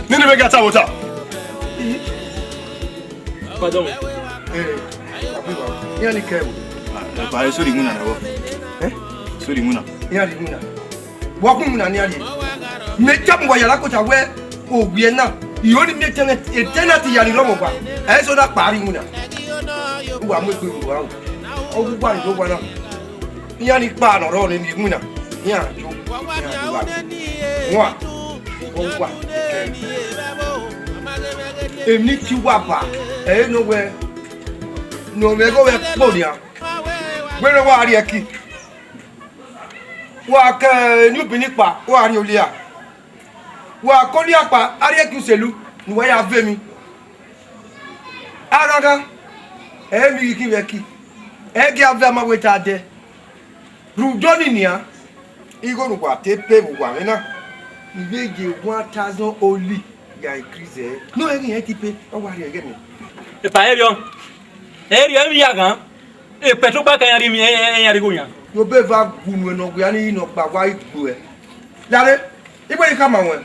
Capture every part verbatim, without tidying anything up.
Nene vbe ga ta vbe ota. Pardon. Eh, iran ni kẹ vbo? Ba, sorry, iwinna na vbo? Eh? Sorry, iwinna. Iran ni iwinna. Wa kun iwinna ni a rhie. Mẹ tama uwa ya la kota wẹ, owiẹ na, I ho ni miẹn tenant, tenant ya ni rọmọ owa. Ẹ i so na kpa rhie iwinna. Uwa mu egbe vbe uwa o. Ọ wu uwa ni do owa na. Iran ni kpa ne ọ rrọọ ne eni iwinna, iran yo, iran yo gha. Wan, ọ wa. Emwi ne I tie uwa ba, ẹ i re ne ọ wẹ, ne ọ mwẹ igho vbe ẹkpo nian. Wẹ ne wa rhie ẹki, wa ke eni ubin ni kpa, wa rhie olia. Wa ke olia kpa, a rhie ẹki uselu, ne uwa ya ve emwi. Aghanghan, ẹ i re emwi ghi khin vbe ẹki, ẹ i gia ve ama wẹ ta dẹ. Rhunmwuda ọnii nian, igho ne uwa te pay vbe uwa mwẹ na, I vbe ye one thousand only ya increase ẹre. Ne ọ rẹn ghi rẹn te pay, ọ wa rhie ẹghẹ mẹ. Epa, erriọ, erriọ, emwi ya ghan. Petrol kpa ka iran rhie emwi, iran rhie igho yan. Yobe eva gu nuẹn ne ọ wia ni, ne ọ gba wa igbuẹ. Lare, igbe ni khama ruẹn.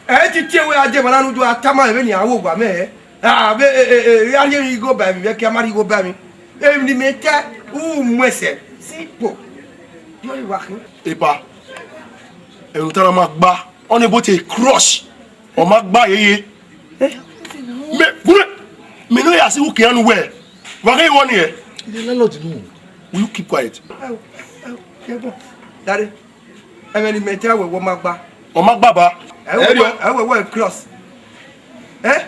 Ẹ i ti tie wẹ a die emwa na ne u do a tama ẹmwẹ ne iran ru owa mẹ hẹ. A vbe, e, e, e, a rhie emwi igho ba emwi, vbe ẹki a ma rhie igho ba emwi. Emwi ne imẹ ta, u mu ẹsẹ. Simple. Yọ, I wa khin. Epa, ẹre u ta na ma gba, ọnii bo te crush, ọ ma gba yeye. Mẹ, gu mẹ, mẹ ne ọ ya si uki anu wẹ, wa ghe wọ ni ẹ. The landlord nu. Will you keep quiet? Ẹ o, ẹ o, ẹ o, dare. Ẹmwẹ ne imẹ ta wẹ, wọ ma gba. Ọ ma gba ba. Ẹ wẹ, ẹ wẹ, wẹ cross. Ẹ?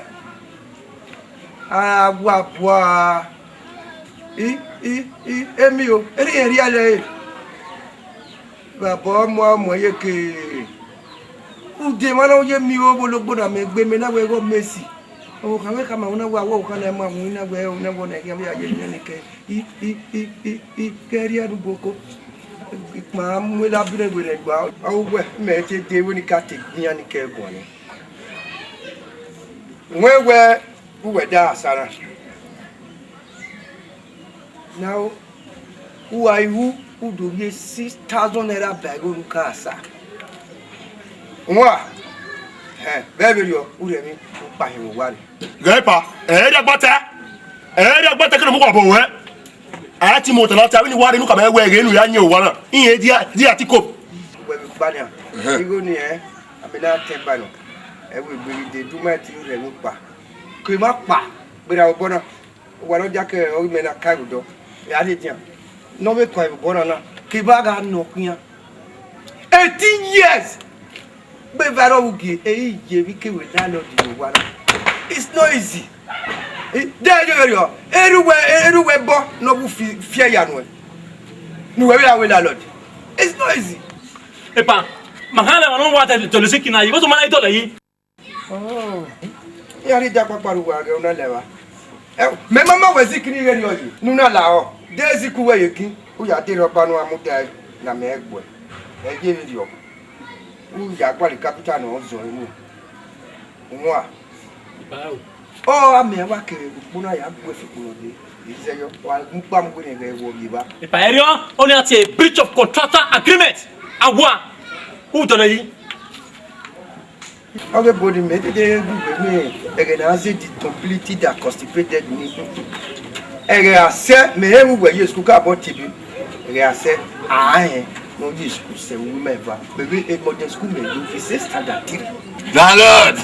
A wa bua. I, i, i, emi o, eni ẹre rhia lẹ re. Baba ọmọ, ọmọ ye ke. Ude emwa na ye mi o, vbe ologbo na mẹ gbe mẹ na wẹ igho Messi. Ọvbokhan vbe khama una wẹ, a wẹ ọvbokhan na ma wu na wẹ, una wẹ ọna khian vbe a ye emwi ni kẹ. I, i, i, i, i, kẹ rhie ru boko. Ikpan mu ela bire werriẹ gba. Ọ wẹ mẹ te de vbene I ka te gbe iran ni kẹ guan nẹ. Wẹ wẹ uwẹ da asa na. Now, uwa i ru, u do rhie six thousand naira ba igho ne u ka asa. Wan, ẹ, vbe vberriọ, u rhie emwi, u kpa hin vbe owa rre. Ghẹ pa, ẹ i rhie agbata, ẹ i rhie agbata kene mu wa bọ wẹ. A ti mu otọ na ta, vbene I wa rre enu ka mẹ wẹ ẹghẹ ne u ya yin owa na, irẹn dia, dia ti ko. Wẹ vbe gba nian, igho ni ẹ, a mẹ na tẹn gba nọ. Ẹ wẹ egbe ghi de, du ma ti rhie emwi kpa. Ke emwa kpa, gberra obọ na. Owa ne ọ dia ke ọghe mẹ na ka vbe odọ, ẹ a rhie edian ne ọ vbe tuan vbe obọ na na, kevbe a gha nọ khian. Eighteen years, gbe eva ẹre ọ vbe ugie, ẹ i ye vbe ikevbe landlord ne owa na. It's not easy. Eh, de ye vberriọ, erha uwẹ, erha uwẹ ẹbọ ne ọ vbe fi, fi ẹre ya nuẹn, ne uwẹ vbe ra wẹ landlord. It's not easy. Epa, ma họn lẹ emwa ne ọ wa tẹlẹ Ziki na yi, vbọzọ ma na i dọlọ yi? Oh, iran rhie idakpakpa rre uwa ghe una la evba. Ẹ, mẹ ma ma wẹ Ziki ni ghe rriọ yi, ne u na lahọ. De Ziki uwẹ ye kin, u ya de rhọkpa ne u a mudia ẹre, ne a mẹ ẹre gbuẹ. Ẹ ye vberriọ, u ya gualọ capital ne ọ zọ enu. Wan. Ọ a mẹ wa kevbe ukpo na ya gbuẹ fi ukpo nọ dee. Izẹyọ, wa mu kpa mu wene ghẹ wọ vbe evba. Epa, erriọ, ọnii a tie breach of contractual agreement. A wa, u dọlọ yi. Ọghe body mẹ dede gu wẹ mẹ ẹghẹ ne a zẹ the completely that constipated me. Ẹghẹ a sẹ mẹ he wu wẹ ye school ka bọ tebe. Ẹghẹ a sẹ a hẹn ne ọ ye school sẹ wu mẹ va. Bẹbẹ e modern school mẹ yo fi sẹ standard three. Landlord.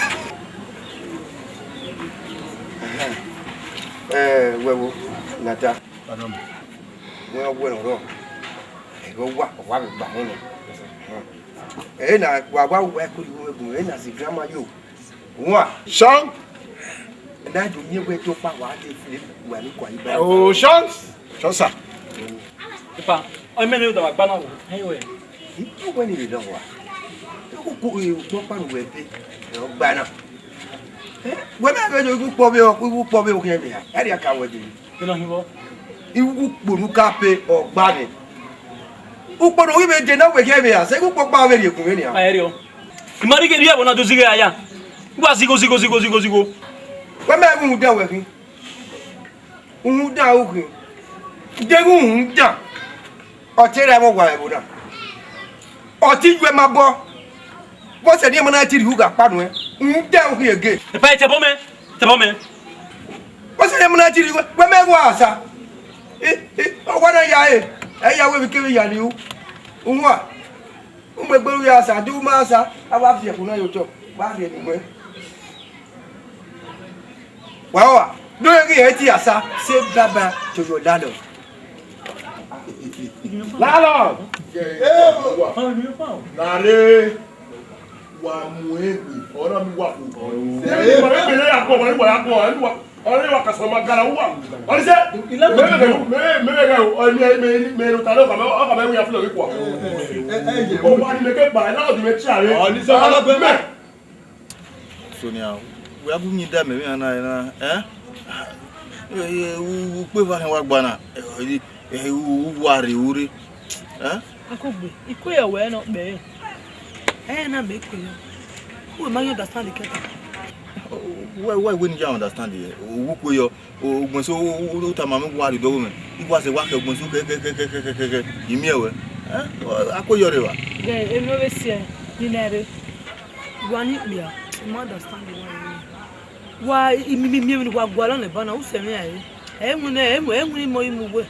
Ẹhẹn. Ẹ wẹ wo nata. Pardon me. Wẹ wẹ ọrọ. Ẹghẹ wa wa vbe gba hẹn nẹ. Ẹ na wa wa wa ko yu wẹ gun ẹ na si grandma yo. Wan. Sean. Na do mi wẹ to pa wa de fle wa ni kwa iba. Oh, Sean. Sean sir. Epa, ọ mẹ ne da wa gba na wo. Hey we. Ibu wẹ ni le lọ wa. Ku ku e gbọ pa wẹ be. Ẹ ọ gba na. Ẹ, wẹ mẹ vbe yo iwu kpọ vbe ọ, iwu kpọ vbe ọ khian vbe ha. Ẹ ria ka wẹ de. Kí ló hin vọ? Iwu kponu ka pe ọgba ni. Ukponu ghi vbe de na wẹ khian vbe ha. Sẹ iwu kpọ kpa vbe rhie kun vbe nia. A ẹ rio. Imari ke ria bona do zighe aya. Wa zigho, zigho, zigho, zigho, zigho. Wẹ mẹ vbe uhunmwu dan wẹ khin. Uhunmwu dan u khin. Deghẹ uhunmwu dan. Ọ te rre ẹmwẹ uwa ẹvbo na. Ọ te yu ẹmwẹ abọ. Vbọsẹ ne ima na ti rhie ugha kpa nuẹn, rhunmwuda u khian ege. Epa, tẹbọ mẹ, tẹbọ mẹ. Vbọsẹ ne ima na ti rhie, wẹ mẹ wa sa. I, i, ọ wa na ya e, ẹ ya wẹ vbe kevbe ya rhie u. Uwa, u mu egbe ru ya sa, do u ma sa, a wa viẹ ẹkpo na ye otọ, wa rhie ne uwẹ. Wa wa, do ghi ẹ ti asa, say bye bye to your landlord. Landlord! Nare, wa mu egbe, ọna mi wa fo. Mẹ ne wa ya kọ, mẹ ne wa ya kọ, mẹ ne wa, ọna wa ka sọ ma gara uwa. Ọni sẹ, mẹ ne wa, mẹ ne wa, mẹ ne wa ta lọ, ọka mẹ, ọka mẹ wi ya filo ikua. O wa ni mẹ ke ba, na ọdi mẹ chia re. Ọni sẹ, ọlọgbẹ mẹ. Sonia, wẹ a gu yin da mẹ vbe iran na, na, eh? Eh, eh, u, u kpe evba khian wa gba na. Eh, eh, u, u wa rre, u rre. Eh? Akugbe, ikue yọ wẹ nọ kpẹ. Eh, na mẹ ikue yọ. Uwẹ ma ghi understand kẹta. Why, why wouldn't you understand it? U kue yọ. Ugbẹn so, u, u, u tama mwẹ, wa rhie odọghe mwẹ. I wa sẹ wa khẹ ugbẹn so kẹkẹkẹkẹkẹkẹ, I miẹn wẹ. Eh? Akue yọ rre evba. Ghẹ, emwi ne ọ vbe siẹ, ni nẹ rre. Wa ni kpia, I ma understand why. Wa, I mi, mi, mi, emwi ne wa gualọ nẹ eba na, u sẹ mwẹ rae. Ẹ winna, ẹ winna, ẹ winna imọ, imọ uwẹ.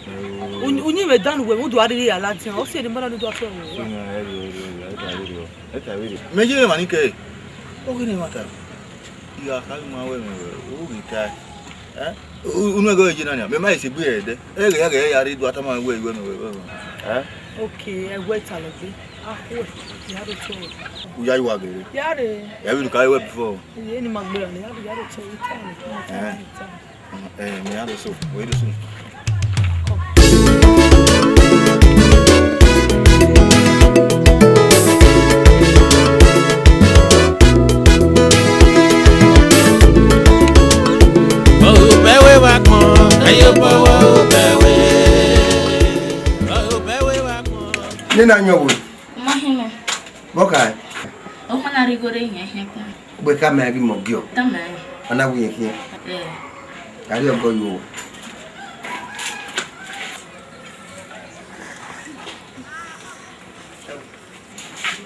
U, u yin mwẹ dan uwẹ, u do a rhirhi ya ladian, ọ si ẹre ne eba na ni do a fẹ wẹ. Mẹ ye emwa ni kẹe. Ọ ghi ne emwa ta. I gha kha ma wẹ mẹ wẹ, u ghi tae. Eh? U, unu ẹghẹ ye na nia, mẹ ma sẹ egbe ẹdẹ. Ẹghẹ ya ghẹ ya rre do a tama wẹ, wẹ, wẹ, wẹ. Eh? Okay, ẹ wẹ ta lọ gbe. Ah, wẹ, ya rre otọ. U ya yi wa gere. Ya rre. Ẹ vbe unu ka wẹ before. Iye ni ma gbe ra ni, ya rre, ya rre otọ, ita ni, ita ni, Eh. Ita ni. Eh, mẹ ya do so, wẹ do so. Obẹ wẹ wa kpọn, ẹyẹ obọ wọ obẹ wẹ. Obẹ wẹ wa kpọn. Nena yọn wo? Ma hin mẹ. Vbọ kha? Ọ ma na rhie igho rre yẹn hin kpọn. Gbe ka mẹ ghi mọ giọ. Tama ẹn. Ọ na wu yẹn khian. Eh. Gari ọgọ yo.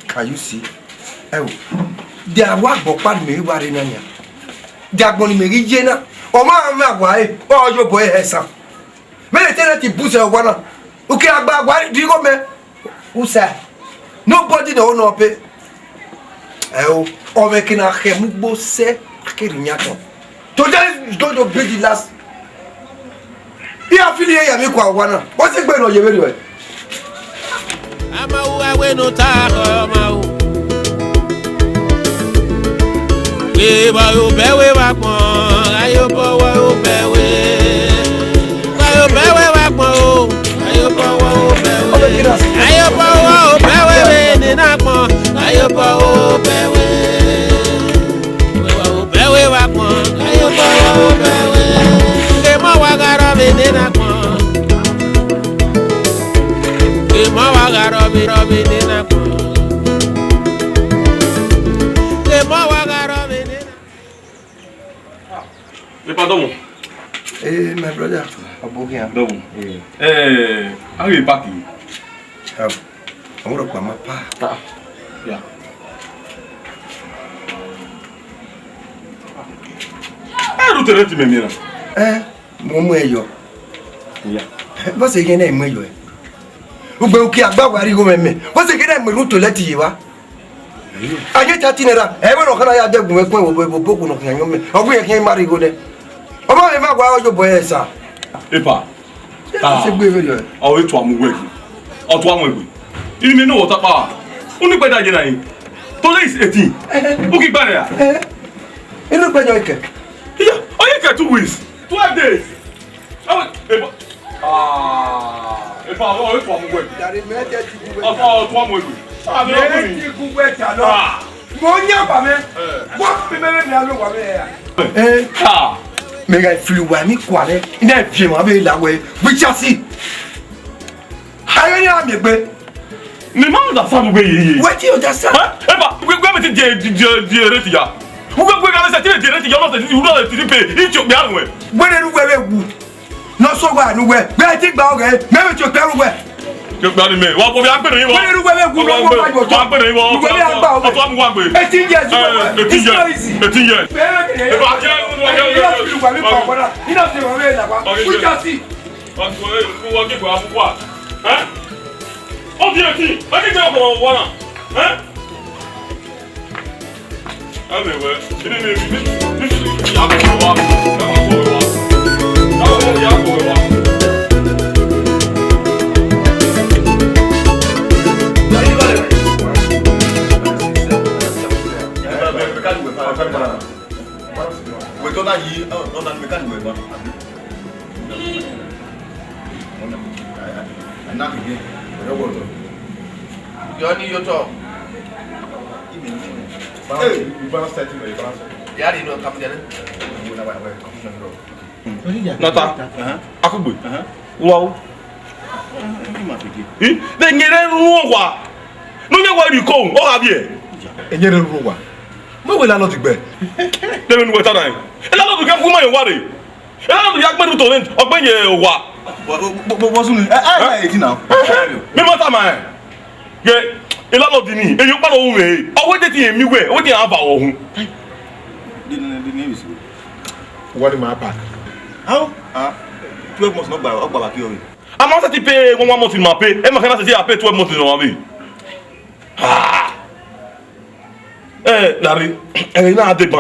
Can you see? Ẹ o. Dia wa gbọ kpa ni mẹ ghi wa rre na nia. Dia gbọ ni mẹ ghi ye na. Ọ ma mẹ awa e, ọ yo bọ e hẹ san. Vbene tenant bu sẹ owa na, u ke gba wa rhie igho mẹ. U sẹ, nobody no no pay. Ẹ o, ọ mwẹ ke na khẹ mu ugbo sẹ, a ke rhie yan tọn. Today is going to be the last. I a feel here, ya mi kwa owa na. What's it going on, you very well? Ama u awe no ta ọma o. Eba obẹ wẹ wa kpọn, ayo bọ wọ obẹ wẹ. Ayo bẹ wẹ wa kpọn o, ayo bọ wọ obẹ wẹ. Ayo bọ wọ obẹ wẹ wẹ nena kpọn, ayo bọ wọ obẹ wẹ. Wẹ wa obẹ wẹ wa kpọn, ayo bọ wọ obẹ wẹ. Ke ma wa gha rọ vbe nena kpọn. Ke ma wa gha rọ vbe, rọ vbe nena kpọn. Ke ma wa gha rọ vbe nena. Epa dọmọ. Eh, my brother. Ọbokhian. Dọmọ. Eh. Eh, a ghi park yi. How? Ọmọ rẹ ọkpa ma pa. Ah, yeah. Eh, ru tere ti mẹ miẹn na. Eh, mo mu ẹyọ. Yeah. Vbọsẹ ghe ne mu ẹyọ ẹ? Ugbe uki agba wa rhie igho mẹ mẹ. Vbọsẹ ghe ne mu ru toilet ye wa? A ye thirty naira, ẹ wẹ ne ọ khana ya dẹgun ẹkun ẹvbo ẹvbo ẹkun ne ọ khian yọn mẹ. Ọ wẹ khian ma rhie igho nẹ. Ọ ma vbe ma wa ọ yo bọ ẹ sa. Epa. Ẹ se gbe vberriọ. Ọ vbe tua mu wẹ gbe. Ọ tua mu egbe. Imi ne wọ ta kpa. Unu ikpẹdẹ ye na yi. Today is eighteen. U ghi gba nẹ ya? Inu ikpẹdẹ ọ kẹ? Iya, ọ ye kẹ two weeks. Twelve days. Awe, eba. Ah, epa, ọ vbe tua mu wẹ. Yare mẹ tẹ ti gu wẹ. Ọ tua mu egbe. Ah, mẹ ti gu wẹ ta lọ. Ah. Mo nya ba mẹ. Eh. Wa pe mẹ mẹ alo wa mẹ ya. Eh. Ah. Mẹ ga fili wa mi kwa mẹ. Ina vie ma be la wẹ. Wi chasi. Ayo ni a mi egbe. Ni ma understand wẹ ye ye. Wetin you understand? Eh? Epa, wẹ, wẹ mi ti die, die, die rate ya. Wẹ, wẹ ga mi se ti die rate ya, no se ti, no se ti pe. Iti o gbe anu wẹ. Wẹ ne nu wẹ wẹ wu. Nọ sọ wa nu wẹ. Wẹ ti gba ọghẹ. Mẹ wẹ ti o gbe anu wẹ. Ke gba ni mẹ. Wa ko bi agbere yin vbọ. Wẹ́rẹ́ irú wẹ́rẹ́ gun lọ́wọ́ wájú ọjọ́. Wa gbere yin vbọ. Irú wẹ́rẹ́ àgbà ọ̀gbẹ́. Ọtọ mu wa gbe. Eighteen years. Eh, eighteen years. It's not easy. Eighteen years. Bẹ́ẹ̀ ni, ẹ bá jẹ́ irú wa jẹ́ irú wa jẹ́. Irú wa mi pa ọ̀gbọ́n náà. Iná ti rọ̀ rẹ̀ làwà. Ọ̀gbẹ́. Wíjà sí. Ọ̀gbẹ́, wọ́n ti gbà fún wa. Ẹ́? Ó di etí. Wọ́n ti gbà fún wa náà. Ẹ́? Wẹ tọ na yi, ọ na mẹ ka nuẹ ma. Ana kike, ọrẹ wọ lọ. Yọ ni yo tọ. Hey, you balance thirty, you balance. Ya ri no kam jẹrẹ. Nata, akugbe. Wa o. Ih, de nyere ru wa. No nyẹ wa ri ko, ọ gha viẹ. Enyere ru wa. Mo wẹ landlord gbẹ. De me nu wẹ ta na. Landlord kẹ fu ma yọ wa re. Landlord ya gbẹdun to rent, ọ gbe ye owa. Bọ sunu, ẹ ẹ ẹ ti na. Me ma ta ma ẹ. Ye landlord ni, eyo kpa lo wu me. Ọ wẹ de ti yẹn mi wẹ, ọ wẹ de yẹn a va wọ hun. Wa ni ma back. How? Ah, twelve months no gba, ọ gba back yọ. A ma sẹtin pay one one month ni ma pay, ẹ ma kẹ na sẹtin a pay twelve months ni ma pay. Ah. Ẹ, Larry, ẹghẹ na deba.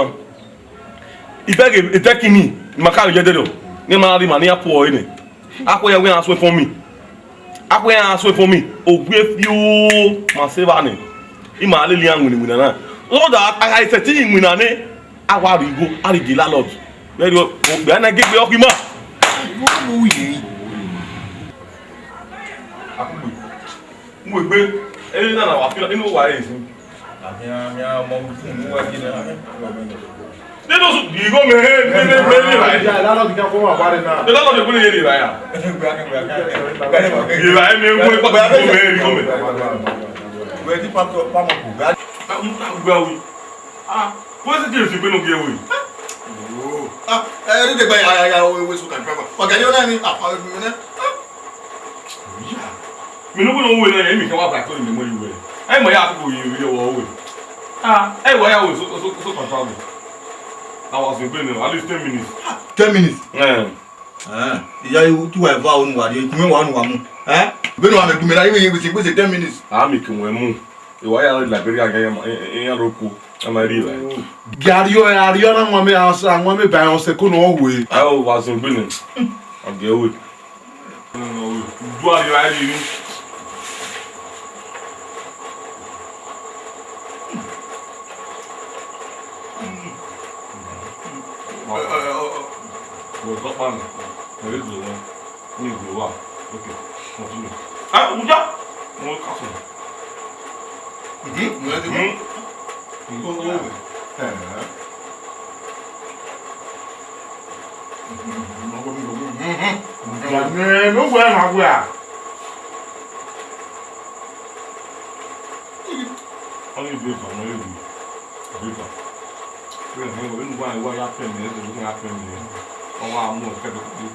Ivẹ ghe etẹkini, ma ka rhie dẹdẹ, ne ma rhie ima ne iran puọ ẹre nẹ. Akhuẹ iran wẹ iran suẹn fọn mi. Akhuẹ iran suẹn fọn mi. Owie fioo, ma se evba nẹ. Ima lele iran winna winna na. Lọda, a gha sẹtin winna nẹ, a wa rhie igho, a rhie gie landlord. Vbẹ rriọ, okpia na gbe egbe ọkhi ima. Mu egbe, ene na na wa fi, ene wa re sin. Amia, amia, ọmọ mi fun mu wa gele. Nínú sùn, ìgò mi, he, mi, mi, mi, mi, mi. Ìyá, ìyá lọ́dún kí a kó wà wá rẹ̀ náà. Ìyá lọ́dún kí a kó wà wá rẹ̀ náà. Ìyá, èmi ń gbé pàtó ìgò mi, ìgò mi. Wẹ́ẹ́ di pàtó, pàmò kù, gbá. Gbá wí. Ah, wọ́n sì ti rìn sí pé nù kí ẹ wò yìí. Ah, ẹ, ẹ, ní dègbà yà, yà, yà, wọ́n, wọ́n sùn kàn fẹ́ bọ̀. Ọ̀gá yóò náà ni, ah, ọ̀gá mi náà. Ah. Mi no go no way na, emi kan wa ba ko ni mo yi we. Ai mo ya ko yi wi wo we. Ah, ai wa ya we so, so, so control me. I was in pain, at least ten minutes. Ten minutes? Eh. Eh, iya yu tu wa va onu wa ri, ku me wa onu wa mu. Eh? Be no wa me ku me na, iwe iwe si, iwe si ten minutes. Ah, mi ku we mu. Iwa ya Liberia ga ya, ya roko. Ama ri ba. Gari o, ari o na mo me asa, mo me ba o se ko no we. Ai o wa zun gbe ni. Oge we. Udu a yo a ri ni. Wọ́n tọ́ pa mi. Ẹ̀rí ìgbè wọn. Ní ìgbè wà. Ok. Continue. Ah, Abuja. Wọ́n kà fún mi. Mhm. Ìyẹn ti mú. Ìgbè wọn. Ẹ̀hẹ́n. Ọni beba, ọni beba. Beba. Bẹ́ẹ̀ ni, wọ́n wá, wá ya fẹ́ mi, ẹ̀sìn ló ń ya fẹ́ mi. Ọwọ́ amú ọ̀kẹ́ tó kú.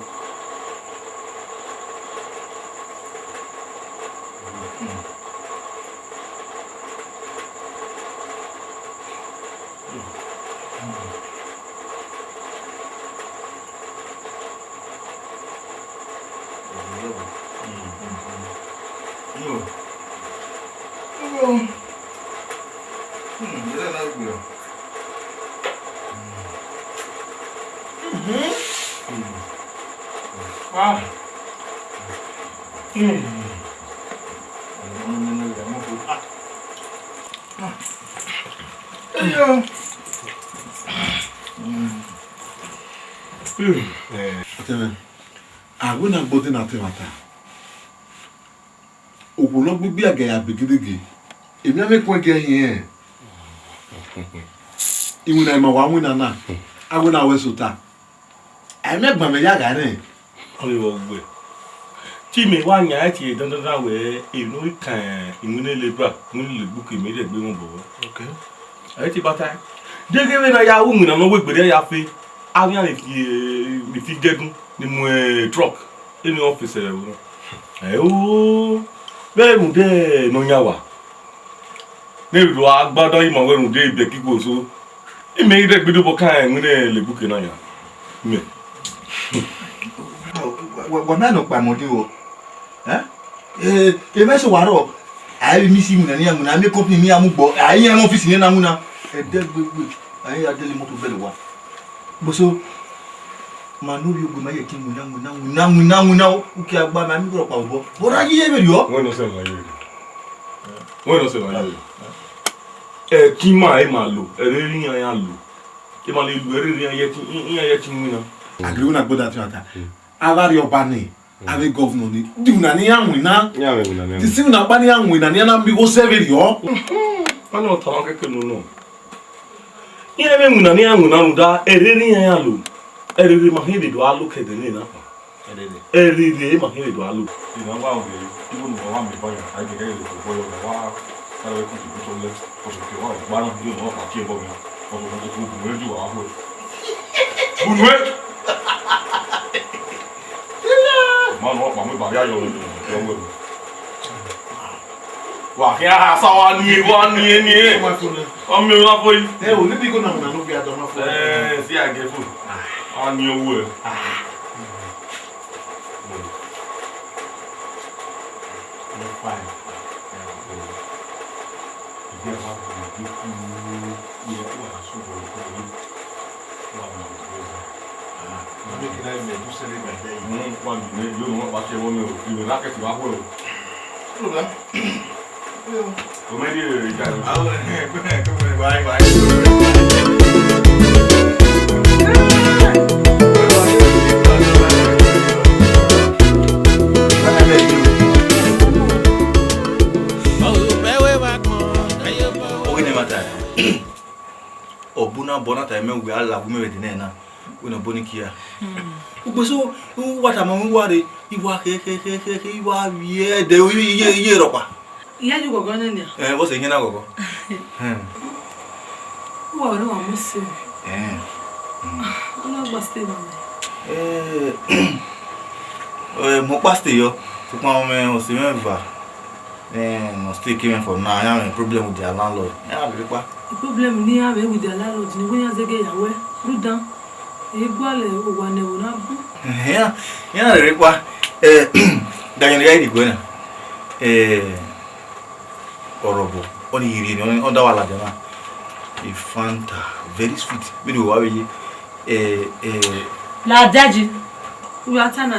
Awe na gbọdẹ na te ẹmwata. Okhuo ne ọ gbe ibiaga ya be gedege, emwi amẹ kuẹn gie hin ẹn. Iwinna ima wa winna na, a wẹ na wẹ sẹ ota. A i miẹn ẹgbẹn mwẹ ya gha rẹn. Ọni vbe ọ gbe. Te imẹ wa yan ẹre tie dandandan wẹẹ, emwi ne ọ ghi kan iwinna Lebra, iwinna Legbuki, mẹ i rhie egbe mwẹ obọ. Ẹ i te bata ẹn. Deghẹ vbene a ya ru iwinna ne ọ wegbe rre ya fe, avbe iran ni fi, ni fi gẹgun, ni mu trọk, eni ọfisa ẹvbo na. Ẹ o, Vbe rhunmwuda ne ọ yan wa, ne erhirhi a gba ọdọ ima wẹ rhunmwuda ibẹkikhuo so, imẹ i rre egbe idobọ kan ẹmwẹ ne Lebuke na yan. Mẹ. Wa, wa, wa ma nọ kpa mẹ ọdin o. Eh? Eh, emwa eso wa rrọọ, a i re miss iwinna ne iran winna, a miẹn company ne iran mu gbọ, a i yan ọfisi ne iran na winna. Ẹdẹ gbegbe, a i ya dele imoto bẹghe owa. Boso, ma ne ovbi ogbe ma ye ẹtin winna, winna, winna, winna, winna, uki a gba ma, mi gọrọ kpa vbọ. Ọ ra ye vberriọ. Wẹ nọ sẹ ma ye vberriọ. Wẹ nọ sẹ ma ye vberriọ. Ẹtin ima, ima lo, ẹre iran ya lo. Ima le lu ẹre iran ye ẹtin, iran ye ẹtin winna. Agiri na gboda ti ta. Avbe arriọba ni, avbe governor ni, di winna ne iran winna. Iran winna ne. Di si winna kpa ne iran winna, ne iran na miẹn igho sẹ vberriọ. Ọnii ọ tama kẹkẹ nọ nọ. Iran vbe winna ne iran winna rhunmwuda, ẹre iran ya lo. Ẹre ma khin vbe do a lo ke ẹdẹ ne na kpa. Ẹre ma khin vbe do a lo. Ina wa vbe, ibo ne wa mi ba ya, a gẹgẹ ye ko bọyọ, wa ka vbe ku ti ku tọ lẹ, ko so ke wa gba na, yo no pa tie bọ mi. Ko so ko bu we ju wa ho. Bu we. Ma no pa mi ba ya yo, yo we. Wa khian ha sa wa ni, wa ni, ni. Ọ miẹn ọmwa fo yi. Ẹ o, ne bi igho na mu na ne ovbi adọ ọmwa fo. Ẹ, si a gẹ fo. Wa ni owu ẹ. Ọghe ne ẹmwata, ọbọ na bọ na ta mẹ wẹ a la wu mẹ vbe ẹdẹ nẹ na, wẹ ne ọbọ ni kia. Ugbeso, u wa tama mwẹ, u wa rre, I wa khe, khe, khe, khe, khe, I wa vbiẹ ẹdẹ iye, iye, iye rhọkpa. Iye yi ghọghọ nẹ nian? Ẹ, vbọzẹ iye na ghọghọ? Ẹ. U wa wẹ ne wa mu se. Ẹ. Ọ na gba stay na mẹ. Ẹ, ẹ, mẹ ọkpa stay yọ, sokpan ọmẹ ọse mwẹ eva, ẹ, ne ọ stay ke mwẹ for now, iran mwẹ problem with their landlord. Iran rre kpa. Problem ne iran mwẹ with their landlord ni wẹ iran zẹgẹ ya wẹ, rhunmwuda, e gualọ owa ne ẹvbo na bu. Iran, iran rre kpa. Ẹ, Daniel, gha rhie iguẹ na. Ẹ, Ọrọbọ, ọnii rhie ni, ọ da wa ladian na. E Fanta, very sweet. Vbene uwa vbe ye, eh, eh. Ladian ji, u ya ta na.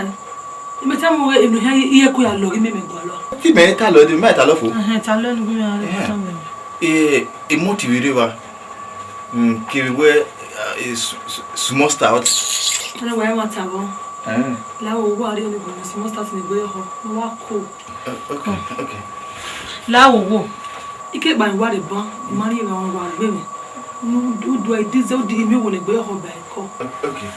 I ma tama ruẹ, emwi ne ọ khian ye, I ya ku ya lọghe imẹ, mẹ gualọ. Te imẹ ta lọ, te imẹ ta lọ fo. Ẹhẹn, ta lọ ne u gu mwẹ gha rre. Eh, ta mwẹ. Eh, e moto vbe rre evba. Mm, kevbe wẹ, eh, s-, s-, small stout. Ẹnẹ wa ẹmwata vbọ. Eh. La wo, wa rhie ni gu small stout ni gbe họ. Ne wa ko. Eh, okay, okay. La wo wo. I ke kpa wa rre ban, I ma rhie evba wa gbe mwẹ. Nu du du, I dize, u dighi miẹn owo ne gbe họ ba ẹko. Okay.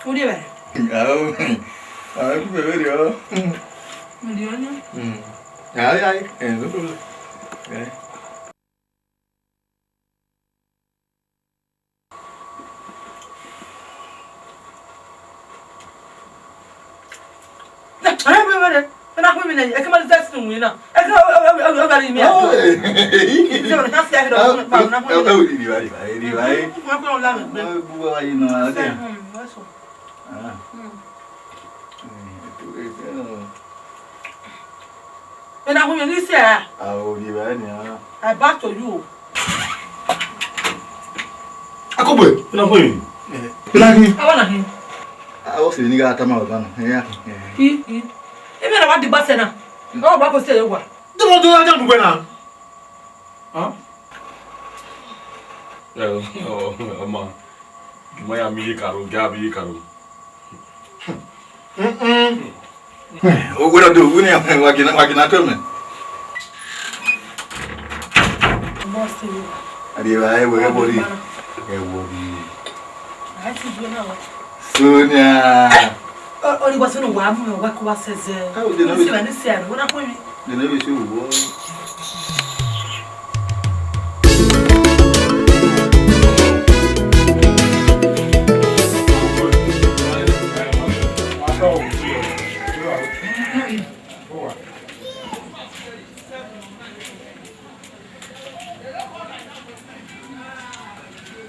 Uri vbe? Ao, ao, ku vbe rriọ. Rriọ na? Mm. Ai, ai, eh, no problem. Eh. Ena hu mwẹ ni sẹ a? Ao, rhie evbare nian. I back to you. Akọbue, ena hu mwẹ. Ena hu mwẹ. Awa na hin. Awọ sẹ vbene I gha tama ruẹ banna. Ki, ki. Imẹ na wa digba sẹ na. Ọ wa ko sẹ wa. Dọmọdọ na jọ nugbe na. Ọ ma, gu ma ya miẹn iye karo, gu a miẹn iye karo. Owẹ na do, wẹ ne wa gina, wa gina tọ mẹ. Arriba, ẹ wẹ, ẹ wọrri. Ẹ wọrri. Sonia. Ọ, ọ ni wa sẹ ne wa mu, wa ko wa sẹ zẹ. Ẹ, o de na. Ni se, ni se, wẹ na ko mi. De na be se wo.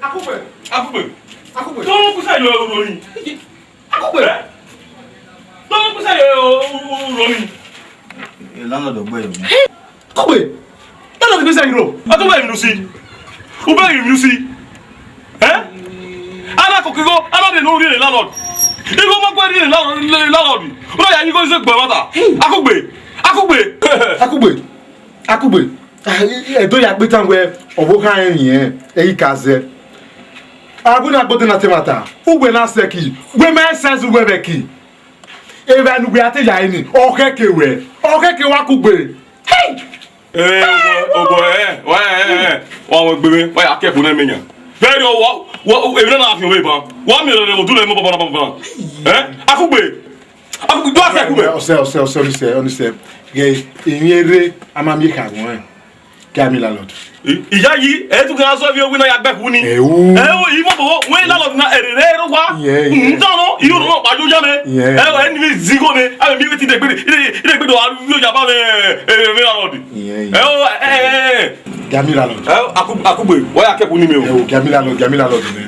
Akugbe. Akugbe. Akugbe. Tọmọ kusa yọ uro ni. Akugbe. Tọmọ kusa yọ uro ni. Landlord ọgbẹ yo. Akugbe. Landlord kusa uro. Ọtọ wẹ inu si. Ube inu si. Eh? Ana kokigho, ana de no ri landlord. Igho ma gbe ri landlord, landlord. Ro ya igho ze gbe mata. Akugbe. Akugbe. Akugbe. Akugbe, ah, Ẹdo ya gbe tan wẹ ọvbokhan rẹn rhiẹn, ẹ i ka zẹ. A wẹ ne agbode na te ẹmwata, uwẹ na sẹ ki, wẹ ma exercise uwẹ vbe ki. Evba ne uwẹ a te ya ẹre ni, ọ khẹke wẹ, ọ khẹke wa kugbe. Hey! Eh, obo, obo, eh, wa, eh, eh, eh, wa wẹ gbe mwẹ, wa ya kẹ ẹko nẹ mẹ yan. Very, wa, wa, emwi na na fian vbe ban. Wa miẹn rẹ, odu rẹ mọ baba, baba. Eh? Akugbe. Akugbe, do a sẹ kugbe. Ọsẹ, ọsẹ, ọsẹ, ọnise, ọnise. Ghe, emwi erre, a ma miẹn kha wọn. Kẹ a miẹn landlord. I, iya yi, ẹ tu kan sọ vbe owi na ya gbe ku ni. Ẹ o. Ẹ o, i mọ bo, wẹ landlord na ere re ro wa. Yeah, yeah. N ta no, i ro pa yo ya mẹ. Yeah. Ẹ o, ẹ ni mi zi go ne, a mi mi ti de gbe, i de gbe do a yo ya ba mẹ, ẹ, ẹ, landlord. Yeah, yeah. Ẹ o, ẹ, ẹ, ẹ. Kẹ a miẹn landlord. Ẹ o, aku, akugbe, wa ya kẹ ku ni mi o. Ẹ o, kẹ a miẹn landlord, kẹ a miẹn landlord nẹ.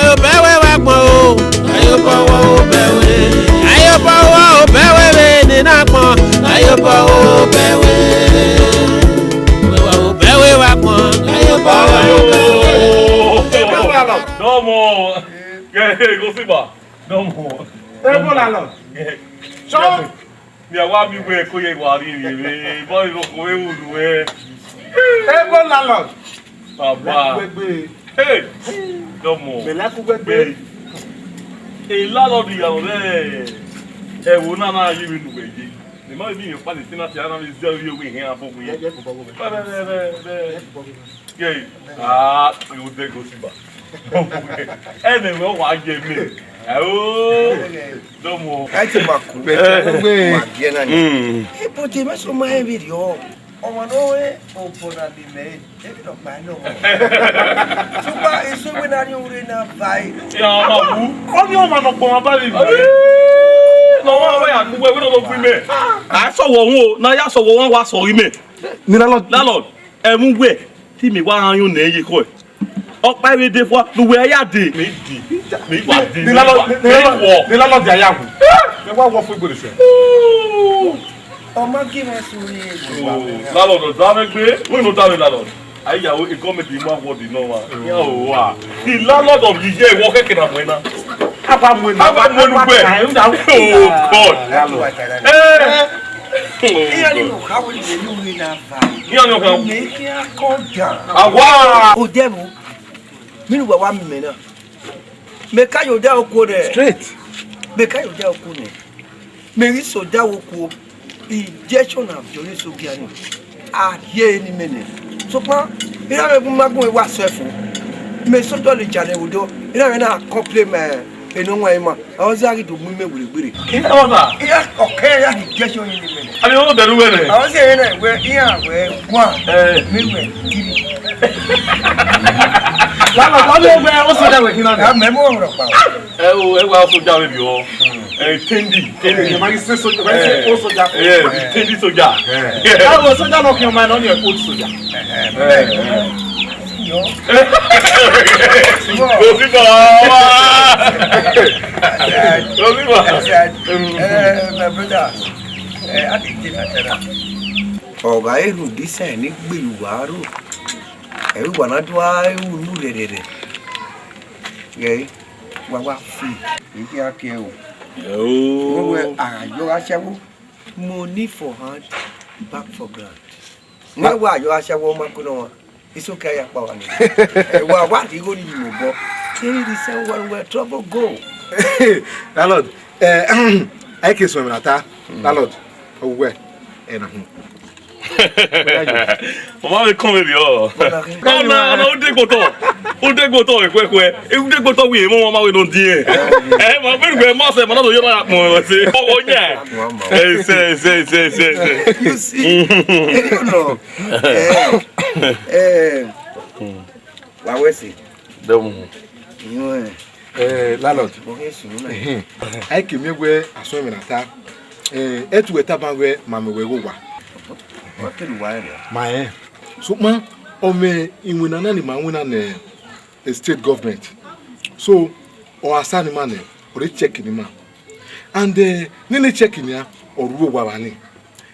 Obẹ wẹ wa gbọn o, ayobọ wọ obẹ wẹ, ayobọ wọ obẹ wẹ vbe ne na gbọn, ayobọ wọ obẹ wẹ, wẹ wa obẹ wẹ wa gbọn, ayobọ wọ obẹ wẹ. Dọmọ, ghe, ghe, Gosimba, dọmọ. Ebo landlord. Ghe. Sọ. Mẹ wa miẹn uwẹ ko ye wa rhie vbe bọọ rhie okhuo vbe ru nuẹ. Ebo landlord. Baba. Gbegbe. Hey! Dọmọ. Mẹ la ku gbegbe. Landlord ya rẹ ẹvbo na na ye vbe nu wẹ ye. Ne ma vbe miẹn ọkpa ne tenant ya na vbe zẹ ovbi owa ehian abọ wẹ. Ye, ye, ye, ye, ye. Ye, ah, yo de Gosimba. Ẹnẹ wẹ wa ye mẹ. Ẹ o, dọmọ. Ẹ te ma ku. Ẹ. Ma biẹ na ni. Mm. Ebo de ma so ma emwi rriọ. Ọmwa ne ọ re obọ na ni mẹ, e vbe nọ kpa nọ. Sokpan eso wẹ na rhie ure na va e. Ya ma wu. Ọ ni ọmwa nọ kpọnmwa ba vbe. Ẹ, nọ wa wẹ ya ku wẹ, wẹ nọ nọ gu imẹ. A sọ wọ wọn o, na ya sọ wọ wọn, wa sọ imẹ. Ni landlord. Landlord, ẹmwẹ uwẹ, te imẹ wa rhan yọn nẹ ye ekhọe. Ọkpa vbe de fua, ne uwẹ ya de. Me di, me wa de, ni me landlord, wa, ni, ni me landlord, wọ. Ni landlord ya ya wu. Me wa wọ fu igbere sẹ. Ọ ma gie mwẹ sẹ uri. Oh, landlord, da mwẹ gbe, wẹ no da mwẹ landlord. Ayi ya, e gọọmenti mu award nọ wa. Ya o wa. The landlord of the year, wọ kẹkẹ na mu ẹna. Aba mu ẹna. Aba mu ẹna ugbe. Oh God. Landlord. Eh. Iran ni ọkha wẹ ne uri na va. Iran ni ọkha. Mẹ kẹ a kọ dan. Awa. Odẹ mu. Minu wa wa mẹ na. Mẹ ka yo da okuo nẹ. Straight. Mẹ ka yo da okuo nẹ. Mẹ ghi so da okuo. Injection na viọ ne soja ni. A rhie ni mẹ nẹ. Sokpan, iran mẹ gun ma gun wa sẹ fo. Mẹ soja le jale wo do. Iran mẹ na complain mẹ. Eno wan ima, a ọ zẹ a ghi do mu imẹ were gbere. Kí ni ọ̀nà? Iya ọkẹ ya ni jẹ ṣe oyin ni mẹ. A ni ó dẹrú wẹrẹ. A ọ zẹ yẹn na wẹ iya wẹ one. Ẹ. Mi wẹ three. Lánàá, lánàá ó gbẹ, ó sọjà wẹ̀ kí náà ni. A mẹ mú ọ̀rọ̀ pa. Ẹ o, ẹ wá sọjà wẹ̀ bí ọ. Ẹ, Tendi, Tendi. Ẹ, ẹ, ma ghi sẹ sọjà, ma ghi sẹ ó sọjà. Ẹ, Tendi sọjà. Ẹ. Ẹ wo sọjà náà kí ọmọ ẹ náà ni ẹ kó sọjà. Ẹ, ẹ. Yo. Kò sí bọ̀ wá. Kò sí bọ̀. Eh, my brother, eh, I dey take my time. Ọ gha ru disẹn ne I gbe ye uwa aro. Ẹ i wa na do a ru unu rẹrẹrẹ. Ghẹ wa wa fi. Ike a ke o. Yo. Wo we a yo aṣẹ́wó. Money for hand, back for ground. Wẹ wa yo aṣẹ́wó ma ko nọ. Isoke a ya kpa wa ni. Ẹ, wa, wa di igho ni mu obọ. Kiri di sẹ wa wẹ trouble go. Landlord, eh, ẹ ke sọ ẹmwata. Landlord, owẹ, ẹ na hun. Mama vbe kọn vberriọ. Ọna, ọna, u degbe otọ. U degbe otọ vbe khuẹkhuẹ. U degbe otọ wẹ emọ mama vbe nọ diẹn. Ẹ, ma vbe rugbe ma sẹ, ma na do yọ na kpọn ẹse. Ọ, ọ nya. Ẹse, ẹse, ẹse, ẹse, ẹse. You see? You know. Eh, eh, wa wẹ ẹse. Dọmọ. Iyẹn. Eh, landlord. Bọ ghe sunu na. Ehe. A i ke miẹn wẹ asọn ẹmwẹ na ta. Eh, ẹtu wẹ tama wẹ ma mẹ wẹ igho owa. Ọ kere uwa rẹ. Ma rẹn. Sokpan, ọ mwẹ iwinna na ni ma winna nẹ, eh, state government. So, ọ a sa ne ima nẹ, ọ re check ne ima. And, eh, nene check nian, ọ ru owa vba ni.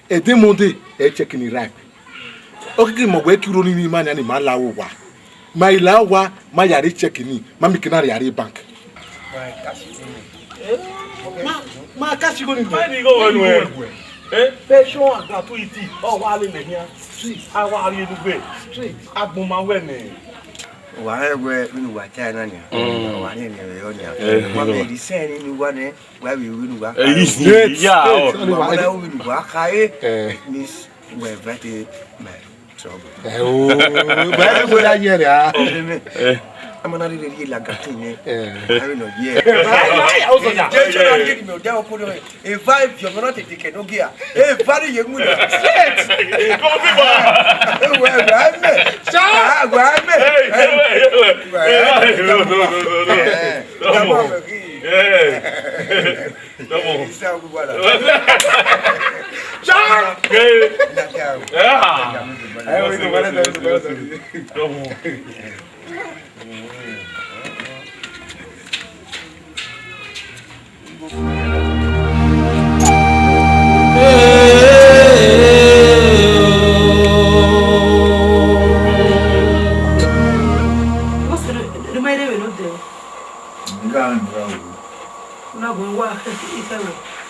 Ẹdẹ Monday, ẹ check ni ripe. Ọ keke mọ wẹ ke uro ni ima nian ni ma la owa. Ma i la owa, ma ya rre check ni, ma miẹn eke na rhie rre bank. Ma, ma cash igho ni. Fine igho wẹ nuẹn. Eh? Pension and gratuity, ọ wa lele hian. Street. A wa rhie lugbe. Street. Agbọn ma wẹ nẹ. Wa rẹn wẹ vbene uwa ta na nian. Mm. Wa rẹn vbe ọ nian. Eh. Wa vbe ri sẹn ni uwa nẹ. Wa vbe ru ne uwa kha. Eh, yes, yes, yeah, yes, oh. Wa vbe ru ne uwa kha, eh. Eh. Miss, wẹ vete my trouble. Eh, oh, wẹ vete ya yẹ ra. Amen. Eh. Ama na rere rhie lagati nẹ. Eh. Ayi nọ ye. Eh, ayi, ayi, ayi, ayi. Jesu na rhie mi, ọ da ọkọ nọ. Eva eviọ mwẹ na tete kẹ ne ogia. Eva ne ye mu na. Straight. Come on, people. Wẹ, wẹ, mẹ. Sir. Ah, wẹ, mẹ. Hey, hey, hey, hey. Wẹ, no, no, no, no, no. Eh. Come on. Eh. Come on. Isa, wẹ, wẹ. Sir. Hey. Na, na. Yeah. Come on.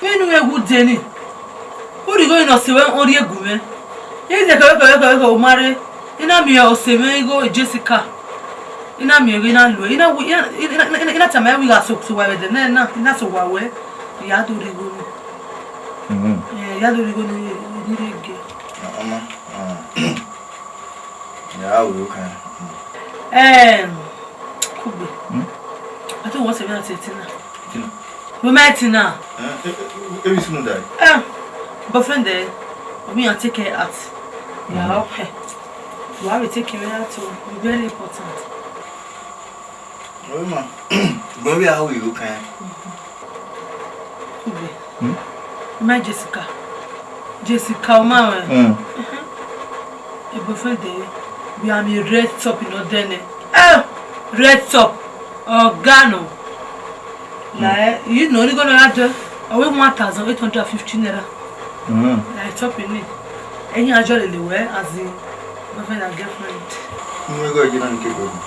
Vbene u ghẹ wu de ni, u rhie igho ne ọse mwẹ, ọ rhie gu mwẹ. Iye kẹvbe kẹvbe kẹvbe kẹvbe u ma rre, I na miẹn ọse mwẹ igho Jessica. I na miẹn igho, I na lu ẹre. I na wi-, I na, I na, I na, I na tama ẹre wẹ I gha so, so wa vbe ẹdẹ nẹ na, I na so wa wẹ, I ya do rhie igho ni. Mhm. Eh, I ya do rhie igho ni, ni rre gie. Ọma, ah. Ya ru kan. Em, kugbe. Hmm? I don't want to be at Tina. Tina. We met Tina. Eh, eh, eh, eh, eh, eh, eh. Eh, boyfriend there, we are take care at. Yeah, okay. We have to take care of that too. Very important. Ọma, bọ vbe a ru igho kan. Kugbe. Hmm? Ma Jessica. Jessica, ọma mwẹ. Hmm. Mhm. E boyfriend de, we are me red top in order ne. Eh, red top. Ọga nọ. Hmm. Like, you know, you gonna have to, I weigh one thousand eight hundred fifty naira. Mm. Like, top in it. Ẹyin ajọ lele wẹ, as in, boyfriend and girlfriend. Unu ẹghẹ ọyena ni kegbe ọmọ.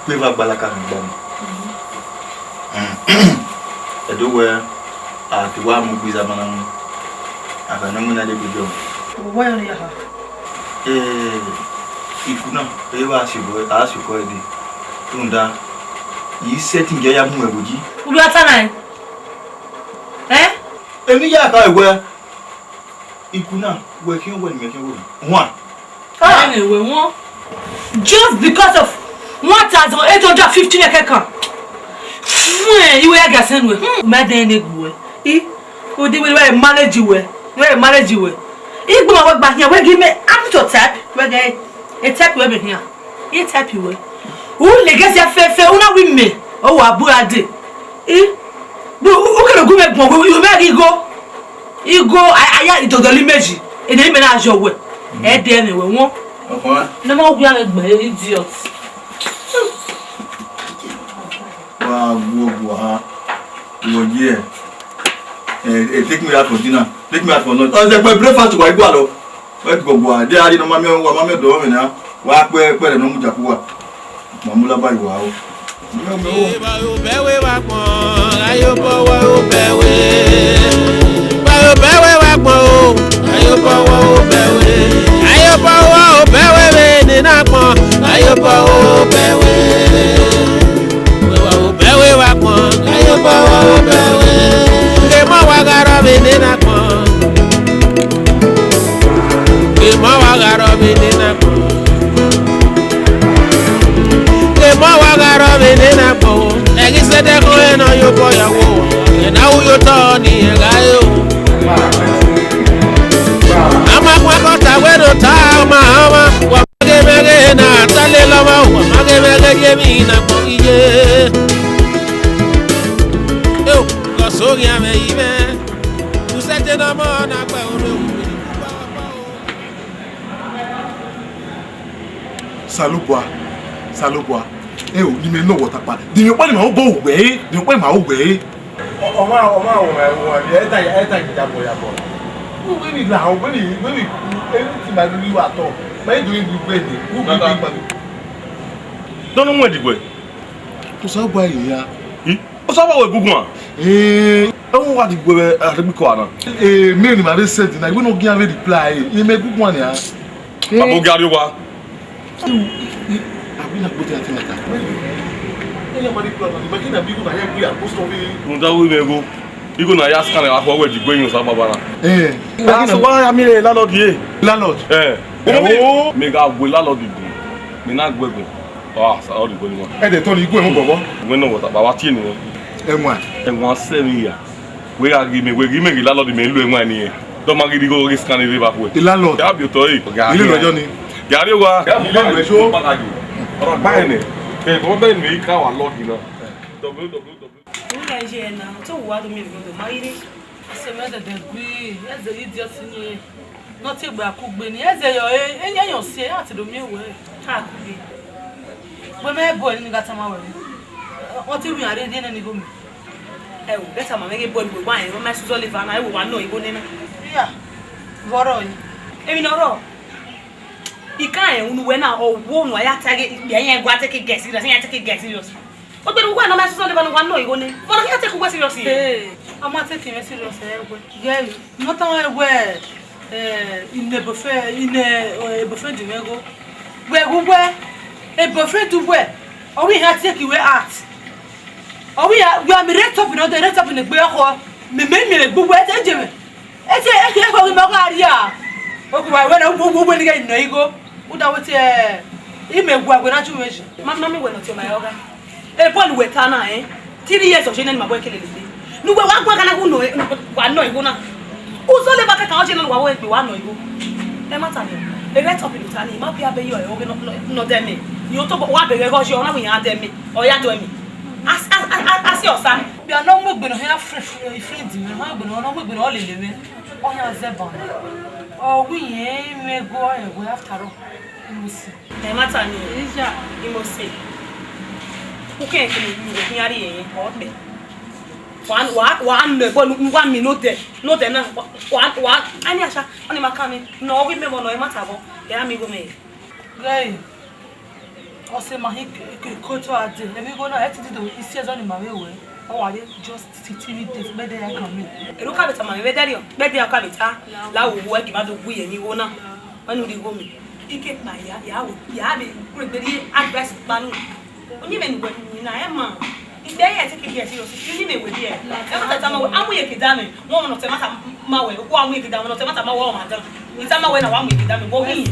Kpe eva gbalaka ni gba ọmọ. Mhm. Ẹdo wẹ, a ti wa mu gbe izama na mu. A ka nọ mu na de gbe ọmọ. Wẹ ya ha. Eh, iku na, e wa si bọ, a si kọ ẹde. Rhunmwuda, I setting ya ya mu ẹvbo yi. Ulu ata na. Eh? Emwi ya ka wẹ, iku na, wẹ khian wẹ, mẹ khian wẹ. Wan. Ah, ẹnẹ wẹ wọn. Just because of one thousand eight hundred fifty nẹ kẹkan. Fún ẹ, iwe ya gẹsẹ nu ẹ. Hmm, mẹ dẹ ne gbuẹ. I, o de wẹ wẹ marriage wẹ. Wẹ marriage wẹ. I gbọmọ wẹ gba hian, wẹ gi mẹ, I'm to type. Wẹ gẹ, e type wẹ mẹ hian. I type wẹ. U le gẹsẹ fẹfẹ, u na wi mẹ. O wa bu ra de. I, bu, u, u kere gu mẹ gbọn, u, u mẹ ghi go. Igho, a, a ya idodọ li meji, ene imẹ na yọ wẹ, ẹ dẹ mwẹ wẹ wọn. Ọkọ. Ne ma wu ya mwẹ gbẹ, idiot. Wa wu ogu ha. Wo ye. Eh, eh, take me out for dinner. Take me out for lunch. Ọ zẹ pé breakfast wa igua lọ. Wẹ ti gbọgbọ a, de a di nọ ma miẹn, wa ma miẹn ọdọ mwẹ na. Wa kpẹ kpẹrẹ ne ọ mu jaku wa. Ma mu laba yi wa o. Obẹ we wa kpọn, aye obọ wọ obẹ we. Obẹ we wa kpọn o, aye obọ wọ obẹ we. Aye obọ wọ obẹ we vbe ne na kpọn, aye obọ wọ obẹ we. Obẹ we wa kpọn, aye obọ wọ obẹ we. Nge mọ wa gha rrọọ vbe ne na kpọn. Osanobua, Osanobua, ẹ o, ne imẹ nọ wẹ ọta kpa, de emwi ọkpa ne ima obọ wẹ, de emwi ọkpa ne ima ru wẹ. Ọ, ọ ma, ọ ma wẹ, wẹ, wẹ, ẹta, ẹta, yabọ, yabọ. Wẹ, wẹ ni la, wẹ ni, wẹ ni, ẹ ni ti ma lu wa tọ. Ma i do ibu gbe ni, wẹ, wẹ, wẹ, wẹ. Dọnọ wẹ diguẹ. Osanobua ya. I? Osanobua wẹ guguan. Ee, ẹ wẹ wa diguẹ vbe adegbikọ na. Ee, mẹ ne ima rre send na, iwẹ ne ọ gian vbe reply, imẹ guguan nia. Baba, u gha rrie owa. Abi na gbote ati na ta. Ẹ ya ma ni plan na, ma kina bi igho na ya gbe ya post ọvbe. Rhunmwuda wẹ igho, igho na ya scan vbe akhuẹ wẹ diguẹ yin Osanobua na. Eh. That's why I mean landlord ye. Landlord. Eh. Oh. Me ga gbe landlord diguẹ. Me na gbe gbe. Ah, sa ọ diguẹ ni wa. Ẹ de tọ ni igho ẹmwẹ bọbọ. Wẹ nọ wọta, baba tie ni wẹ. Ẹmwẹ. Ẹmwẹ seven year. Wẹ gha ghi mẹ, wẹ ghi mẹ ghi landlord mẹ lu ẹwaẹn ni. Dọ ma ghi rhie igho ghi scan vbe vbe akhuẹ. The landlord. Ya bi otọ ẹre. Ilé ìlú ẹjọ́ ni. Gari wa. Ilé ìlú ẹjọ́. Ọ̀rọ̀ báyìí nẹ. Ẹ, ọ̀rọ̀ báyìí nẹ, ika wa lọ gina. W W W. Ní ẹ jẹ ẹ na, tó wà lómi ìlú ọdọ, máa yí rí. Ẹsẹ̀ mẹ́tẹ̀ẹ̀dẹ̀ gbé, ẹsẹ̀ yìí di ọtí ni. Nọ te gbe akugbe ni, ẹzẹ yọ, e, e, e, yọ si, e, a te do miẹn wẹ. Akugbe. Wẹ mẹ bọ ni gha tama wẹ. Ọ te ru iran rre, rre nene igho mẹ. Ẹ o, bẹta ma mwẹ ghe bọ ni wẹ wa rẹn, ma suzọ leva na, ẹ wẹ wa nọ igho nena. Iya, vbe ọ rrọọ yi? Emwi ne ọ rrọọ. I ka rẹn unu wẹ na, ọ wo unu a ya ta ghe, ikpia iran gua take it get serious, iran take it get serious. Ọ gbe ne uwa nọ ma suzọ leva ne wa nọ igho nẹ. Vbọ na khian take uwa serious ye? Ee, a ma take mwẹ serious, ẹ wẹ. Ghe, ne ọ tama wẹ, eh, ine boyfriend, ine, eh, boyfriend mwẹ igho. Wẹ ghe uwẹ, e boyfriend uwẹ, ọ wẹ iran take wẹ out. Ọ wẹ iran, wẹ a mi rate up ne ọ dẹ, rate up ne egbe ọkhọ. Mẹ, mẹ, mẹ gbe uwẹ, ẹ te je mwẹ. Ete, eke, eke, ọghe ma gha rria. Oku wa wẹ na, uwu, uwu, uwu, ni ghe nọ igho. Uda wẹ te, imẹ gua wẹ na ju mwẹ ji. Ma, ma mi wẹ nọ te ma yọ gha. E bọ ne uwẹ ta na, eh? Three years ọ je nẹ ne ima bọ kele lele. Ne uwẹ wa gua gha na gu nọ, wa nọ igho na. Uzọ leva kẹkan ọ je nẹ ne uwa wẹ gbe wa nọ igho. Ẹ ma ta ni. E rẹ top ni ta ni, ma bia be yọ, e, oghe nọ, nọ, nọ dẹ mẹ. Yo to wa be ghe gọ je, ọ na wẹ iran dẹ mẹ. Ọ ya dọ mẹ. As, as, as, as, asi ọsa. Bia nọ mu egbe nọ hia friend, friend mẹ, ha egbe nọ, nọ mu egbe nọ lele mẹ. Ọ hia zẹ ban. Ọ wẹ iran mwẹ gọ ẹwẹ after all. Imosi. Ẹ ma ta ni. Ija. Imosi. U kẹ ke ni u khin ari ẹre, ọ kpẹ. Wa, wa, wa nọ ẹbọ, wa mi nodẹ, nodẹ na, wa, wa, wa, ani asha, ọni ma kan mi, nọ, ọ ghi mẹ vbọ nọ, ẹ ma ta vbọ, ẹ ra mi igho mẹ. Ghee, ọ sẹ ma hin ke, ke, ke otọ a dee, emwi igho na, ẹ te do, isi ẹzọ ni ma vbe wẹ, ọ wa re just three days, vbe ẹdẹ ya kan mi. Ero ka vbe tama mwẹ vbe ẹdẹrriọ, vbe ẹdẹ ya ka vbe ta, la wo wo ẹgi ma do gu ye emwi igho na, wẹ ne u rhie igho mẹ. Ike kpa ya, ya wo, ya vbe kure gbe rhie advice kpa nu. Oni mẹ ne uwẹ ni na, ẹ ma. Igbe ẹre te ke gie serious. Ini mẹ wẹ biẹ. Ẹ ma ta ma wẹ, a mu ye ke da mẹ. Wọn mọ nọ te ma ta ma wẹ, wa mu ye ke da mẹ, nọ te ma ta ma wẹ ọ ma dan. I ta ma wẹ na wa mu ye ke da mẹ, wọ wi.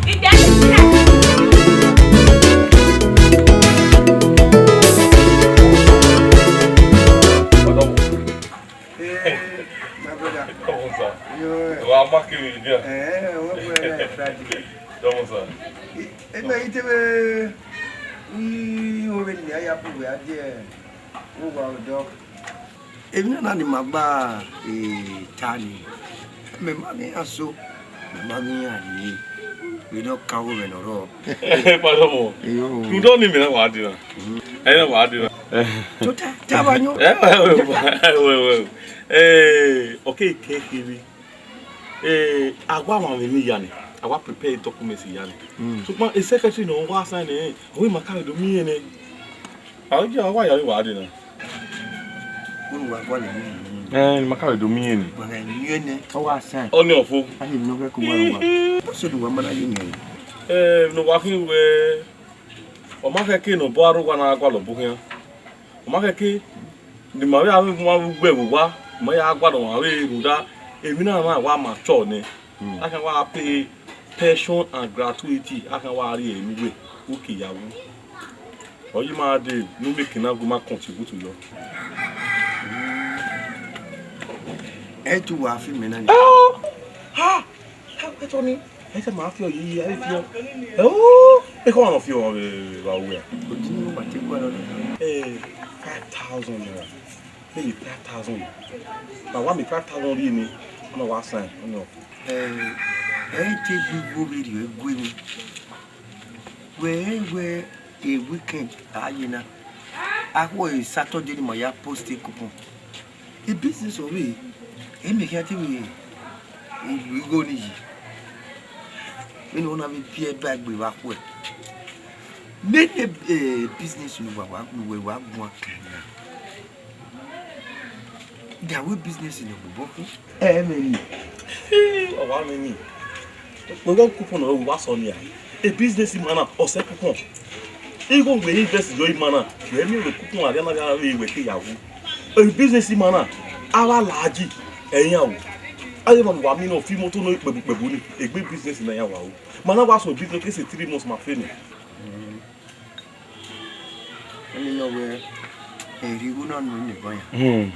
Igbe ẹre. Hey, my brother. Come on, sir. Yo, eh. Wa ma kiri ni. Eh, wọ́n fún ẹ láì Friday. Come on, sir. Ebe yìí tẹ́wé ní orí ni a ya bùwẹ̀ adìẹ wọ́n wà ọ̀dọ́. Èmi náà ni màá gbà, eh, ta ni. Mẹ má ní aṣọ, mẹ má ní àyè. Mẹ dọ́ káwọ́ mẹ nọ̀rọ̀. Pardon mo. Iyo. Tudọ ni mẹ na wa di na. Ẹ na wa di na. Tota, ta wa nyo. Ẹ wẹ wẹ wẹ wẹ. Eh, okay, ke kiri. Eh, a wa wan vbe ni ya ni, a wa prepare documents ya ni. Mm. Sokpan e secretary ne ọ wa sign ẹre, ọ wẹ ima ka vbe do miẹn nẹ. A ghi a wa ya vbe wa dee na. Unu wa gualọ ni. Eh, ima ka vbe do miẹn ni. Wa gha miẹn nẹ, ọ wa sign. Ọni ọfo. A ghi nọ vbe ko wa wa. Bó ṣe dùn wa ma na ye miẹn. Eh, ne wa khin wẹ, ọ ma khẹke ne obọ aro wa na gualọ bu khian. Ọ ma khẹke ne ima vbe aro wa vbe ugbẹ vbe owa, ima ya gualọ ọmwa vbe rhunmwuda emwi na ma wa ma chọ nẹ. Hmm. A khian wa pay pension and gratuity, a khian wa rhie ne uwẹ, u ke ya wu. Ọ ye ima dee ne u miẹn eke na gu ma contribute yọ. Ẹ i tu wa fi mẹ na ni. Ẹ o! Ha! Ẹ tọ ni, ẹ tọ ma fi ọ yi, ẹ fi ọ. Ẹ o, ẹ kọ ma fi ọ vbe vbe uwẹ. Odin ni wa te gua lọ. Eh, five thousand naira. Maybe five thousand. Na wa miẹn five thousand rhie nẹ, ọ na wa sign, ọ nọ. Ẹ, ẹ i te gbe igho vberriọ, ẹ gu emwi. Wẹ rẹn wẹ e weekend a ye na, akhuẹ Saturday ne ima ya post coupon. E business ọvbehe, ẹ i miẹn khian te vbe lu igho nii yi. Vbene ọ na vbe biẹ ba egbe vbe akhuẹ. Nene, eh, business ne uwa wa, ne uwa wa guan kan na. Da wẹ business ne obọ khin. Ẹ mẹ ni. Ọ wa mẹ ni. Wẹ wẹ coupon ọre wa sọ nia. E business man na, ọ sẹ coupon. Igho wẹ invest yọ ima na. Wẹ miẹn wẹ coupon arria na gha vbe wẹ ke ya wu. E business man na, a wa laji, ẹ i yan wu. A ye ma wa mi nọ fi moto nọ kpẹbu kpẹbu ni. Egbe business na ya wa wu. Ma na wa sọ business ke se three months ma fe ni. Ẹni nọ wẹ, ẹ rhie igho na nọ ne ban ya. Hmm.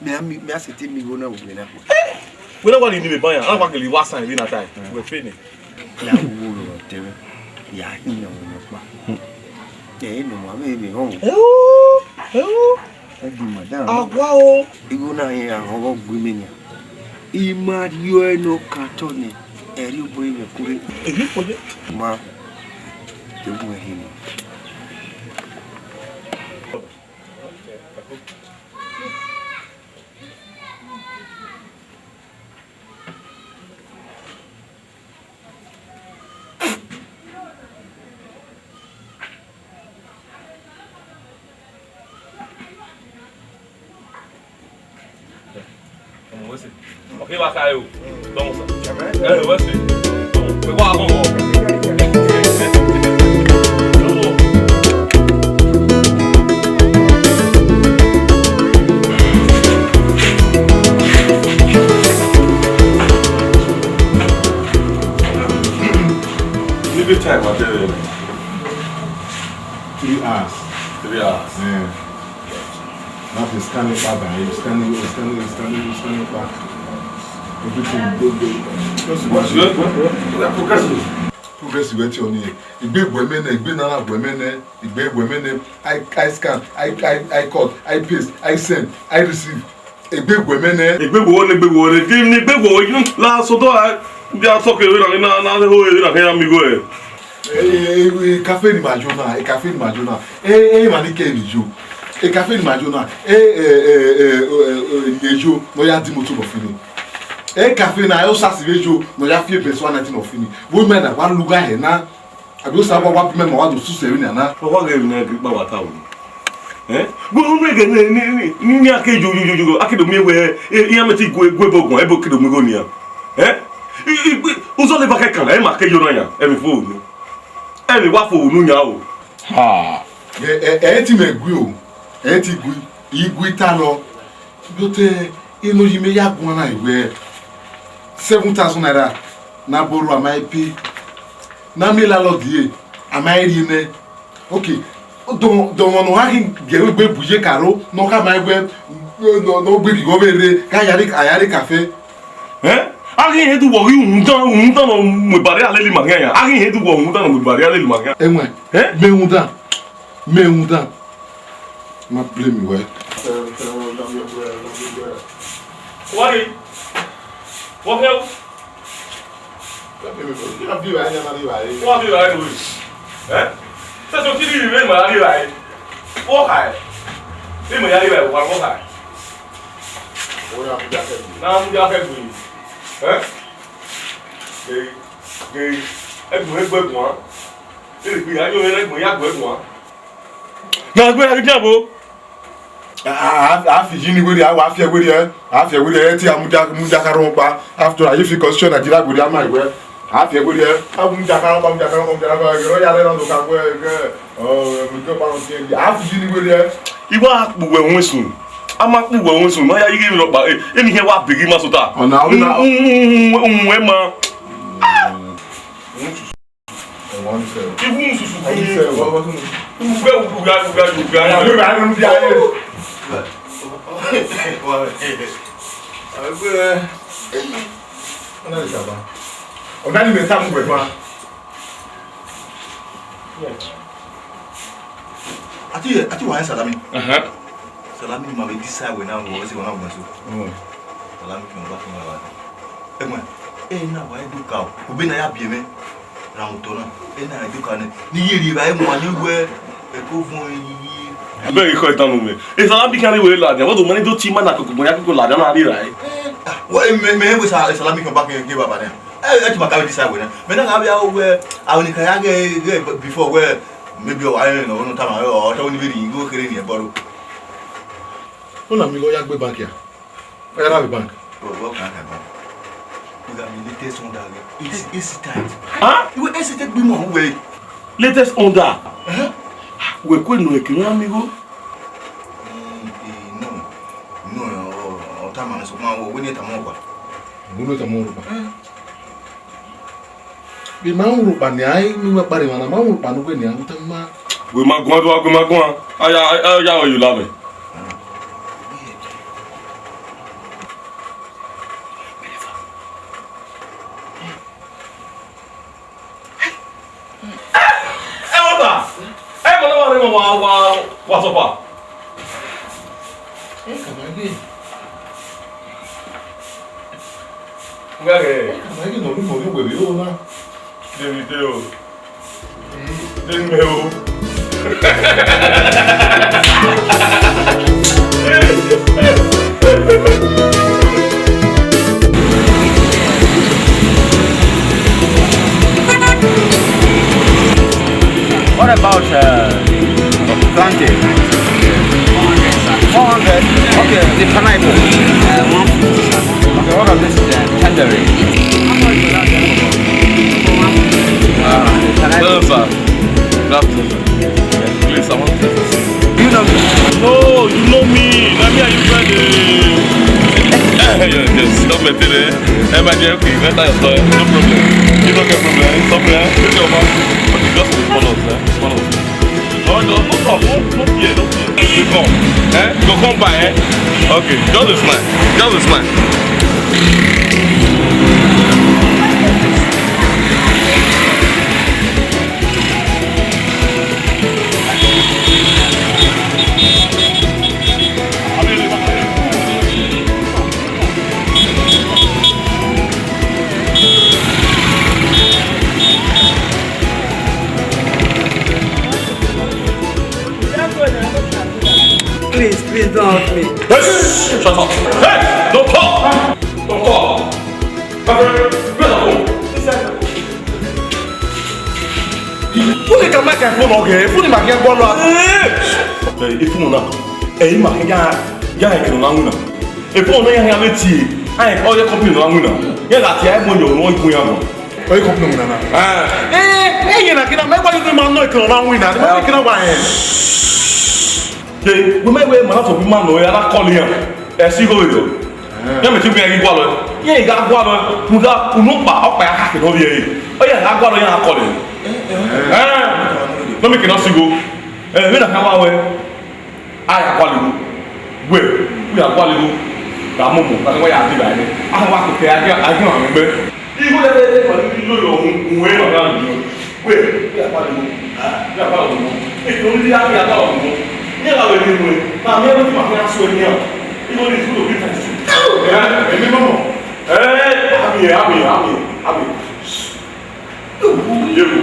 Mẹ a mi, mẹ a sẹtin miẹn igho na vbe na. Wẹ na wa rhie ni vbe ban ya, a wa gele wa san vbe na ta. Wẹ fe ni. Ya wo ro tẹmwẹ, ya hin yan ọmọ kpa. Ẹ i nọ ma vbe vbe họn. Ẹ o, ẹ o. Ẹ di madam. Awa o. Igho na hin ahọn vbe gu mẹ nian. I ma rhie ọre ne ọ ka tọ nẹ, ẹre obọ mwẹ kure. Èyí kò dé. Ma, te gun ẹhin nọ. Ọmọ wẹ sẹ. Ọ kẹ wa ka ẹ o. Dọmọ sa. Ẹ wẹ sẹ. Dọmọ. Wẹ wa bọ. Nibi time a dẹ rẹ. Three hours. Three hours. Yeah. That is scanning back and scanning, scanning, scanning, scanning back. Everything go, go. Just watch it. We are progressing. Progress wẹ tie ọni. Igbe gu ẹmwẹ nẹ, igbe na na gu ẹmwẹ nẹ, igbe gu ẹmwẹ nẹ, I, I scan, I, I, I cut, I paste, I send, I receive. Egbe gu ẹmwẹ nẹ. Egbe gu wọ nẹ, egbe gu wọ nẹ. Di ne egbe gu wọ, la sotọ a, bia sọ ke vbe na, na, na ho vbe na kẹ ya mi igho ẹ. E, e, e, kafe ni ma yo na, e kafe ni ma yo na. E, e, ma ni ke ni yo. E kafe ni ma yo na. E, e, e, e, e, e, e, yo, no ya di moto bọ fini. E kafe na, e osa si vbe yo, no ya fi ebe so na ti no fini. Wo me na, wa lu ga he na. Abi osa wa, wa bu mẹ ma wa do suse vbe nian na. Wa wa ghẹ emwi ne a ghi kpa wa ta o. Eh? Gu unu ege ne, ne, ne, ne, ne a ke yo, yo, yo, yo, a ke do miẹn wẹ, e, iran mẹ ti gue, gue ebe guan, ebe ke do mu igho nian. Eh? I, i, i, uzọ ne eva ke kan, ẹ ma ke yo na yan, ẹmwẹ fo unu. Ẹmwẹ wa fo unu yan o. Ha. Ẹ, ẹ, ẹ ti mẹ gui o. Ẹ ti gui. I gui ta nọ. But, eh, enoyi mẹ ya guan na wẹ seven thousand naira na borrow, a ma pay. Na miẹn landlord ye, a ma rhie nẹ. Okay. Dọmọ, dọmọ ne ọ gha ghi gie egbe bu ye karo, ne ọ khama wẹ, ne ọ, ne ọ gbe irigho vbe rre, gha ya rre, a ya rre kafe. Eh? A ghi hẹ du wọ ghi uhunmwu dan, uhunmwu dan ne ọ mu eba rre a lele ima khian ya. A ghi hẹ du wọ uhunmwu dan ne ọ mu eba rre a lele ima khian. Ẹwẹn, eh? Mẹ uhunmwu dan, mẹ uhunmwu dan. Ma blame wẹ. Wari, wọ kẹ o. Wọ bi ra ẹre we. Eh? Sẹsẹ o ti ri ri ma ri ra ẹre. Wọ kha ẹ. Ri ma ya ri ra ẹre, wọ kha ẹ. Na mu dia kẹ gbe. Eh? Ghe, ghe, ẹgbọn, ẹgbọn, ẹgbọn. Ẹ lè gbé ya yọ ẹgbọn, ya gbọ ẹgbọn. Na gbé ya gidi abo. A, a, a fi yi ni weri, a wa fi ẹweri ẹ, a fi ẹweri ẹ, ti a mudia, mudia ka rọ kpa. After all, a yi fi constitution Nigeria weri, a ma wẹ. A fi ẹweri ẹ, a mudia ka rọ kpa, mudia ka rọ kpa, mudia ka rọ kpa, ẹgẹrẹ ya rẹ na do ka wẹ, ẹgẹ, ọ, mudia ka rọ kpa, a fi yi ni weri ẹ. I wa kpu wẹ uhun esun, a ma kpu wẹ uhun esun, ma ya yi ghe emwi nọkpa, e, emwi hia wa beghi ma sota. Ọna, ọna. Uhun, uhun, uhun, uhun, uhun, ẹ ma. Iwu mususu. Ugbe, ugbe, ugbe, ugbe. Ọna ni mẹ ta mu wẹ ma. Ati, ati wa Salami. Aha. Salami ma vbe decide wẹ na, wẹ si wẹ na gbẹn so. Mm. Salami kẹ ọba kẹ ọba. Ẹgbẹn, ẹ na wa do ka o. Ube na ya biẹ mwẹ. Ra mu otọ na. Ẹ na do ka nẹ. Ni ye rri evba ẹ mu wa ni wẹ, ẹ ko vuọn yi. Abeg, ikọ itan mu mẹ. E Salami kẹ rre wẹ ladian. Wẹ do ma ni do tie ima na koko, ya koko ladian na rri ra ẹ. Ẹ, ah, wẹ, mẹ, mẹ, wẹ Sa-, Salami kẹ ọba kẹ, kẹ baba nẹ. Ẹ, ẹ ti ma ka vbe decide wẹ nẹ. Mẹ na gha vbe aro wẹ, aro ni ka ya ghe, ghe before wẹ, maybe ọ wa rẹn nọ, ọ nọ tama, ọ, ọ tọ ni vbe rri igho kherhe ni ẹ bọrọ. Una miẹn igho ya gbe bank ya. Ọ ya ra vbe bank. Bro, wẹ ọkan ka bank. Wẹ gha miẹn latest Honda ghe. Esi, esi tight. Huh? Iwẹ esi te gbe imọ hu wẹ. Latest Honda. Ẹhẹn. Wẹ kue nọ ẹke, wẹ a miẹn igho. Mm, eh, no. No, ọ, ọ tama, sokpan wẹ, wẹ ne tama ọkpa. Wẹ ne tama ọkpa. Eh. Vbe ma rhunmwuda nian, ẹ i miẹn uwẹ kpa rre emwa na, ma rhunmwuda ne uwẹ nian, u tama ima. Wẹ ma guan, do a wẹ ma guan. A ya, a ya, ọ yo la mwẹ. Ẹ, ọba! Ẹ, bọlọ wa rre wa, wa, wa sọfa. Ẹ, kama gbe. Nga ghe. Ẹ, kama gbe nọ ru mọ ru wẹ vbe ro na. Davido. Davido. What about, uh, plantain? Four hundred. Okay, the pineapple. Uh, one fifty. Okay, what about this, uh, tangerine? Uh, the pineapple. No, sir. Good afternoon, sir. Please, I want to test this. You know me? No, you know me. Na me and you friend, eh. Eh, eh, yes, yes. Don't be there. Eh, my dear, okay, enter your store. No problem. You don't get problem. It's okay, eh? Take your man. Okay, just follow us, eh? Follow us. No, no, no, no, no, no fear, no fear. You come. Eh? You go come by, eh? Okay, just a smile. Just a smile. Please, please don't hurt me. Hey, shut up. Hey, don't talk. Don't talk. My friend, where's the phone? Inside the phone. Unu ka ma ka phone ọghe, phone ma khian gbọlọ. Eh, phone na. Eh, ima khian ya, ya ekene na wina. Phone na ya khian vbe tie. Ai, ọ ye company na wina. Ya la tie ai mo yo no igun ya mo. Ọ ye company wina na. Ah. Eh, eh, ye na kina, me kwa ni ma no ekene na wina. Me kina wa eh. Ke, wẹ ma wẹ ma na fo bi ma nọ, ya na call iran. Ẹ si igho vberriọ. Iran mẹ te gbe iran ghi gualọ. Iran gha gualọ, rhunmwuda unu ọkpa, ọkpa ya khakhe ne ọ vbiẹ ẹre. Ọ ya gha gualọ, iran gha call iran. Ẹ, nọ mẹ ke na si igho. Ẹ, vbene a kha wa wẹ, a ya gualọ igho. Wẹ, u ya gualọ igho. Gha momo, gha wa ya dee ba ẹre. A wa koko, a ghi, a ghi ọmwa mwẹ. Igho ya dee, dee, dee, dee, dee, dee, dee, dee, dee, dee, dee, Wẹ, wẹ agbada nọ. Wẹ agbada nọ. Eto ni ya, wẹ agbada nọ. Iran gha vbe rhie nuẹn, ma miẹn ẹvbo ma khian suẹn nian. Igho ni fulu bi ta isu. Ẹ, ẹ, mi mama. Ẹ, ami, ami, ami, ami. Ye wo.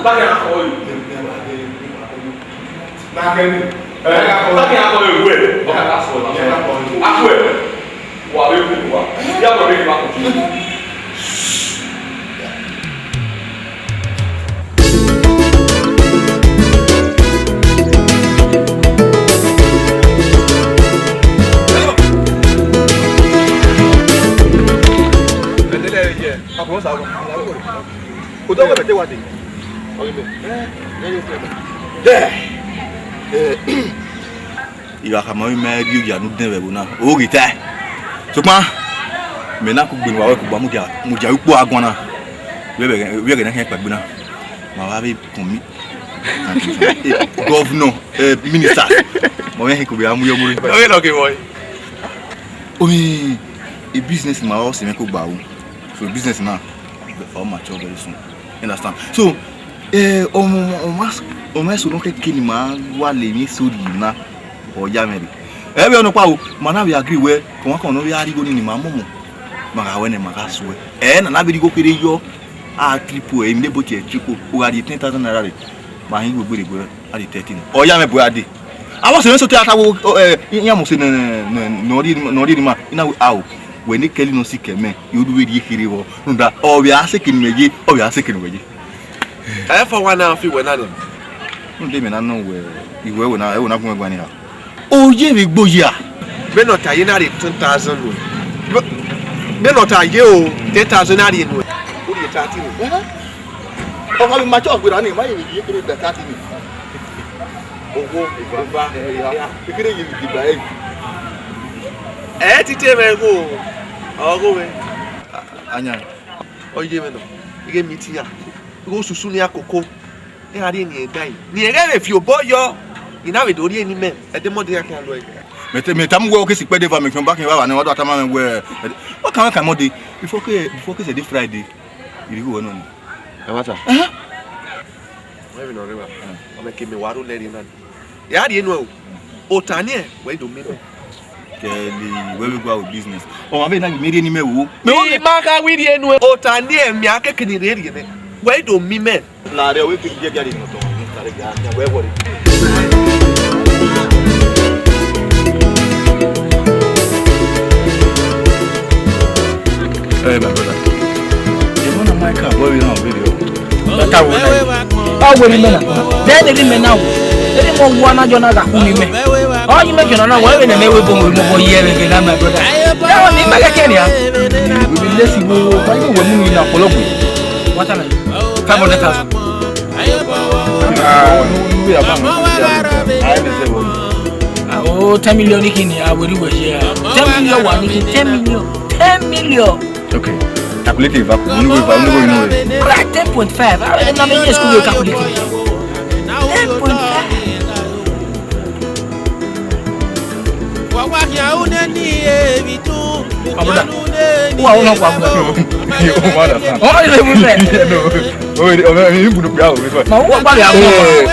Ba ya kọ yi. Na kẹ ni. Ẹ, ba ya kọ yi wẹ. Ọ ka ta sọ. A kọ yi. Wa vbe ku wa. Ya wa vbe ku wa. Odọ wẹ bẹtẹ wa de. Dẹ. Eh. I gha khama ọmwa ima rhie oya ne u dẹn vbe ẹvbo na, o ghi tae. Sokpan, mẹ na kugbe ne uwa wẹ kugba mudia, mudia ukpo a guan na. Vbe ẹghẹ, vbe ẹghẹ ne a khian kpaegbe na, ma vbe kọmi, governor, eh, ministers, ma vbe hẹn kugbe a mu yọ mu re. Ọ ghe nọ ke vbọ? Omi, e business ma ọ sẹ mwẹ kugba o. So business na, ọ mature very soon. You understand? So, eh, ọmọ, ọmọ, ọmọ eso nọ kẹkẹ ne ima wa le emwi eso rhie na, ọ ya mwẹ rre. Ẹ vbe ọnọkpa o, ma na vbe agree wẹ, kọmwa kọmwa ne ọ vbe a rhie igho nii ne ima mọmọ, ma gha wẹ ne ma gha suẹ. Ẹ na na vbe rhie igho kherhe yọ, a triple, emwi ne boat triple, u gha rhie ten thousand naira rre, ma hin igho gberra egbe, a rhie thirteen. Ọ ya mwẹ bu a dee. Avbe ọse mwẹ sotọ a ta wo, ẹ, iran mose ne, ne, ne, ne ọ rhie, ne ọ rhie ne ima, I na wẹ, ao, wẹ ne Kelly nọ sikẹ mẹ, I ru vbe rhie kherhe vbọ, rhunmwuda, ọ vbe a sẹ eke ne imẹ ye, ọ vbe a sẹ eke ne uwẹ ye. Ẹ fọ wa na fi wẹ na nẹ. Rhunmwuda imẹ na nọ wẹ, I wẹ ẹvbo na, ẹvbo na gun mwẹ guan nian. Oye vbe gbe oya. Vbene ọ ta ye na rhie ten thousand nuẹ. Vbene ọ ta ye o, ten thousand na rhie nuẹ. U rhie thirteen. Ẹhẹn. Ọ gha vbe ma church gberra ni, ma ye vbe ye kere da thirteen. Owo, eva, eva. Ekere ye vbe ba e. Ẹ tite mwẹ igho, ọ gho mwẹ. Anya. Ọ ye mwẹ nọ, I ghe meet iran. Igho susu ne iran koko. Iran rhie eni ẹdae. Ne irẹn ghẹ vbe fi obọ yọ, I na vbe do rhie eni mẹ, ẹdẹ Monday iran khian lo ẹe. Mẹ te, mẹ tama uwẹ, ọ ke sikpẹdẹ eva, mẹ khian ọba khian evbavba nẹ, wa do tama mwẹ wẹ, ẹdẹ, wa kan, wa kan Monday, before ke, before ke sẹ ẹdẹ Friday, I rhie igho ruẹ nọ ni. Ẹmwata. Ẹhẹn. Wẹ vbe nọ rre evba, ọ mẹ ke mẹ wa ru lẹrriẹ na. Ya rhie nuẹn o, ota niẹn, wẹ i do miẹn mẹ. Kẹle, wẹ vbe gua ru business. Ọmwa vbe na ghi miẹn rhie eni mẹ wo. Mẹ wo mẹ. I ma gha wẹ i rhie nuẹn. Ota niẹn, mẹ a keke ni rhie rhie nẹ. Wẹ i do miẹn mẹ. Lare, wẹ keghi gie gia rhie eni otọ, ni kare gia, gia wẹ wọrẹ. Hey, my brother. The one of my car, boy, we don't really. That I will. Ọ wẹ ne imẹ na, then ne imẹ na wo, eni mọ wa na jọ na gha khu ne imẹ. Ọ yi mẹ jọ na na wẹ vbe ne mẹ wẹ bo mo mo ye vbe na, my brother. Ya wa ni mẹ kẹkẹ nia. We be lazy wo, why you we mu ni na kpọlọgbe? What am I? Five hundred thousand. Ah, no, no, we have a, I have a seven. Oh, ten million ni kini, I will do it, yeah. Ten million wa ni kini, ten million. Ten million. Okay. Calculate it back. Unu go, unu go, unu go. Right, ten point five. Ah, na me yes, could you calculate it? Ten point five. Wa wa khian une ni evi tun. Abuda. Wa wa kwa abuda. You understand? Oh, you never said. No. Oh, oh, oh, you put up your house. Ma wa kwa ya. Oh,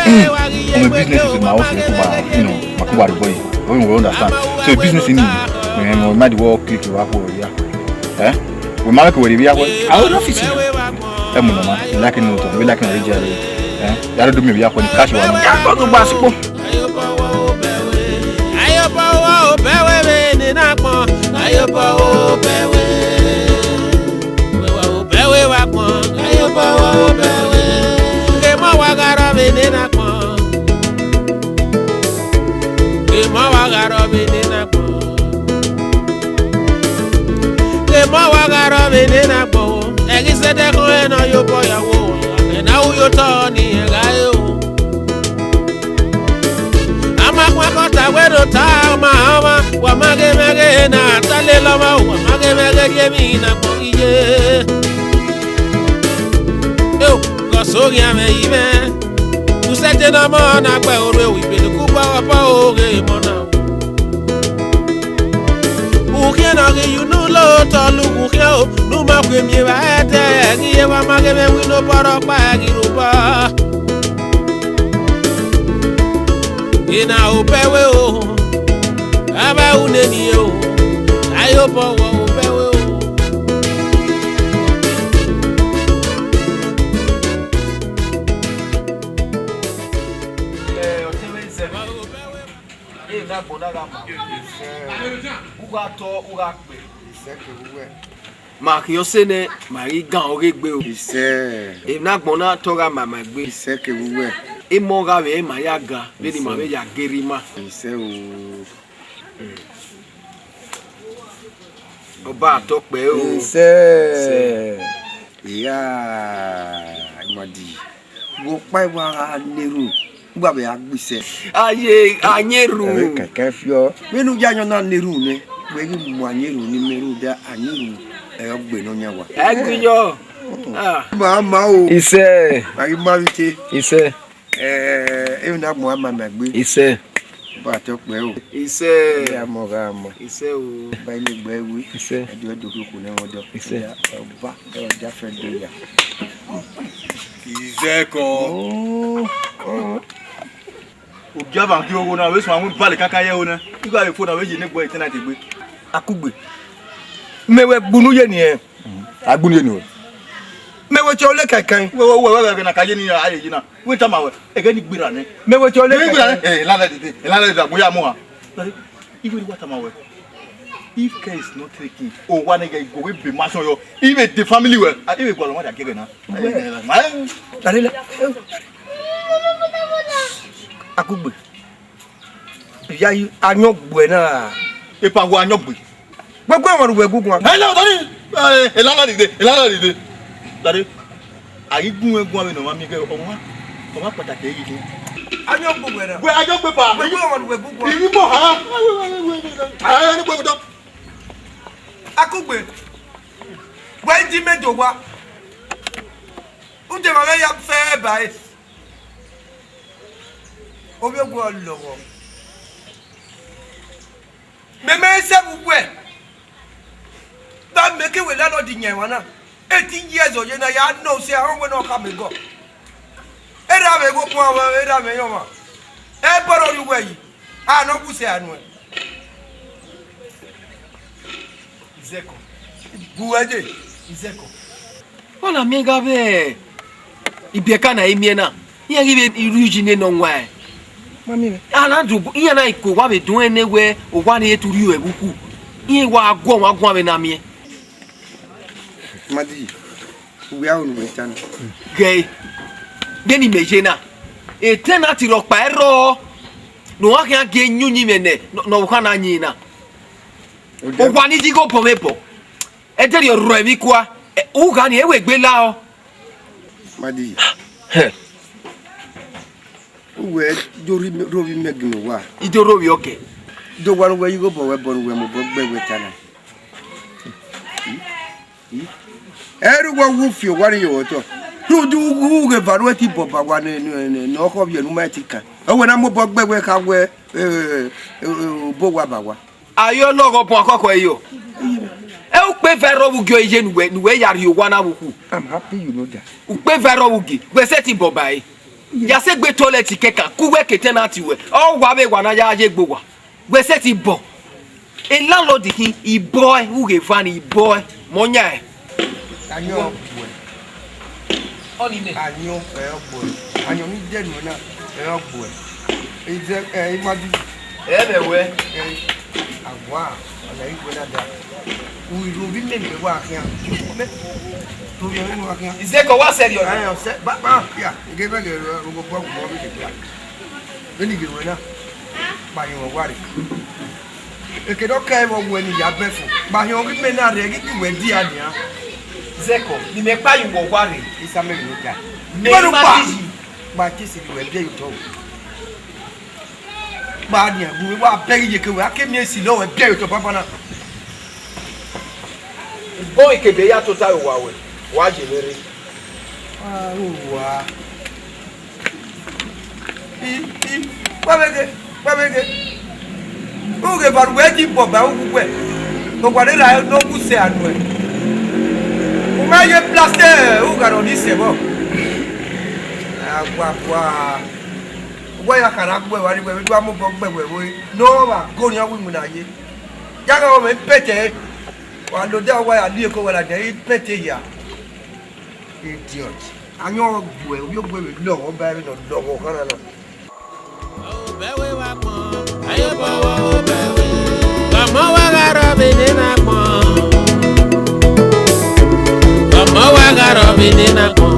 mm. On the business is my house, you know, my kuba boy. Oh, you understand. So business in me. When my work click, you work, yeah. Eh? We ma ke wẹ rhie vbe ya wẹ. A ru office. Ẹ mu nọ ma, I like ni otọ, we like ni rhie ya rre. Eh? Ya do do mi vbe ya wẹ ni cash wa nọ. Ya kọ do gba sikpo. Ayobọ wo bẹwe vbe ne na kpọn, ayobọ wo bẹwe. Wẹwẹ wo bẹwe wa kpọn, ayobọ wo bẹwe. Ke mọ wa gha rọ vbe ne na kpọn. Ke mọ wa gha rọ vbe ne na kpọn. Ke mọ wa gha rọ vbe ne na gbọ, ẹ ghi zẹdẹ khọn ẹn ne ọ ye obọ ya wo, ẹ na ru ye otọ ni ẹ gha re o. A ma khuan kọta wẹ do ta ọma ọmwa, wa ma ghe mwẹ ghe na ta lele ọmwa, wa ma ghe mwẹ ghe rhie emwi na gbọ ghi ye. Eo, gọsọ ghian mwẹ yi mwẹ. Usẹte ne ọmọ na gbe orhu ewu igbele ku gba ọbọ oghe emọ na. Ukhian ne ọ ghi ye unu lo otọ lu ukhian o, ne u ma khue miẹn evba ẹdẹ, ẹghi ye wa ma ghe mwẹ winna obọ rhọkpa ẹghi rre obọ. Ena obẹ we o, avbe ru neni o, ayobọ wọ obẹ we o. Ẹ, ọtẹn mwẹ zẹ. Ena agbọn na gha ma. U gha tọ, u gha kpe. Isẹ kevbe uwẹ. Ma khian ọse nẹ, ma ghi gan ọghe egbe o. Isẹ. Emwi ne agbọn na tọ gha ma ma egbe. Isẹ kevbe uwẹ. Emọ gha vbe ma ya ga, vbene ima vbe ya geri ma. Isẹ o. Ọba atọ kpẹ o. Isẹ. Isẹ. Iya, imadi. Wo kpa iwa gha na erhunmwu, u gha vbe a gbe isẹ. Aye, a na erhunmwu. Ẹre kẹkẹ fiọ. Vbene u ya yọn na na erhunmwu nẹ, wẹ ghi mu a na erhunmwu ne imẹ rhunmwuda a na erhunmwu, ẹ, ọ gbe nọyan wa. Ẹ gbe yọ. Ah. Ma ma o. Isẹ. Ma ghi ma vbe te. Isẹ. Eh, emwi ne agbọn a ma ma egbe. Isẹ. Ba te ọkpẹ o. Isẹ. Gha mọ, gha mọ. Isẹ o. Ba ile gbe ẹwe. Isẹ. Ẹdẹ ẹdẹ okhuo ne ẹmwẹ ọdọ. Isẹ. Ọba, ẹ wa dia fẹ do ya. Isẹ kọ. Oh, oh. Ogiava ghi ogho na, vbe suẹn avbe bale kankan ye ẹro nẹ. Igho avbe fo na, vbe ye ne egbe ẹre tenant egbe. Akugbe. Mẹ wẹ gbunu ye niẹn. A gbunu ye niẹn. Mẹ wẹ tie ọre kankan. Wẹ, wẹ, wẹ, wẹ, wẹ, na ka ye ni a ye yi na. Wẹ tama wẹ, ẹghẹ ni gberra nẹ. Mẹ wẹ tie ọre kankan. Gberra nẹ. Eh, landlord dede, landlord dede, a mu ya mu ha. Igho ni wa tama wẹ. If care is not taken, owa ne ghe go we be mansion yo. Ibe the family wẹ. Ah, ibe gwalọ ma da gẹgẹ na. Uwẹ. Eh, eh, ma, eh. Dare la. Akugbe. Ya yi ayọn gbe na. Epa wa ayọn gbe. Gbẹgbẹ wọn wẹ guguan. Hello, Daddy. Eh, elala dide, elala dide. Daddy, a ghi gun ẹre guan vbene ọ ma miẹn ighẹ ọmwa, ọmwa kpataki ẹre ghi khin. Ayọn gbe wẹ na. Wẹ ayọn gbe pa. Gbẹgbẹ wọn wẹ guguan. Iri mọ ha. Ara ni gbẹgbẹ dọ. Akugbe, wẹ i di mẹ do owa. Ude ma ghẹ ya fẹ ba ẹre. Ovbi ogue ọ lọghọ. Mẹ mẹ sẹ vbe uwẹ. Ba mẹ ke wẹ landlord yan emwa na. Eighteen years ọ ye na ya nọ sẹ ahọn wẹ ne ọ khama egọ. Erha mwẹ igho khuan mwẹ, erha mwẹ yan ọmwa. Ẹ bọrọ rhie uwẹ yi. A nọ gu sẹ a nuẹn. Izẹkọ. Gu wẹ dee. Izẹkọ. Ọ na miẹn gha vbe ibiẹka na i miẹn na, iran ghi vbe rhie uyi nene ọwaẹn. Ma miẹn. A na do, iran na ke owa vbe dun ẹn ne wẹ owa ni re te u rhie ruẹ vbe ukhu. Iran wa guọ ọmwa guan vbe na miẹn. Madi, uwẹ a ru ne uwẹ ta na. Ghẹ, de ne imẹ ye na, e tenant rhọkpa ẹrrọọ ne ọ khian gie yin uyinmwẹ nẹ, ne ọ kha na yin na. Owa ni yi igho bọ mwẹ bọ. Ẹdẹrriọ rrọọ emwi kua, ẹ, u gha ni, ẹ wẹ egbe la ọ. Madi. Hẹ. Uwẹ do rhie ovbi mẹ ginna owa. I do rhie ovbi ọkẹ. Do owa ne uwẹ yi igho bọ wẹ bọ ne uwẹ mobọ gbe wẹ ta na. Ẹ i re uwẹ wu fi owa ni ye otọ. Rhunmwuda u ghe eva ne uwẹ ti bọ ba owa ne, ne, ne, ne ọ khọ vbiẹ ne u ma ti kan. Ọ wẹ na mobọ gbe wẹ kha wẹ, eh, eh, eh, obọ owa ba owa. Ayọ lọghọ bun akọkọ ẹre yọ. Ẹ ukpe eva ẹrọ vbe ugie ọ ye ne uwẹ, ne uwẹ ya rhie owa na vbe ukhu. I'm happy you know that. Ukpe eva ẹrọ vbe ugie, wẹ sẹtin bọ ba ẹre. Ya sẹ egbe toilet kẹkan, ku uwẹ ke tenant wẹ. Ọ wa vbe wa na ya ye egbe owa. Wẹ sẹtin bọ. E landlord khin, I bọ ẹe, u ghe eva ni, I bọ ẹe. Mẹ ọ yan ẹe. Ayọn gbuẹ. Ọni nẹ. Ayọn ẹ ọ gbuẹ. Ayọn ni dẹ nuẹ na ẹ ọ gbuẹ. Ẹ i dẹ, ẹ, I ma di. Ẹ vbe wẹ. Ẹ, awa, ọna i wẹ na da. U i ru ovbi mẹ ne wa khian. Mẹ. Ru ovbi mẹ ne wa khian. Izẹkọ wa sẹ rriọ. Ẹ, ọ sẹ, ba, ba, ya. Ige vẹ ghe ro, ro, ro, ro, ro, ro, ro, ro, Vbene I ghe ruẹ na, kpahiẹn mwẹ owa rre. Ekedọkẹ vbe ọ wẹ ne I ya bẹfo, kpahiẹn ọghe mẹ na rre, ghi gie uwẹ dia nian. Zẹkọ, ne imẹ kpahiẹn uwẹ owa rre. Isamẹ vbe ne ọ ta. Mẹ ma ti yi. Kpa te siri wẹ biẹ ye otọ o. Kpa nian, gu wa bẹghe iyeke wẹ, a ke miẹn esi ne ọ wẹ biẹ ye otọ banbanna. Bọ ikebe ya tota ye owa wẹ, wa ye vbe rre. Owa. I, i, wa vbe ghe, wa vbe ghe. U ghe eva ne uwẹ di bọ ba uwu uwẹ. Owa ne ra ne ọ wu sẹ anu ẹn. U ma ye plaster ugha ne ọ ni sẹ vbọ. Aguagua. Uwẹ ya khara gbe wa ni wẹ vbe do a mobọ gbe wẹ vbe ne ọ vba go ni ọ wu iwinna ye. Ya gha wẹ mẹ pete. Wa lode a wa ya li eko wẹ ladian, i pete ya. Idiot. Ayọn gbuẹ, ovbi ogue vbe lọghọ ba ẹre nọ lọghọ ọkhan na na. Obẹ wẹ wa gbọn, ayobọ wọ obẹ wẹ. Ọmọ wa gha rọ vbe nene agbọn. Ọmọ wa gha rọ vbe nene agbọn.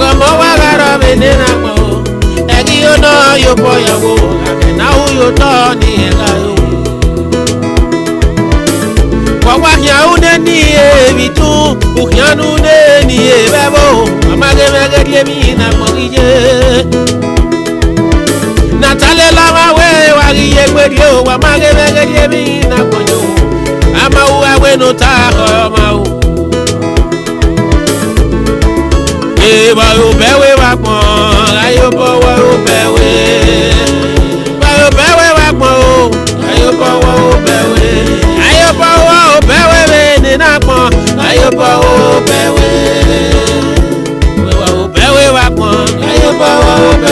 Ọmọ wa gha rọ vbe nene agbọn. Ẹghi yo nọ yo bọ ya wo, na hu yo tọ ni ẹgha yo. Wa wa khian une ni evbi tun, u khian une ni evbi ẹvbo, a ma ghe mwẹ ghe rhie emwi na gbọn ghi ye. Na ta lele ọmwa wẹ wa ghi ye egbe rhie o, wa ma ghe mwẹ ghe rhie emwi na gbọn yo. A ma ru a wẹ ne ota khọ ma o. Eva obẹ wẹ wa gbọn, ayobọ wọ obẹ wẹ. Wa obẹ wẹ wa gbọn o, ayobọ wọ obẹ wẹ. Ayobọ wọ obẹ wẹ vbe nene agbọn, ayobọ wọ obẹ wẹ. Wa obẹ wẹ wa gbọn, ayobọ wọ obẹ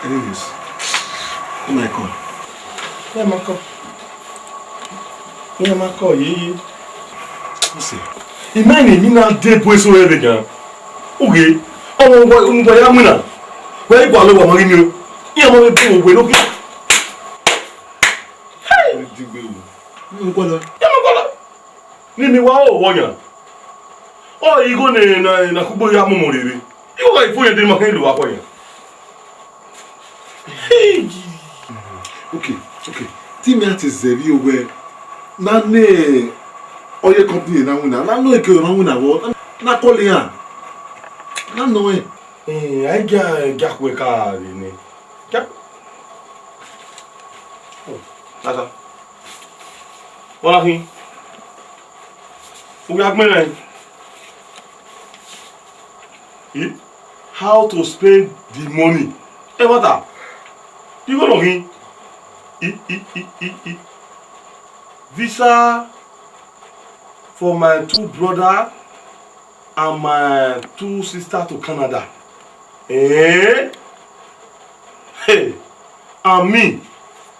Anyways, who am I call? Who am I call? Who am I call? Ye, ye. Listen, imagine me now dey boy so heavy gan. Okay. Ọmọ wa, ọmọ wa ya mu na. Wa igua lo wa ma ghi mi o. Iran ma be bu we no. Hey! Nkwọlọ. Ya mu kọlọ. Ne mi wa ho vbọ yan. Ọ igho ne na na kugbo ya mu mo rere. Igho gha ifu yan de ma khin lo wa kọ yan. Hey! Okay, okay. Te imẹ a te zẹ vbe owẹ, na ne ọye company na winna, na nọ eke na winna vbọ, na call iran. Na nọ ẹn. Eh, a i gia gia khuẹ ka rre nẹ. Gia. Oh, lata. Wala khin. Uwẹ agbẹnrẹn. Eh? How to spend the money? Ẹ wata. Igho nọ khin. I, i, i, i, i. Visa for my two brother and my two sister to Canada. Eh? Hey, and me,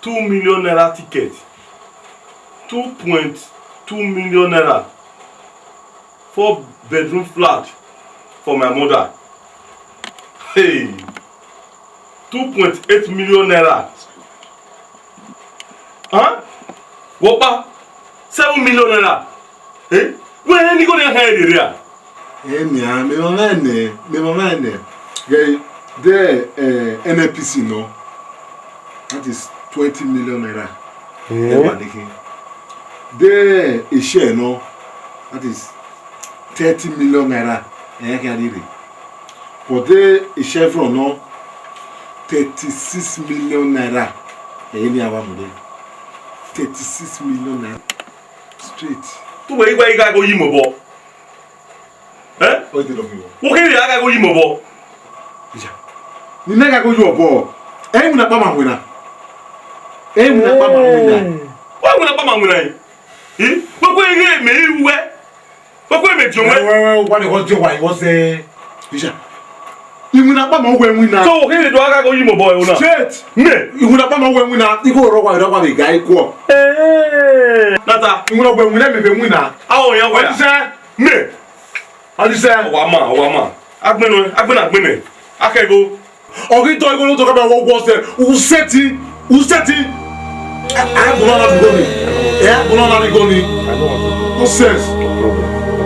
two million naira ticket, two point two million naira, four bedroom flat for my mother. Hey, two point eight million naira. Huh? Wọkpa, seven million naira. Eh? Wẹ ni ko ne hẹ rere a? Ẹ nian, mẹ ma ma nẹ, mẹ ma ma nẹ. Ghe, de eh, N N P C nọ, that is twenty million naira. Eh? Ẹ wa dekhin. De Eshẹ nọ, that is thirty million naira. Ẹ khian rire. But de Chevron nọ, thirty six million naira. Ẹ ni a wa mu re. Thirty six million naira. Straight. Tu wẹ igba igha go yi mobọ. Eh? Ọ dẹ lọ fi wọ. Wo kiri a ga go yi mobọ. Iya. Ni na ga go yi obọ. Ẹ mu na pa ma wena. Ẹ mu na pa ma wena. Wa mu na pa ma wena. Eh? Wo ko ire me iwe. Wo ko me jọ Wẹ, we. Wẹ, wẹ, wa ni wọ jọ wa, wọ sẹ. Iya. Iwina pa ma wẹ wina. So wo kiri do a ga go yi mobọ ẹ o na. Straight. Me. Iwina pa ma wẹ wina. Iko ro wa, ro wa be ga iko. Eh. Nata. Iwina wẹ wina me be wina. A o yan wẹ. Ọdisẹ. Me. Ọdisẹ. Wa ma, wa ma. Agbẹnẹ, agbẹnẹ, agbẹnẹ. Akẹgo. Ọ ghi dọ igho ne otọ kama wọ wọ sẹ, u sẹtin, u sẹtin. Ẹ, ẹ, bọlọ na bi goni. Ẹ, bọlọ na bi goni. Nonsense.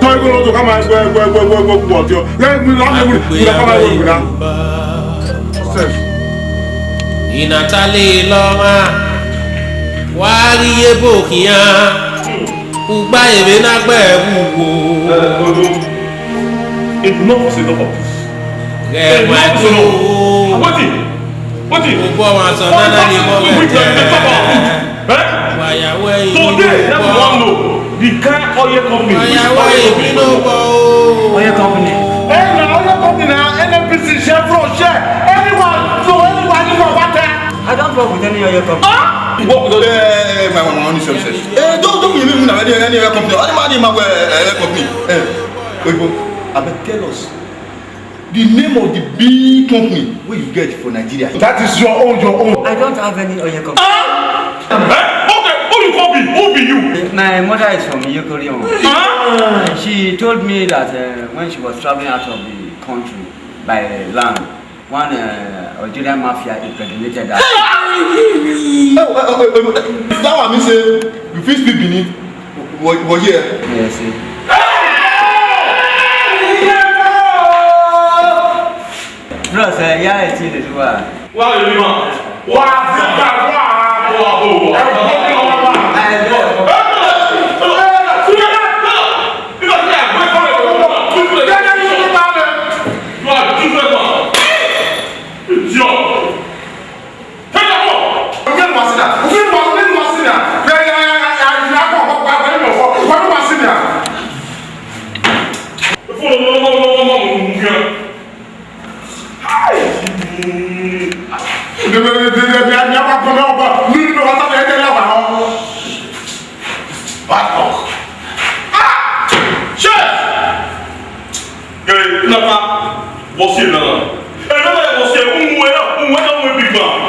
Dọ igho ne otọ kama wẹ, wẹ, wẹ, wẹ, wẹ, wẹ, wẹ, wẹ, wẹ, wẹ, wẹ, kama wẹ, wẹ, na. Nonsense. Inatale lọmwa, wa ghi ye ebo khian, ugba eve na gbe ẹvbo uwo. Enough is enough of this. Ghẹ wa Enough is enough. Wetin? Wetin? Obọ wa sọ nana ni mo ghẹ tẹ. Eh? Wa ya wẹ ibi Today, let me wan know the kind oil company. Wa ya wẹ ibi no bọ o. Oil company. Eh, na oil company na N N P C, Chevron, Shell, anyone, so anyone, anyone, what? I don't work with any oil company. Ah? You work with oil? Eh, eh, eh, my, my, my, my, sorry, sorry. Eh, don't, don't give me any, any oil company. Any man in my, eh, oil company. Eh, Oyibo, abeg tell us the name of the big company wey you get for Nigeria. That is your own, your own. I don't have any oil company. Ah! Eh? Okay, who you come be? Who be you? My mother is from Iyokorion. Ah! She told me that uh, when she was traveling out of the country by land, one uh, Algerian mafia impregnated her. Hey! Eh, eh, eh, eh, eh, that one mean say you fit speak Benin? Wọ, wọ here. Yes, sir. Bros, eh, ya eti le duwa. Wa le ma. Wa ti ka wa. Wa o. Ẹ bọ mi ọmọ wa. Ẹ bọ. You are different man. Idiot. Bad luck. Ah! Shit! Ẹ, nata, wọ si na. Ẹ, nata, wọ si, uwẹ na, uwẹ na, uwẹ bi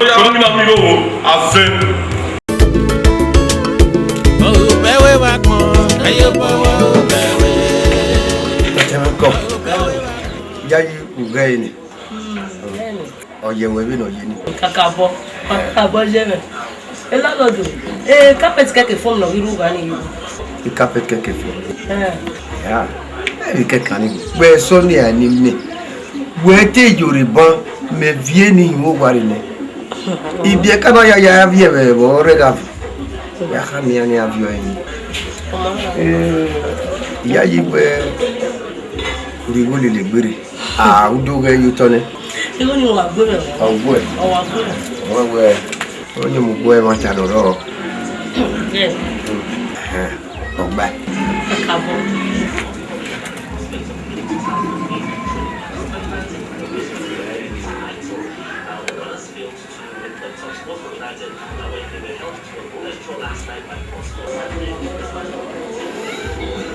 Ọmọ ni ma mi ro, azẹ. Obẹwe wa gbọn, ẹyẹ obọ wa obẹwe. Ọtẹmẹkọ, yayi ughe ni. Ọ ye wẹ vbene ọ ye ni. Kakabọ, kakabọ ye mwẹ. Landlord, eh, carpet kẹkẹ fo ne ọ ghi rre ugha ni yo. I carpet kẹkẹ fo. Eh. Ya, ẹ vbe kẹkan ni. Wẹ sọ ne a ni mẹ. Wẹ te yo rre ban, mẹ viẹ ne I yin owa rre nẹ. Ibiẹka na ya ya viẹ vbe vbe ọ rre gha vbe. Ya kha miẹn ne a viọ ẹre. Eh, yayi wẹ rhie igho lele egbe rre. Ah, u do ghẹ ye otọ nẹ. Igho ni wa gbe mwẹ. Ọ gbe. Ọ wa gbe mwẹ. Ọ wẹ, ọ ni mu gbe ẹmwata nọ rrọọ. Yes. Ẹhẹn, ọ gba. Kakabọ.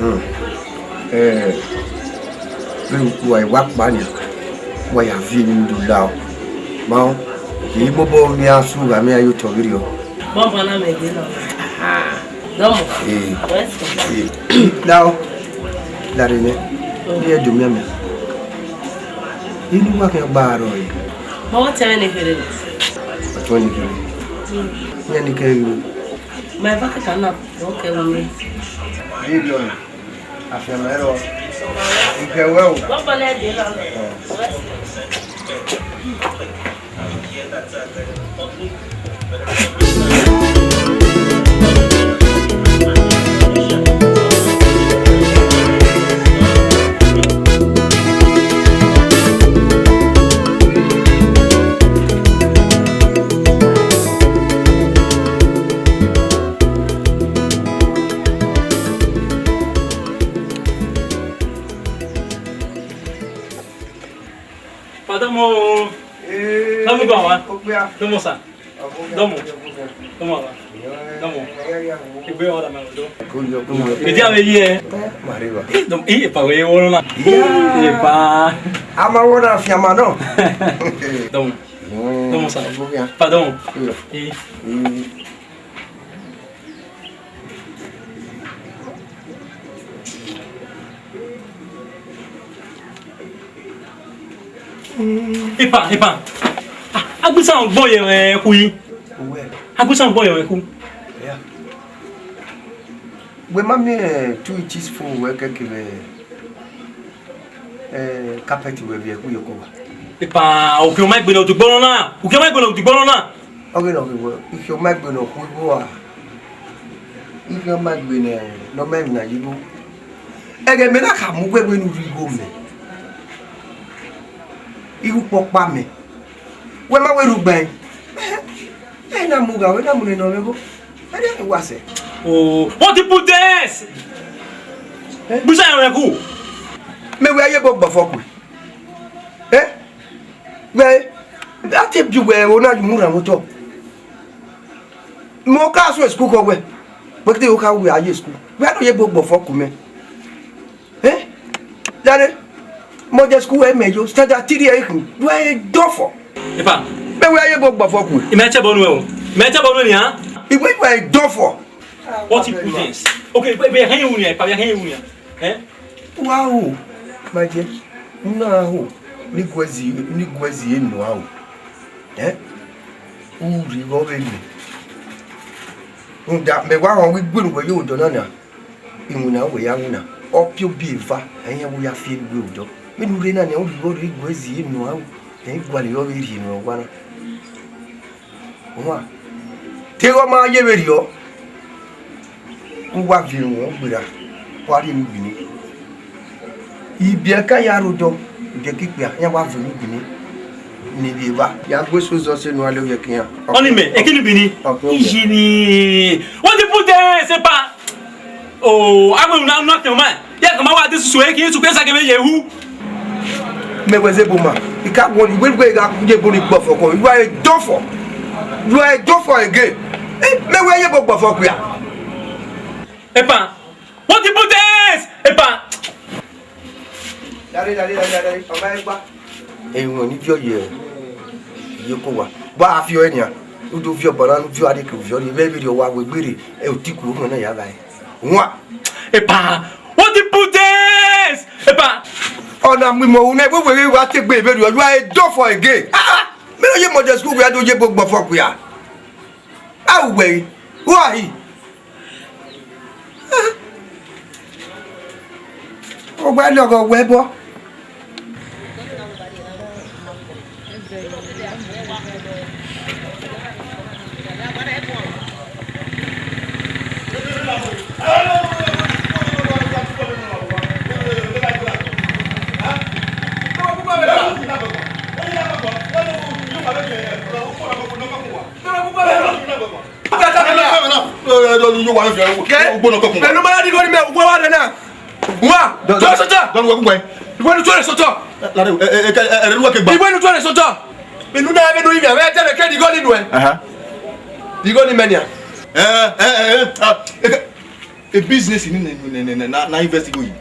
Hmm. Eh, vbe wa wa kpa nia, wa ya viọ emwi ne u do la o. Ma o, I bọbọ vbe a su gha mẹ a ye otọ vberriọ. Bọbọ na mẹ gbe nọ. Aha. Dọmọ. Eh. Wẹ sẹ. Eh. La o. La rre nẹ. Mm. Iye do mianmian. Inu wa khian gba rrọọ re. Ma wa tẹ mwẹ ne kherhe. Ọtẹn ne kherhe. Mm. Iran ni kẹ ru. Ma eva kẹkan na, ọ kẹ ru nẹ. Iye do nẹ. Afianma ẹrọ. Ikẹ wẹ o. Bọbọ nẹ dee na. Padamo. Eh, Dọmọ gba wa. Okpia. Dọmọ sa. Okpia. Dọmọ. Okpia. Dọmọ wa. Dọmọ. Egbe ọda ma do. Media vbe ye. Eh, mariwa. Eh, dọmọ, eh, pa we wo na. Yeah. Eh, pa. Ama wo na fiama no. Dọmọ. Mm. Dọmọ sa. Okpia. Padamo. Mm. Eh. Mm. Epa, epa. Ah, agbisa gbọ ye mwẹ khu yi. Owẹ. Agbisa gbọ ye mwẹ khu. Ya. Wẹ ma miẹn two inches fo wẹ kẹkẹ vbe, eh, carpet wẹ vbe ẹkhu ye ọkọ wa. Epa, ukiọma egbe ne ọ dugbo nọ na. Ukiọma egbe ne ọ dugbo nọ na. Ọ ghe ne ọ ghe wẹ, ikhiọma egbe ne ọ khu igho a. Ikhiọma egbe ne, ne ọ ma emwi na ye igho. Ẹghẹ mẹ na ka mu uwẹ wẹ ne u rhie igho mẹ, igho ukpọkpa mẹ, wẹ ma wẹ rhugbaẹn. Ẹ na mu gha, wẹ na mu nene ọmwẹ igho. Ẹ na wa sẹ. Oh, what people this? Eh? Busa ẹrẹn ku. Mẹ wẹ aye bo gbọfọ ku. Eh? Wẹ, a te bi wẹ, o na mu rhan otọ. Mo ka sue school kọ wẹ. Wẹ kete yo ka wẹ aye school. Wẹ no ye bo gbọfọ ku mẹ. Eh? Dade, mo je school wẹ mẹ yo, standard three ẹ khin. Wẹ dọfọ. Epa. Mẹ wẹ aye bo gbọfọ ku. Imẹ tẹ bọ nu ẹ o. Imẹ tẹ bọ nu ẹ nian. Iwe wẹ dọfọ. What impudence? Okay, but, but, hang on here, pa, hang on here. Eh? Wow, my dear, no, ni guezi, ni guezi, no, wow. Eh? U rhie igho vbe eni. Rhunmwuda mẹ wa họn wẹ igbinu wẹ ye odọ na na, iwinna wẹ ya winna, ọ pio bi eva, ẹyẹn wẹ ya fi ẹre gbe odọ. Vbene u rre na nian, u rhie igho rhie guezi ye enu aro, ẹ i gualọ igho vbe rhie enu ọwa na. Ọmwa, te igho ma ye vberriọ, u wa viọ erhunmwu gberra, wa rrie enu igbinu. Ibiẹka ya rre odọ, ibiẹka ikpia, iran wa viọ enu igbinu ne ivbi eva. Ya gu eso zọ sẹ enu a loghiẹ ke iran. Ọni mẹ, ekini bini. Ọkẹ, ọkẹ. Iyini. What the put there, sepa? Oh, a wẹ una, una tẹ ọma. Ya kama wa de susu, e kiri susu, ke sa ke me ye hu. Mẹ wẹ zẹ ebo ma. I ka wọ, iwẹ, iwẹ gha ye ebo ni gbọfọ kọ. You are a dofo. You are a dofo again. Eh, mẹ wẹ ye ebo gbọfọ kua. Epa. What the put there? Epa. Dare, dare, dare, dare. Ọma ẹgba. Ẹmwẹ ni viọ ye, ye ko wa. Ba a fi ọe nian. U do viọ ọbara, u viọ adeke, u viọ rre, vbe vberriọ wa wẹ gbere, ẹ, otiku, u na ya gha. Wan. Epa, what the put this? Epa. Ọna mu imọ ru nẹ, wẹ wẹ wa te egbe vberriọ, you are a dofo again. Ah, ah. Mẹ ye Model School wẹ a do ye ebo gbọfọ kua. A wẹ, who are he? Ọ gba lọghọ wẹ bọ. Pẹ̀lú mara di gọ́ni mẹ́, wọ́n wá rẹ̀ náà. Wá, jọ sọ́tọ̀. Ìwé ni tó lè sọ́tọ̀. Ìwé ni tó lè sọ́tọ̀. Inú náà ẹbí nu ibi àwọn ẹjẹ rẹ̀ kẹ́ di gọ́ni nù ẹ. Di gọ́ni mẹ́ni à. E business ni na invest go yi.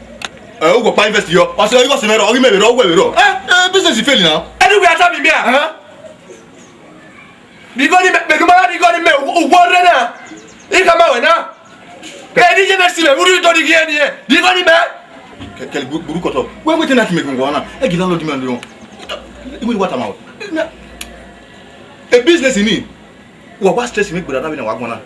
Ẹ, o wọ pa invest yọ. Ọsẹ yọ, ọsẹ mẹrọ, ọgí mẹrọ, ọwẹ mẹrọ. Ẹ, business fail now. Anyway, ata mi mia. Di gọ́ni mẹ, pẹ̀lú mara di gọ́ni mẹ, owó rẹ náà. Ika ma wẹ na. Kẹ ni ye na si mẹ, uru do ni ghi ẹni ẹ. Di gọ́ni mẹ. Kẹlẹ gburu kọtọ. Wẹ wẹ te na ki mẹ gun wana. Ẹ gila lọ di mẹ lọ. Iwe wa ta ma o. E business ni. Wa wa stress mi gbera da bi na wa gbọna.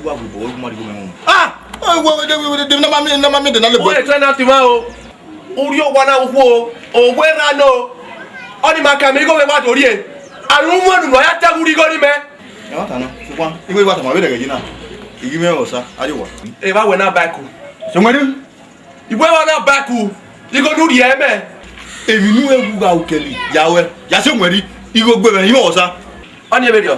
Wa gbe bo ma di go mẹ wọn. Ah! Wẹ wẹ de na ma mi na ma mi de na le bo. Wẹ try na ti ma o. Urhi owa na vbe okhuo, owa erha nọ, ọnii ma ka mẹ igho mwẹ wa do rrie. Arunmwẹ unu nọ ya ta ẹghẹ urhi igho ni mẹ. Ẹ wa ta na, sokpan, igho I wa tama vbe rẹghe yi na, I ghi mwẹ Osa, a rrie owa. Evba wẹ na ba ẹko. Sẹ wọn rri? Iwẹ wa na ba ẹko, igho ne u rhie mẹ. Emwi ne u wu gha ru kẹlẹ, ya ruẹ, ya sẹ wọn rri, igho gbe mwẹ, I mwẹ Osa. Ọnii vberriọ.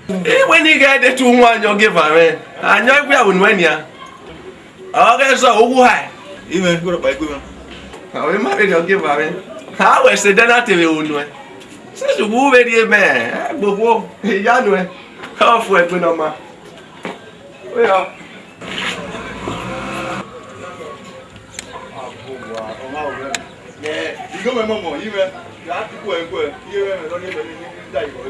Iwẹ ni ghẹ de tu wọn ayọn gie eva mwẹ, ayọn iwia vbe nuẹn nian. Ọ ghẹ zọ, u wu hae. Imẹ, ighoro kpa egbe mwẹ. Avbe ma vberriọ gie eva mwẹ. A wẹ sẹ dẹ na te vbe ru nuẹn. Since u vbe rhie mẹ, ẹgbokhuo, I ya nuẹn. Ọ fu ẹgbe ne ọ ma. Oya. Igho mwẹ mọmọ, yi mwẹ, ya tu kuẹ kuẹ, iye mwẹ mwẹ, nọ ni mwẹ ni da igho.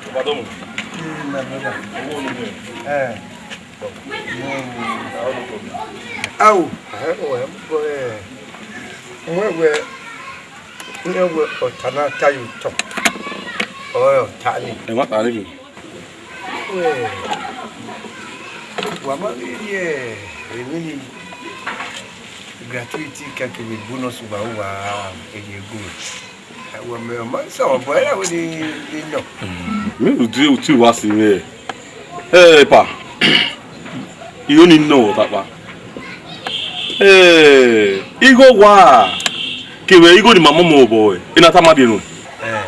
Ọba dọmọ. Mm, my brother. Owó ló dé. Eh. Mm. Ao, ẹ, wẹ, wẹ, wẹ, wẹ, ọta na ta ye otọ. Ọ, ọta ni. Ẹ ma ta ni. Wẹ, wa ma vbe rhie emwi ni gratuity kẹkẹ vbe bonus uwa uwa eye gu. Wẹ mẹ ma sẹ ọbọ ẹre wẹ ni ni nọ. Mi ru die uti uwa si mwẹ. Ẹ pa. Igho ni nọ vbe ọtakpa. Ẹ, igho wa kevbe igho ni ma mọmọ obọ ẹ. Ena tama die nu. Ẹ.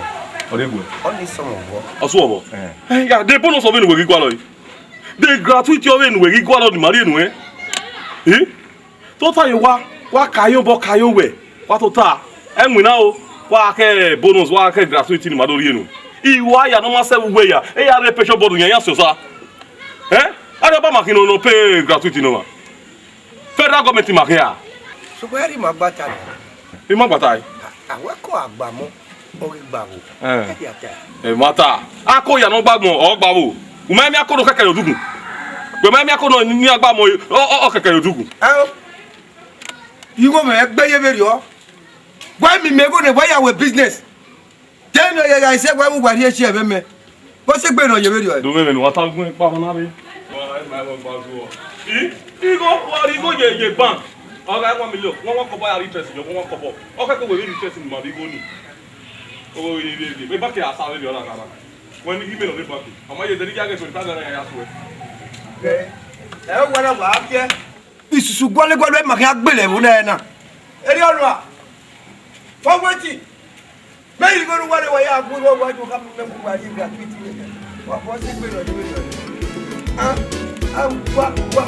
Ọ rre gu. Ọ ni sọmọ vbọ. Ọ sẹ obọ. Ẹ. Ẹ, ya, de bonus ọ vbene uwẹ ghi gualọ yi. De gratuity ọ vbene uwẹ ghi gualọ ni ma rhie nuẹn. Eh? Tota ye wa, wa ka ye obọ ka ye owẹ, wa tota. Ẹ winna o, wa khẹ bonus, wa khẹ gratuity ni ma do rhie nu. I wa ya ne ọ ma sẹ vbe uwẹ ya, e ya rre pressure board yan ya si Osa. Eh? Are ọba ma khin nọ nọ pay gratuity nọ ma. Gọọmenti ma khian. Sokpan ẹre ima gba ta nẹ. Ima gba ta ẹe. A wẹ ko agbamọ, ọ ghi gba vbo. Eh. Ẹ dia ta. Ẹ ma ta. A ko ya ne ọ gba agbọn, ọ gba vbo. U ma miẹn ako ne ọ kẹkẹ ye odugun. Wẹ ma miẹn ako ne ọ ni agbamọ, ọ, ọ, ọ kẹkẹ ye odugun. Ẹ o. Igho mwẹ gbe ye vberriọ. Wa mi mẹ igho ne wa ya wẹ business. Te ne ọ ya ya ise wa mu wa rhie esi ẹmwẹ mẹ. Vbọ sẹ egbe ne ọ ye vberriọ? Do mwẹ vbene wa ta gun ẹkpa ọmọ na rre. I, igho, wa rhie igho ye, ye bank. Ọ gha one million, one, one kọbọ ya rhie interest yọ, one, one kọbọ. Ọ kẹkẹ wẹ rhie interest ne ima rhie igho ni. O, ye, ye, ye. Bank ya sa vberriọ na, na, na. Wẹ ne I ghi mẹ nọ ne bank. Ọ ma ye, de ne I ya ghe so, ta gha ya suẹ. Ẹ, ẹ, wa na wa fiẹ. Isusu gualọgualọ ima khian gbele ẹvbo nẹ na. Erriọ nua. For wetin? Mẹ ghi ghe ne uwa rre wa ya gu igho wa do ka mẹ gu uwa rrie gratuity nẹ. Wa fọ si gbe nọ ni vberriọ. Ah, ah, wa, wa.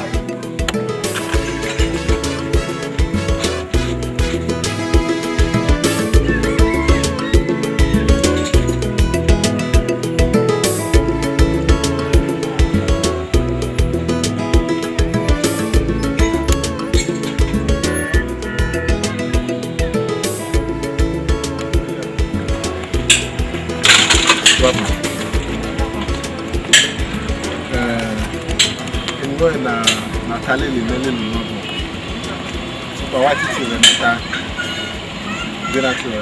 Welcome. Eh, eni na, na ta lele mẹ lele nọ bọ. Sokpan wa titi rẹ na ta. Ghe na ti rẹ.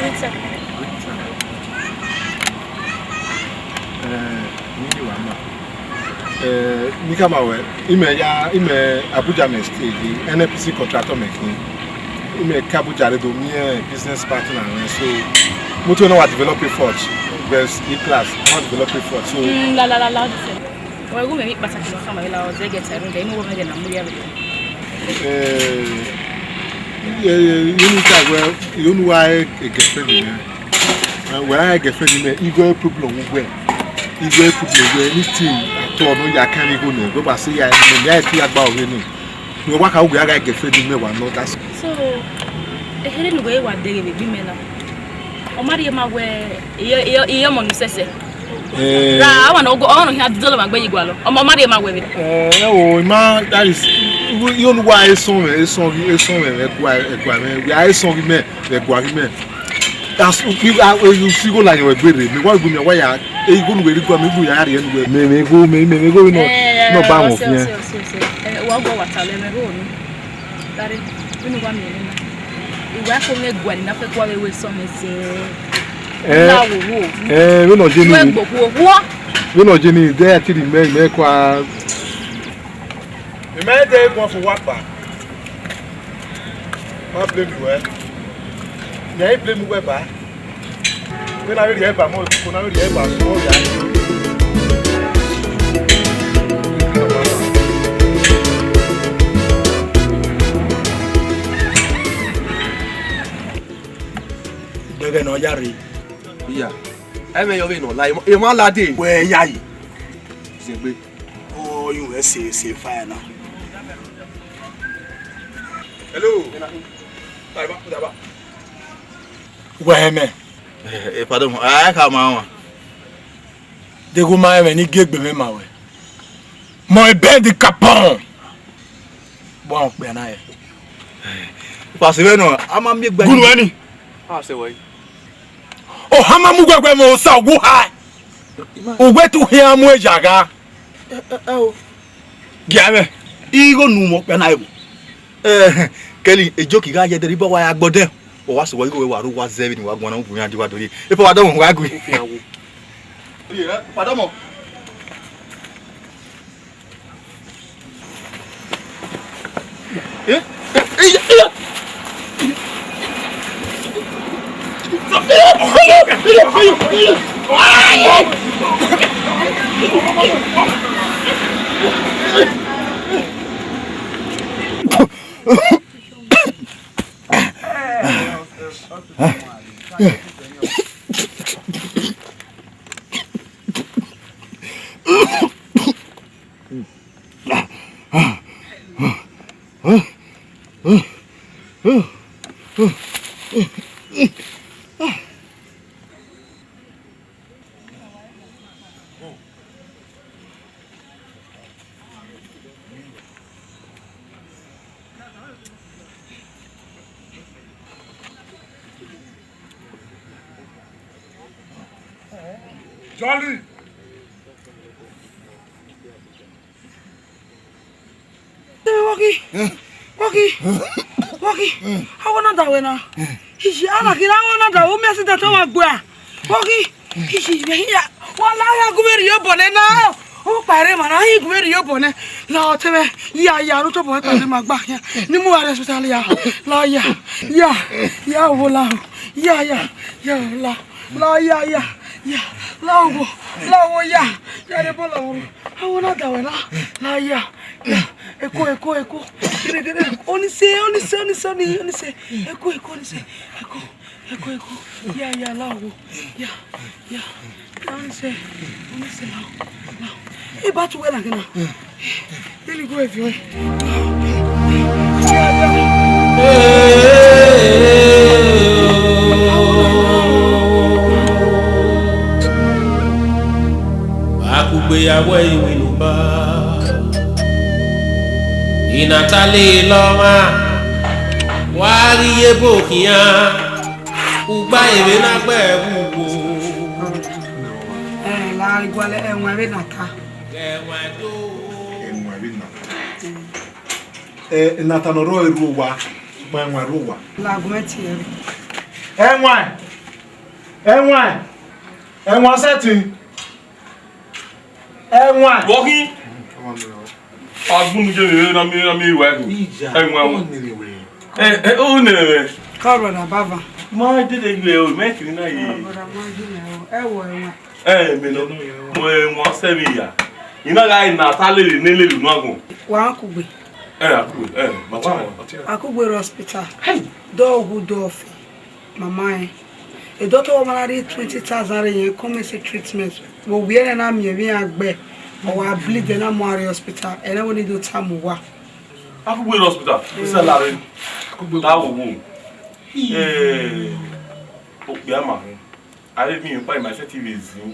Rita. Rita. Eh, ni di wa ma. Eh, ne I khama wẹ, imẹ ya, imẹ Abuja mẹ stay, the N N P C contractor mẹ khin. Imẹ ke Abuja rre do miẹn business partner mwẹ, so, moto na wa develop effort, best in class, wa develop effort, so. Mm, la, la, la, la, this is. Wẹ gu mẹ emwi kpataki ne ọ khama vbe la, ọ zẹ gẹta rhunmwuda inu wọ mẹ ghẹ na mu ya vbe. Eh, eh, eh, unu ta wẹ, unu wa e girlfriend mẹ. Eh, wẹ ra girlfriend mẹ, igho problem wẹ. Igho problem wẹ, anything at all, nọ ya kan igho nẹ, wẹ wa sẹ ya, mẹ ya fi agba ọghe nẹ. Wẹ wa kha wẹ a gha girlfriend mẹ wa nọ, that's. So, ehe ne wẹ wa deghe vbe egbe mẹ na. Ọ ma rhie ma wẹ, iye, iye, iye ọmọ ne u sẹsẹ. Eh. Ra, ọ ma nọ, ọ nọ khian dolo ma gbe yi gualọ. Ọ ma, ọ ma rhie ma wẹ vbe. Eh, ẹ o, ima, that is, igho ne uwa e sọn mwẹ, e sọn ghi, e sọn mwẹ, ẹgua, ẹgua mwẹ, wẹ a e sọn ghi mẹ, ẹgua ghi mẹ. That's, u, u, a, u si igho la yọ egbe rre, mẹ wa gu mẹ wa ya, e igho ne uwẹ rhie gua mẹ, igho ya rhie nuẹ. Mẹ, mẹ igho, mẹ, mẹ, mẹ igho nọ, eh, nọ ba wọn ọsẹ, fian. Ọsẹ, ọsẹ, ọsẹ. Eh, wa gua wa ta lẹ mẹ igho ni. Tare, vbene uwa miẹn na, I wa fo mwẹ guan na fẹ kua vbe wẹ sọn mwẹ zẹ. Eh, na wo wo. Eh, vbene ọ je ni. Wẹ gbo wo wo. Vbene ọ je ni, de ẹ ti rhie mẹ, mẹ kua. Imẹ de guan fo wa kpa. Ma blame wẹ. Mẹ i blame wẹ ba. Vbene a vbe rhie ẹba mọ, eko na vbe rhie ẹba sẹ ọre a. Gbẹghẹ ne ọ ya rre. Iya, ẹmwẹ yọ vbe nọ la, emwa lade. Wẹ ya yi. Zẹgbe. Ọ yu ẹ se, se fire na. Hello. Bye, bye, bye. Wẹ hẹ mẹ. Eh, eh, pardon, a khama wan. Deghẹ u ma rẹn mwẹ ne I gie egbe mwẹ ma ruẹ. Mọ ebẹn di kapọn. Bọ okpia na rẹ. Pase vbẹ nọ, a ma miẹn egbe. Gunu ẹni. A sẹ wẹ. Ohan ma mu wẹwẹ mẹ osa ogu ha. Uwẹ tu hian mu eya gha. Ẹ, ẹ, ẹ o. Gia mwẹ. Igho nu mọ okpia na rẹ vbo. Eh, Kelly, ejoki gha ye ẹdẹ rhie ba wa ya gbọdẹ. Ọ wa sẹ uwa igho wẹ wa ru wa zẹ vbene wa guan na, u gu iran di wa do rhie. Epa wa dọmọ, wa gu. Ofian wo. Oye, eh, wa dọmọ. Eh? Eh, eh, eh. Charlie. Wọki, wọki, wọki, awọ na da wẹ na. Iye, a na khin na, awọ na da wẹ, u miẹn accident ọ wa gbe a. Wọki, iye, mẹ hia, wa la ya gu mwẹ rhie obọ nẹ na. U kpa rre emwa na, I gu mwẹ rhie obọ nẹ. La ọtẹn mwẹ, ya, ya, ru tobọ wẹ kpa rre ma gba khian. Ne I mu uwa rre hospital ya. La ya, ya, ya, wo la o. Ya, ya, ya, la. La ya, ya, ya. La wo, la wo ya. Ya rre bọ la wo. Awọ na da wẹ na. La ya, ya. Eko, eko, eko. Gẹdẹgẹdẹ. Onise, onise, onise, oni, onise. Eko, eko, onise. Eko, eko, eko. Ya, ya, la wo. Ya, ya. Ya, onise, onise, la wo, la wo. E ba tu wẹ na gẹna. Deli go eviọ. A kugbe ya wẹ iwinna uba, I na ta lele ọmwa, wa ghi ye ebo khian, ugba emwi na gbe ẹvbo uwu. Ẹ, la igualẹ ẹwaẹn vbe na ta. Ẹwaẹn do. Ẹwaẹn vbe na ta. Ẹ, na ta ne ọ rrọọ erhu owa, sokpan ẹwaẹn erhu owa. La gu mwẹ tie ẹre. Ẹwaẹn! Ẹwaẹn! Ẹwaẹn sẹtin! Ẹwaẹn! Vbọ khin? Agbunu je vbe na mi, na mi wa ẹgu. Ija, ẹwaẹn. Ọ nere wẹ. Ẹ, ẹ, ọ nere wẹ. Kọ brother Bava. Ma dede gbe o, mẹ kiri na ye. Brother, ma dede o. Ẹ wọ ẹwaẹn. Ẹ, mẹ nọ. Mo ẹwaẹn sẹ vbe ya. I na gha na ta lele ne lele unu agbọn. Wa kugbe. Ẹ, a kugbe, ẹ, baba. A kugbe rre hospital. Hey! Dọ wu dọ fe. Mama ẹn, e doctor wa ma na rhie twenty thousand rre yẹn, come and see treatment. Vbe owiẹ nẹ na miẹn emwi iran gbe, ọ wa bleed, ẹ na mu rre hospital, ẹ na wẹ ne I do tama uwa. A kugbe rre hospital, esa la rre. A kugbe la wo wo. Eh, okpia ma rre. A vbe miẹn ọkpa ima sẹtin vbe zin.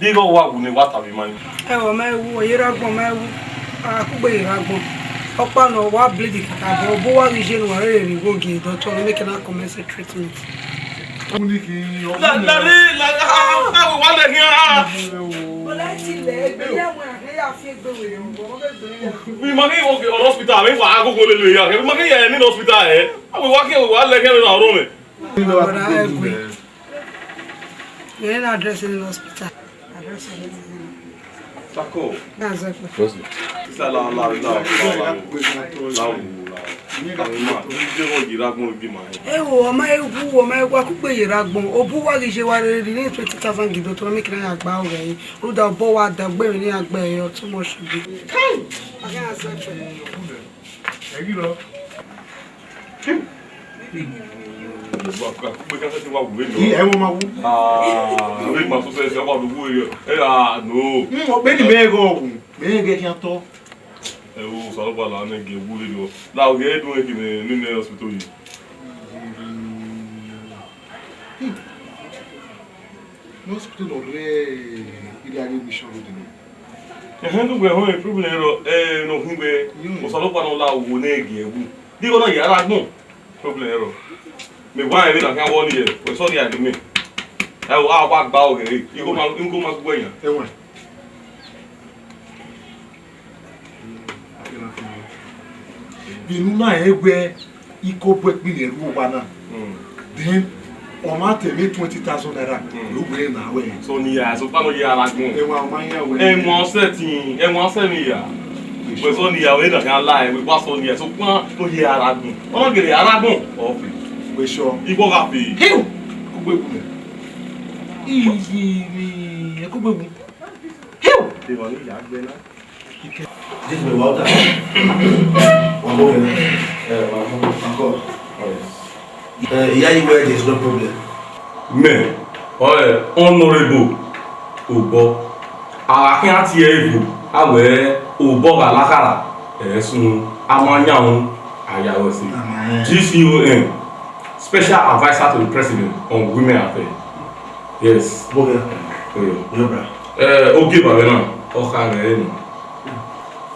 Deghẹ ọ wa wu ne wa ta vbe ima ni. Ẹ, ọ ma wu, ọ ye rre agbọn, ọ ma wu. A kugbe ye rre agbọn. Ọkpa nọ wa bleed kakabọ, obọ uwa ghi ye ne uwa rere rhie igho gie doctor ne ọ make na commence treatment. Lari, lari, a, a, a, wa lẹ khian, a. Bọla ti lẹ egbe ya, wọn a ya fi egbe were, ọmọ vbe egbe ya. Mi ma ghi wo ke hospital, mi wa agogo lele ya. Mi ma ghi ya ni hospital, ẹ. A wa khian, wa lẹ khian na ọrọ mẹ. Brother, ẹ gbe. Yẹn na address in hospital. Address in hospital. Tako. That's it. Isa la, la, la, la, la, la, la. Ẹ wo, ọ ma wu, ọ ma wu, a kugbe ye rre agbọn. Obọ uwa ghi ye wa rere rhie twenty thousand gie doctor, make na ya gba ọghẹ ẹre. Rhunmwuda obọ wa da gbe emwi ne iran gbe ẹre, ọ too much be. Kai! Ẹ ghi rọ. Ẹ wo ma wu. Ah, ẹ ma sọ sẹ, ẹ wa do wu ẹ. Ẹ, ah, no. Hmm, ọ kpe ni mẹ ghẹ wu, mẹ ghẹ khian tọ. Ẹ wo, Osanobua la nẹ gie wu ẹ. La ghẹ do ẹ gine ni nẹ hospital yi. Hmm. Ne hospital nọ rre Iriaghe Mission Road nọ. Ẹhẹn, ne uwẹ họn problem rọ, ẹ, ne ọ khin wẹ, Osanobua nọ la wo ne gie wu. Di igho na ya ra gbọn. Problem rọ. Mẹ wa ẹre na khian wọ ni ẹ, wẹ sọ ni a do mẹ. Ẹ wo, a wa gba ọghẹ re. Igho ma, igho ma gu ẹyan. Ẹwẹn. Vbe unu na rẹn wẹ iko bu ẹkpẹn ne ẹrhu owa na. Mm. Then, ọ ma tẹ emwi twenty thousand naira, mm, ne u wẹ na wẹ. So ni ya, so kpa nọ ye ara gbọn. Ẹwa, ọ ma yan wẹ. Ẹmwẹ ọsẹ tin, ẹmwẹ ọsẹ ni ya. Wẹ sọ ni ya, wẹ na kan la, wẹ wa sọ ni ya, so kpa nọ ye ara gbọn. Ọ na gele ara gbọn, ọ fi. Wẹ sọ. Igbo gha fi. Hiu! Kugbe wu. Iyi mi, kugbe wu. Hiu! Te wa ni ya gbe na. This way, Walter. One more minute. Uh, one more. Uncle. All right. Uh, yeah, you were, there's no problem. Mẹ, ọ, ẹ, Honorable Obọ, a gha khian tie evo, a wẹ Obọ gha la khara, ẹ, sun, a ma yan un, a ya wẹ si. Amen. G C O M, Special Adviser to the President on Women Affairs. Yes. Bọgẹ. Oyo. Yo, bra. Eh, ogie ba vbe na, ọ kha mwẹ enu.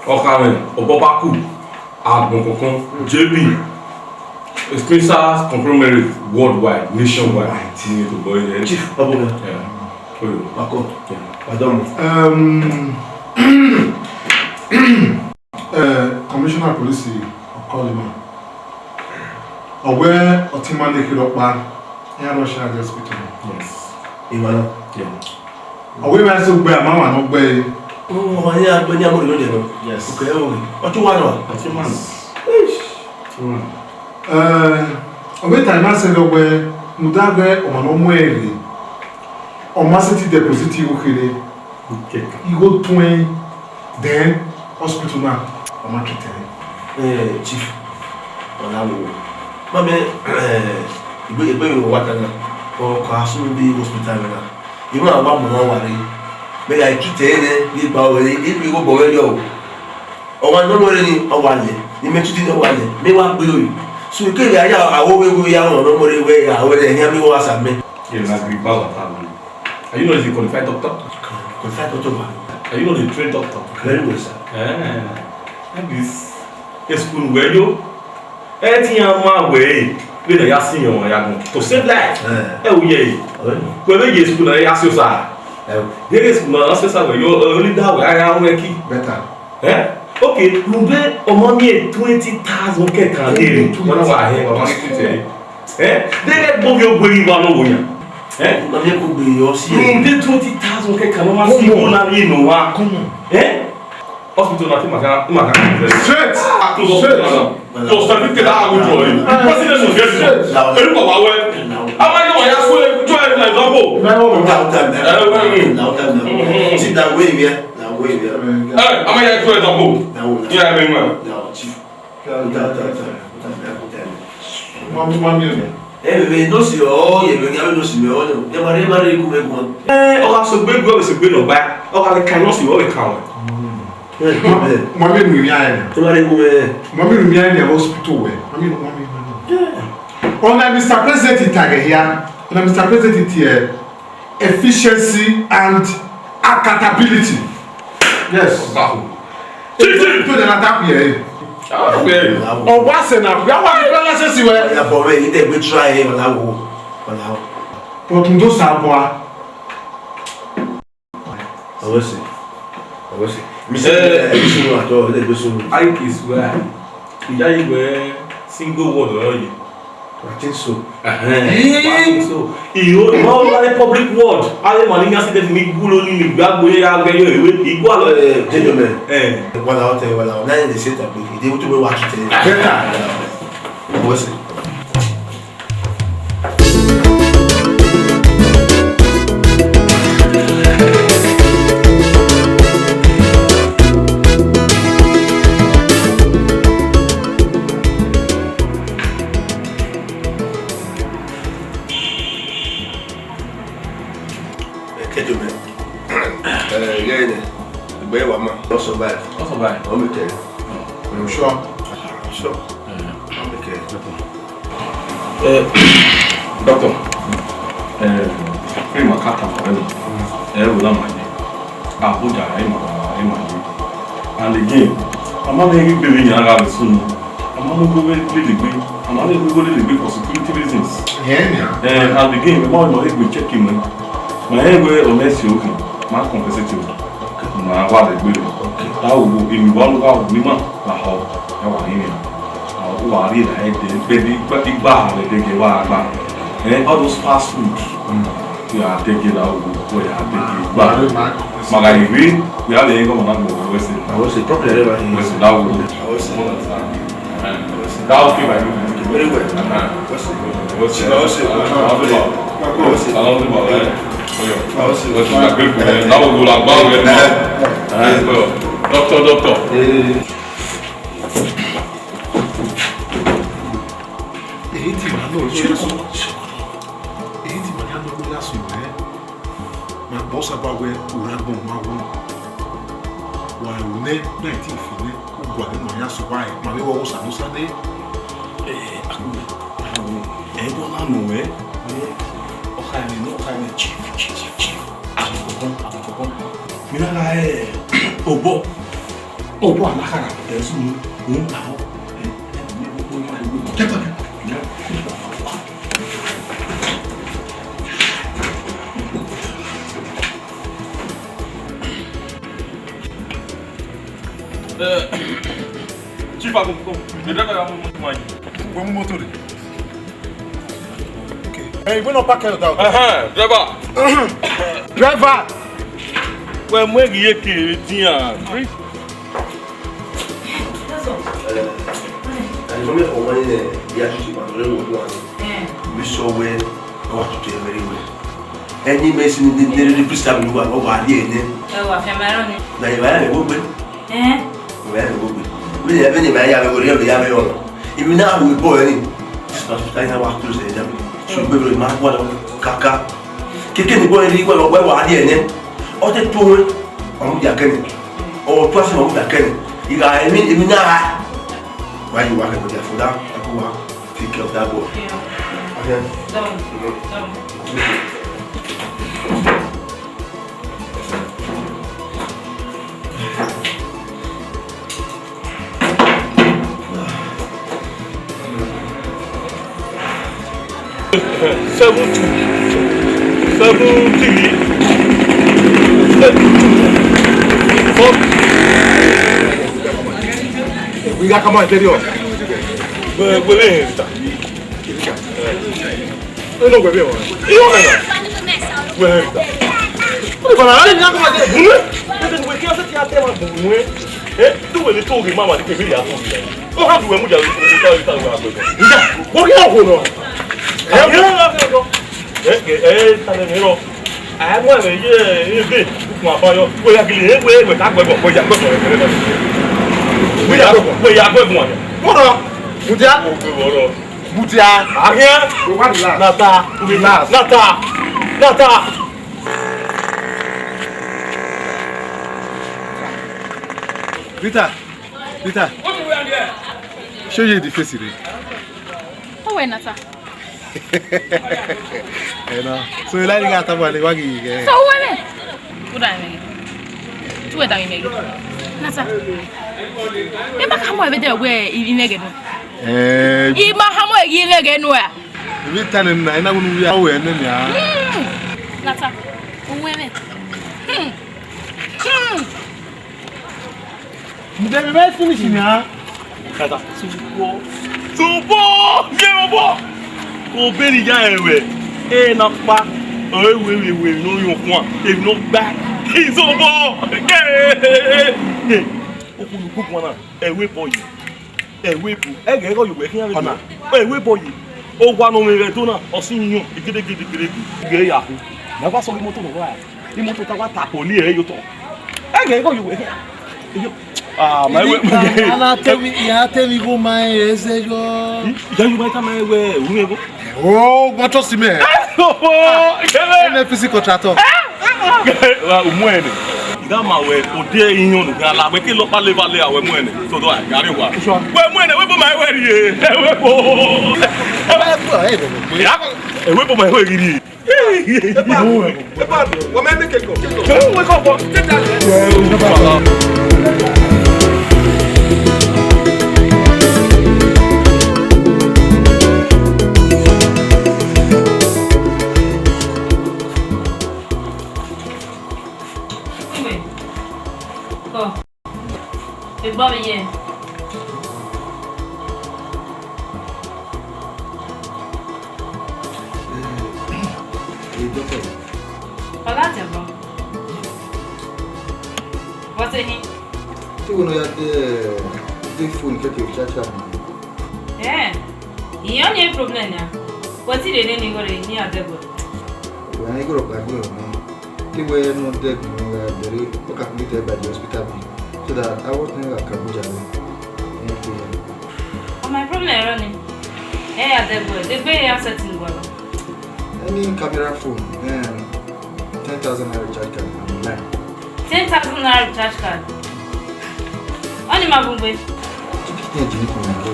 Ọ kha mwẹ, Obọ ba ku. Agbọn kọkan, J B, Spencer's conglomerate worldwide, nationwide. Ni to boy there. Chief, Abuga. Yeah. Oh, Mako. Yeah. Pardon. Um, uh, Commissioner Police Okolima. Ọwẹ ọtima ne kherọkpa, iran rush hospital. Yes. Imana. Yeah. Ọ wẹ ma sẹ ugbẹ, a ma wan ne ọ gbe ẹre. Ọmwa ne a gbe ne a mu rhie odẹ nọ. Yes. Okay, okay. Ọ te uwa nọ? Ọ te uwa nọ. Eish. Ọ te uwa nọ. Eh, ọ vbe ta ima sẹ nọ wẹ, muda wẹ ọmwa ne ọ mu ẹre rre, ọ ma sẹtin deposit igho kherhe. Okay. Igho tuẹn, then hospital na, ọ ma treat ẹre. Eh, Chief, ọ na wo. Ma mẹ, eh, igbe, igbe vbe wa ta na, ọ ka sunu di hospital na. Ima wa mu ọmwa wa rre. Mẹ gha treat ẹre nẹ, ne I gba ọre, I gbe igho bọ mwẹ yọ o. Ọmwa ne ọ mu ẹre ni, ọ wa lẹ, ne imẹ treat ni, ọ wa lẹ, mẹ wa gbe ore. So, ke vbe a ya, a wo vbe ya rọnrọn ne ọ mu ẹre wẹ, a wẹ ẹre, ẹhian mi wa sa mẹ. Yeah, na agree, ba wa ta mẹ. Are you not a qualified doctor? Qualified doctor, ma. Are you not a trained doctor? Very well, sir. Eh, that is, school wẹ yo. Ẹ te iran ma wẹ ẹre, vbene ọ ya sin ọmwa ya gun to save life. Eh. Ẹ wo ye ẹre. Ọ̀rẹ́ mi. Wẹ vbe ye school na ya si osa. Ẹ wo. Ye school na ya si osa wẹ yo, ẹ, only that way, a ya ru ẹki. Better. Eh? Okay, rhunmwuda ọ ma miẹn twenty thousand kẹkan de rre, wẹ na wa hẹ, wa ma street ẹre. Eh? De ghẹ gbe ovbi ogbe ghi wa ne ọ wo yan. Eh? Ma miẹn kugbe yọ si ẹre. Rhunmwuda twenty thousand kẹkan ne ọ ma si igho na rhie ne owa. Come on. Eh? Hospital na te ma ka, ma ka. Straight. Straight. To certificate that I will draw you. President will get you. Elu baba wẹ. Ama yo ya school, draw an example. Now time now. Eh, well, mm. Now time now. See that way here. That way here. Eh, ama ya draw example. Now. Yeah, I mean, man. Now, chief. Mami, mami, mami. Ẹ vbe vbe ne ọ si ọ, ye vbe gha vbe ne ọ si mẹ ọ, ye ma rre, ma rre ku mẹ guan. Eh, ọ gha sẹ egbe gu, ọ vbe sẹ egbe ne ọ gba, ọ gha vbe kan ne ọ si, ọ vbe kan wẹ. Mami, mami, nu ya ẹ. Te ma rre ku mẹ. Mami, nu ya ẹ hospital wẹ. Mami, mami, mami. Ọna Mister President tag hia. Ọna Mister President tie efficiency and accountability. Yes. Ọgbakho. Chicken. To the na tap here. Ah, okay. Ọ wa sẹ na, ya wa ni bala sẹ si wẹ. Ya bọ wẹ, ite gbe try e, ọla wo, ọla wo. But ndo sa bọ a. Ọwọ sẹ, ọwọ sẹ. Mi sẹ, eh, ẹ bi sunu atọ, ẹ bi sunu. I case where, iya yi wẹ single word ọrọ yi. I think so. Ẹhẹn, I think so. Iyo, ma ọ ma public word. Ave ma ni accident ni gulo ni ni gba gbe ya gbe yo ewe. Igua lọ. Eh, gentlemen. Eh. Wala hotel, wala. Na in the same time. They want to watch it. Better. What's it? Ẹkẹjọ mẹ. Ẹ, ghe nẹ, egbe wa ma. Ọ survive. Ọ survive. Ọ mẹ kẹrẹ. Mm. Sure. Sure. Mm. Ọ mẹ kẹrẹ. Eh, doctor, eh, free ma kata ma wẹ nọ. Eh, wo la ma ye. Abuja, eh, ma, eh, ma ye. And again, a ma vbe ghi gbe vbe yan gha vbe sunu. A ma mu igho vbe lele egbe. A ma vbe mu igho lele egbe for security reasons. Yeah, yeah. Eh, and again, we ma, we ma vbe gbe check him. Ma he we honest you, ma compensate you. Ma wa le gbe. Okay. That will go. If you want to go, we ma, na ho. That will be it. Ah, who are really like the, the, the, the bar, the, the, the bar, bar. Eh, all those fast food. Mm. Yeah, take it out. Where I take it back. Maga, if we, we have the income on that, we say. I will say, problem never is. We say, that will. I will say. That will be my. Very well. Uh-huh. We say. We say. I will say. I will say. That will go like, wow, yeah. Uh-huh. Doctor, doctor. Eh. Ehe ti ma nọ, ṣe kọ. Ehe ti ma ya nọ lórí àsùnwọ̀n ẹ. Ma gbọ́ sábà wẹ òun agbọ̀n ma wọ. Wà ò nẹ, náà ti fi nẹ, ó wà nínú àyà sọ wáyé, màá lè wọ ọwọ́ sàmúsá dé. Ẹ, àkùnrin, àkùnrin, ẹ bọ́ náà nù ẹ. Ẹ, ọkà ẹ̀mí náà, ọkà ẹ̀mí, chief, chief, chief. Àkọ́kọ́, àkọ́kọ́. Mi náà ra ẹ, ọ̀bọ, ọ̀bọ àlàkàrà, ẹ̀ sùn, òun ta ọ́. Eh, Chief, come, come. The driver, come, come, come. Wẹ mu moto rre. Okay. Hey, we no park here, dog. Ẹhẹn, driver. Driver. Wẹ mu eghi ye ke dian. Ẹni fọmọ ẹfọ wọn yẹn ya tutu ma lọrẹ wọn wa. Mi sọ wẹ, ọ wa tutu ẹmẹrẹ wẹ. Ẹni mẹ sin de de de prista mi wa, ọ wa ri ẹnẹ. Ẹ wa fẹ ma rọ ni. Na ye ba ya mẹ wo gbe. Eh? Ba ya mẹ wo gbe. Wẹ ya mẹ ni ba ya mẹ wo ri ya mẹ yọ. Imi na wo bọ ẹni. This hospital ya wa close ẹ da. So gbe bro ma wa kaka. Keke ni bọ ẹni wa wa wa ri ẹnẹ. Ọ te tu wẹ. Ọ mu dia kẹnẹ. Ọ tu asi ọ mu dia kẹnẹ. Igha emi emi na. Why you want to be for that? I go out. Take care of that boy. Yeah. Okay? Done. Mm-hmm. Done. Seven two. Seven three. Eight two. Four. We got come on, tell you. Wẹ, wẹ, wẹ, sir. Ẹ nọ wẹ vbe ẹmwẹ. Iyọ mẹ na. Wẹ, sir. Wẹ, sir, a lè ní akọ ma dé. Bunu. Ẹ bẹ wẹ kí ọ sẹ ti a tẹ wa bunu ẹ. Ẹ, tu wẹ ni to ghe ma ma di kevbe ya to ghe. Ọ ha du wẹ mu ja wẹ ta wẹ ta wẹ agbẹgbẹ. Nja, wọ kí ọ kho nọ. Ẹ, ẹ, ẹ, ẹ, ẹ, ta lẹ mẹ rọ. A mu ẹmwẹ ye ebe ukun abayọ, wẹ ya gele, wẹ, wẹ ka gbẹbọ, wẹ ya gbẹbọ, wẹ ya gbẹbọ. Wẹ ya gbẹbọ. Wẹ ya gbẹbọ. Wọ́n rọ, mudia. Wọ́n rọ. Mudia. Ahia. Wọ́n wá relax. Nata. Relax. Nata. Nata. Peter, Peter. Show you the face, Ire. Ọ wẹ nata. Ẹ nọ. So, you like that table, like, wagi, eh? So, wẹ mẹ. Uda mẹ. Tu wẹ da mẹ mẹ. Nata. Ẹ ma ka mọ ẹvẹdẹ wẹ i mẹ gẹ nọ. Eh. I ma ha mọ ẹghi i mẹ gẹ nọ a. Ibi ta nẹ na, ina wunu wi a wẹ nẹ nia. Hmm. Nata. Uwẹ mẹ. Hmm. Hmm. Mẹ vbe finish nia. Kata. Zobọ! Zobọ! Ye obọ! Obọ ni ya ẹre. E na kpa. Ẹ wẹ, wẹ, wẹ, no yo khuan. E no gba. Zobọ! Ye! Okunu gugu na. Ẹ wẹ bọ yi. Ẹ wẹ bu. Ẹ gẹ gọ yo wẹ khian. Ẹ wẹ bọ yi. Owa nọ mwẹ vbe Ẹdo na. Ọ si yọn. Igedegede, igedegede. Ghe ya hu. Na wa sọ imoto nọ wa. Imoto ta wa ta poli ẹ yo tọ. Ẹ gẹ gọ yo wẹ. Yo. Ah, ma wẹ. Ana te mi, ya te mi go ma ẹ zẹ yọ. Ya yo ma ta ma wẹ, u wẹ go. O, ma trust me. Oh, kẹlẹ. N F C contractor. Wa, u mu ẹnẹ. Ga ma wẹ, o de iyan nu, ga la wẹ ke lọ pa leva le a wẹ mu ẹnẹ. So do a, gari wa. Wẹ mu ẹnẹ, wẹ bo ma wẹ rie. Wẹ bo. Ẹ bo, ẹ bo. Ya, ẹ wẹ bo ma wẹ rie. Eba, eba, wọ́n máa ń mẹ́kẹ̀ẹ́ kọ̀. Ẹ wọ́n kọ̀ bọ̀. Ṣé ta lẹ̀? Kọ. Egbe ọvbehe. Eh, doctor. Ọ gha tẹ obọ. Vbọzẹ hin? Te wẹ ne ọ ya de, de phone kẹkẹ recharge card na. Eh, iran ni problem nia. Wẹ ti rhie nene igho rre, ne iran dẹbọ. Wẹ ne igho rọkpa igho rẹ nọ. Te wẹ ne ọ dẹ gun ne ọ gha dẹrẹ, ọ calculate by the hospital bill, so that a wẹ ọtẹn gha ka Abuja wẹ. Ẹ, ọ ma problem ẹre ni. Ẹ ya dẹbọ, degbe ya setting gualọ. Any camera phone, then ten thousand naira recharge card and line. Ten thousand naira recharge card. Ọni ma bun gbe. Chicken ji ni kun na lo.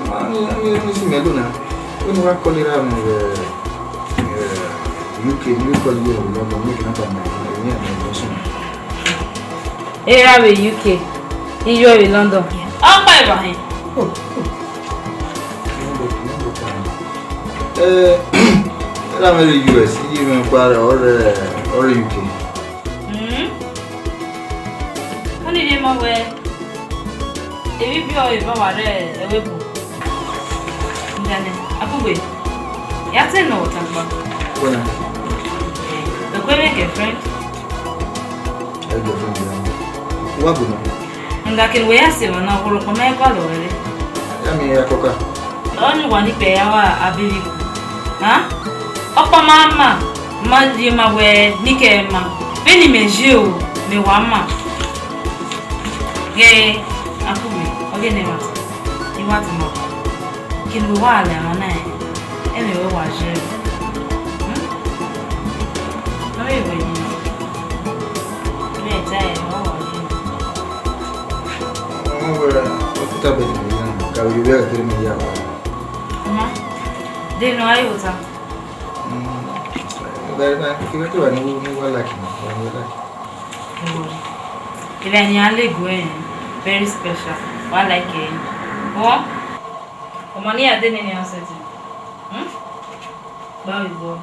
Ma ni, ni, ni si mẹ lo na. Wẹ ne wa call ira mwẹ vbe, eh, U K, ni call ye vbe London, make number mwẹ, eh, yeah, mwẹ lo sun. Era vbe U K, iyọ vbe London. Ọkpa eva hẹn. Eh, erha mwẹ rre U S, iye mwẹ ọkpa rre, ọ rre, ọ rre U K. Hmm? Ọni rhie ma wẹẹ, emwi biẹ ọre eva wa rre ẹvbo ebo. Ndanẹ, Akugbe, ya te nọ ọta gba. Wẹ na? Ẹkue mwẹ girlfriend. Ẹ girlfriend ya. Wa bu nọ. Nga kene wẹ ya sẹ emwa na, ọkhọrhọkpa ma gualọ ẹre. Ya miẹn ya kọka. Ọni wa ni kpẹ ya wa abiri ku. Ha? Ọkpa ma ma, ma rhie ma wẹ ni kẹ ma. Vbene imẹ ye o, mẹ wa ma. Ghẹ, Akugbe, ọ ghe ne ẹmwata, I wa tama. Kene uwa lẹ emwa na, ẹmwẹ wẹ wa ye. Hmm? Ọ vbe wẹ ni. Mẹ ta ẹre, ọ wa ye. Ọ wẹ, ọ kuta bẹghe ne ya, ka vbe vbe ẹghẹ ne ya wa. Ọma, de nọ a ye ota? Mm, very nice. Kevbe kevbe ne uwa like, ne uwa like. Ẹvbo, evba ne iran le gue ẹre, very special. Wa like ẹre. Ọ, ọmọ ne iran de nene iran sẹtin. Hmm? Gba vbe bọ.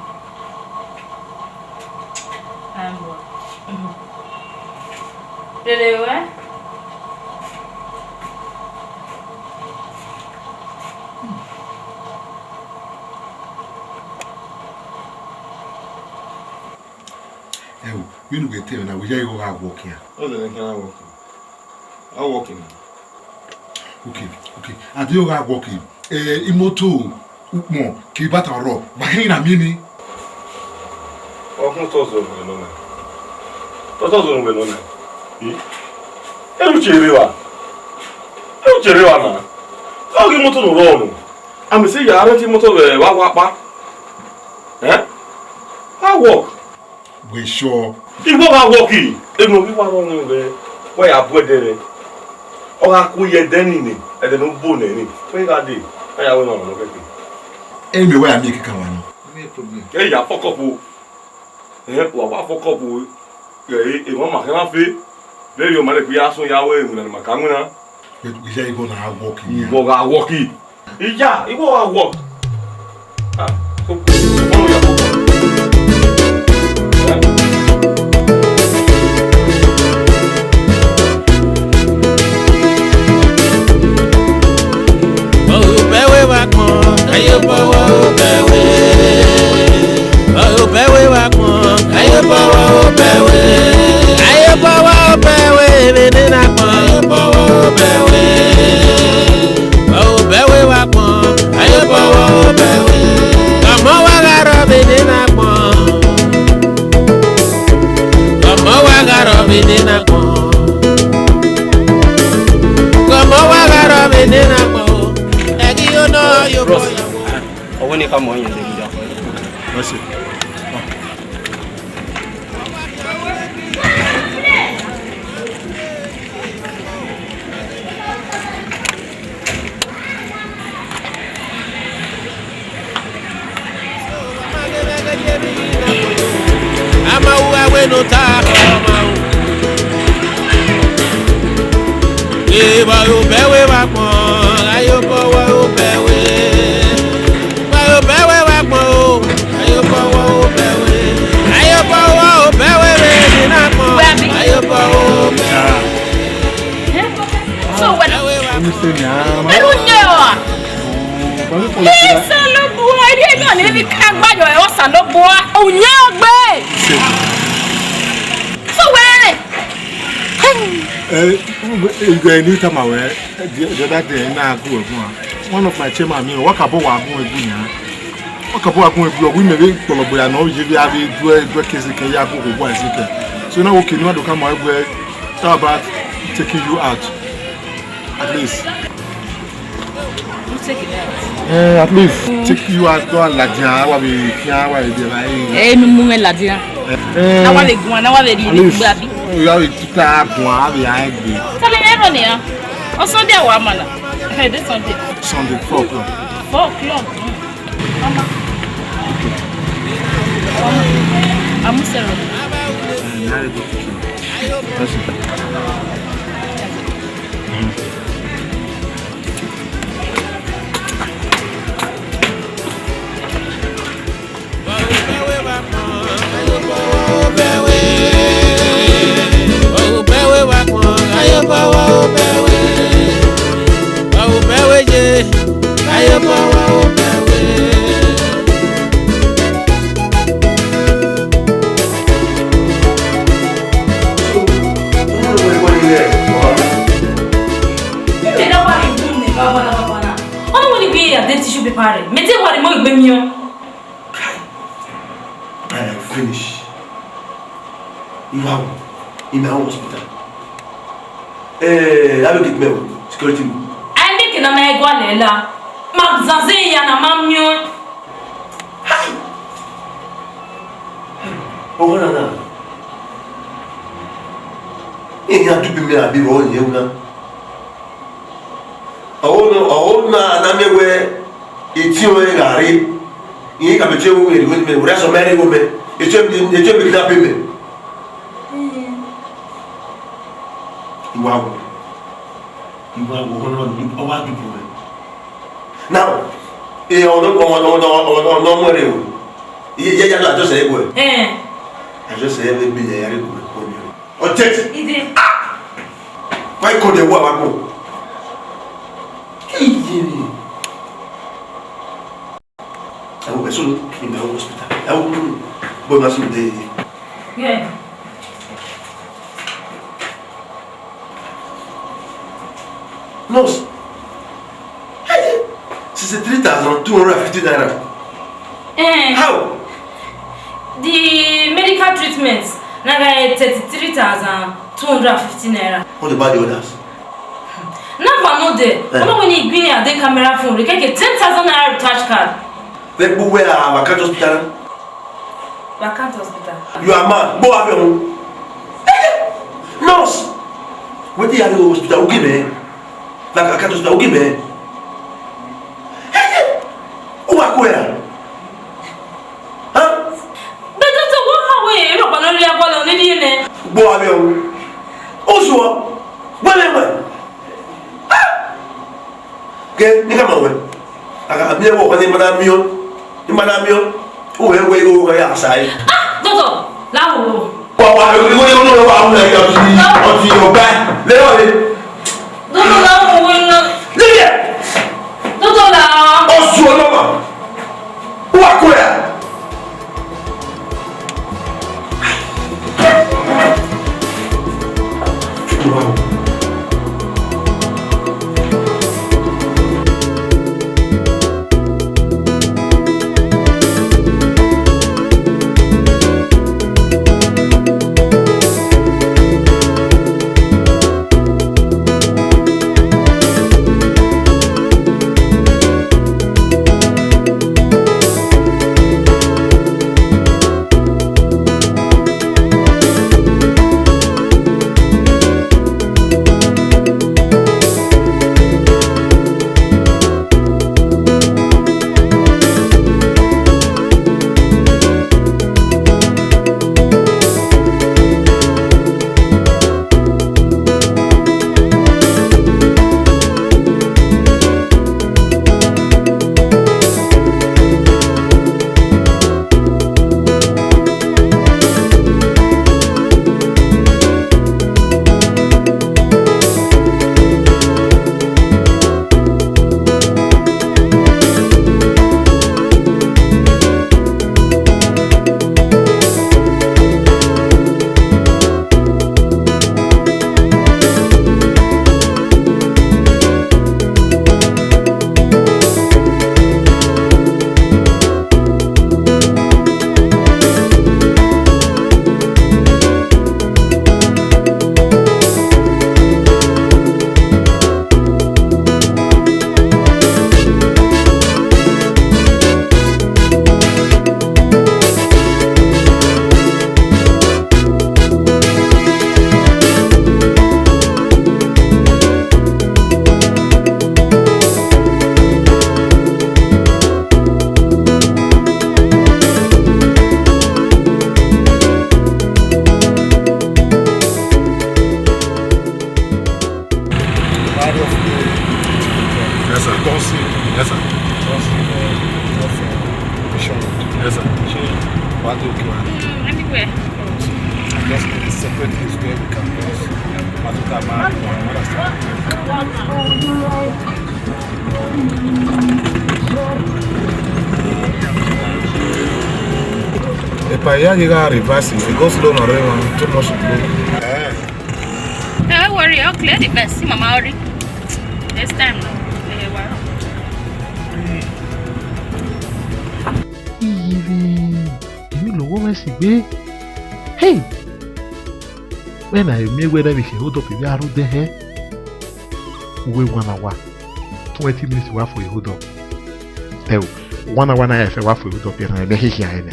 Fine boy. Mhm. Rere ruẹ. Ẹo, vbene u ghe te ẹmwẹ na, wẹ ya igho gha work ya? Ọ zẹ ne I khian work. A work na. Okay, okay. A de gha work. Eh, imoto, ukpọn, ke ibata ọrọ, wa khin na miẹn ni. Ọkpọn tọ zọ nọ na. Tọ tọ zọ nọ na. Hmm? Eru che rre wa. Eru che rre wa na. Ọ ghi imoto no rọ nọ. A mẹ sẹ ya rent imoto vbe wa wa kpa. Eh? A work. Wẹ sure? Igho gha work, enu ghi wa rọ mwẹ wẹ, wa ya bu ẹdẹ rẹ. Ọ gha ku ye ẹdẹ ni nẹ, ẹdẹ ne u bo nẹ ni. Wẹ gha dee, a ya wẹ emwa nọ kẹkẹ. Ẹ mẹ wẹ a miẹn kẹkan wa nọ. No problem. Ẹ ya fuck up o. Ẹ, wa wa fuck up o. Ẹ, emwa ma khian na fe. Vbene ọ ma rẹn gbe ya sọn ya wẹ iwinna ne ima ka winna. But wẹ ya igho na gha work ya. Igho gha work. Iya, igho gha work. Ah, so, ọnọ ya. Obẹ we wa kpọn, aye obọ wa obẹ we. Obẹ we wa kpọn, aye obọ wa obẹ we. Aye obọ wa obẹ we, vbene na kpọn, aye obọ wa obẹ we. Obẹ we wa kpọn, aye obọ wa obẹ we. Ọmọ wa gha rrọọ vbene na kpọn. Ọmọ wa gha rrọọ vbene na kpọn. Ọmọ wa gha rrọọ vbene na kpọn. Ẹghi yo nọ yo. Bros, ọwẹ ne I khama ọẹn yẹn de ghi ya. Mercy. Ama uwa wẹ ne ọ ta ọmọ o. Eva obẹ we wa kpọn, aye obọ wa obẹ we. Wa obẹ we wa kpọn o, aye obọ wa obẹ we. Aye obọ wa obẹ we vbe ne na kpọn, aye obọ wa obẹ we. So, wẹ, wẹ ru nyẹ ọ a? Osanobua, erriọ emwi ọnii vbe ka gba yọ ẹre Osanobua. Unyẹ ọgbe. So, wẹ rẹn. Eh, ìgbà ẹni tama wẹ, the, the other day, na gu ẹ̀gbọ́n a. One of my chairman, mi, wa ka bọ wa gun ẹgbẹ yan. Wa ka bọ wa gun ẹgbẹ, ọ wẹ mẹ vbe kpọlọgbe ya nọ, ye vbe a vbe duẹ, duẹ kese kẹ ya gu owa ẹse kẹ. So now, okay, no, I don't come my way. How about taking you out? At least. You take it out. Eh, at least take you out to a ladian, wa be kia, wa be like. Eh, mi mu me ladian. Eh, na wa be guan, na wa be ri. At least, abi. You have to ta guan, abi a egbe. Tell me, Aaron, yeah. On Sunday, wa mana. Hey, this Sunday. Sunday, four o'clock. Four o'clock. Mm. Mama. Mama. I'm Sarah. Eh, na a good pikin. That's it. Mm. Ọmọ ni gbe ya de tissue paper rẹ, mẹ te wa rre mọ egbe miẹn. Kai, I am finished. Iwao, in my own hospital. Eh, I will get my security. I make na my equal lela. Ma zanze ya na ma miẹn. Hai! Ọgọ na na. Eyan dugbe mẹ abi vbe ọ ye na. Ọ na, ọ na, na miẹn wẹ etiọnrẹn gha rre. Iran ka mẹ tie vbe erigho mẹ, wẹ sẹ mẹ rre igho mẹ. Etiọnrẹn, etiọnrẹn kidnap mẹ. Iwao. Iwao, ọgọ na, ọ wa dugbe mẹ. Now, eh, ọmọ, ọmọ, ọmọ, ọmọ, ọmọ, ọmọ rẹ o. Iye, iye, iye, adjust ẹre gbe. Eh. Adjust ẹre vbe gbe ya rre gbe, gbe. Urgent. Ide. Ah! Why call the war wa go? Iye. I will soon in the hospital. I will go as soon as. Yeah. Nurse, sixty-three thousand two hundred and fifty naira. Eh. How? The medical treatment na ga thirty-three thousand two hundred and fifty naira. What about the others? Na fa no de. Eh. Ọmọ wẹ ne I gbẹn ya de camera phone, rhie keke ten thousand naira recharge card. Vbe gbe uwẹ a Vacant Hospital? Vacant Hospital. You are mad. Gbe uwa vbe ẹvbo. Nurse, wetin ya rre hospital? U gi mẹ. Vacant Hospital, u gi mẹ. U wa ku ẹre ra? Huh? But doctor, what how we rhọkpa ne ọ rhie agbọn ne ọ ni rhie nẹ? Gbe uwa vbe ẹvbo. U zuọ. Wẹ vbe wẹ. Ah! Ke, ne I khama ruẹ. A gha miẹn vbe ọkhọ ne ima na miẹn, ima na miẹn, u wẹ wẹ igho ruẹ ya sa ẹre. Ah, doctor, la wo. Wa, wa, igho, igho, igho, wa, wa, wa, ọti, ọti, ọba, le, le. Doctor, la wo, wo, no. Leave here. Doctor, la. Osu ọlọma. U wa ku ẹre ra? Yes, sir. Don't see. Yes, sir. Don't see. Yes, sir. Ṣé wàá dé òkè wa? Mm, anywhere. I just need a separate place where we can just, yeah, wàá tún ká máa wà ní ọ̀dà sí. Ya ye gha reverse, because loan already want too much loan. Eh. Don't worry, I'll clear the verse. See, Mama, already. This time, no. Eh, wow. Iye vbe, emwi lọghọ mwẹ si gbe. Hey! Vbene a miẹn wẹ ne a vbe khin hold up vbe aro dẹhẹn, uwẹ one hour, twenty minutes wa fo hold up. Ẹo, one hour na ya fẹ wa fo hold up, ẹre ne khian ẹre nẹ.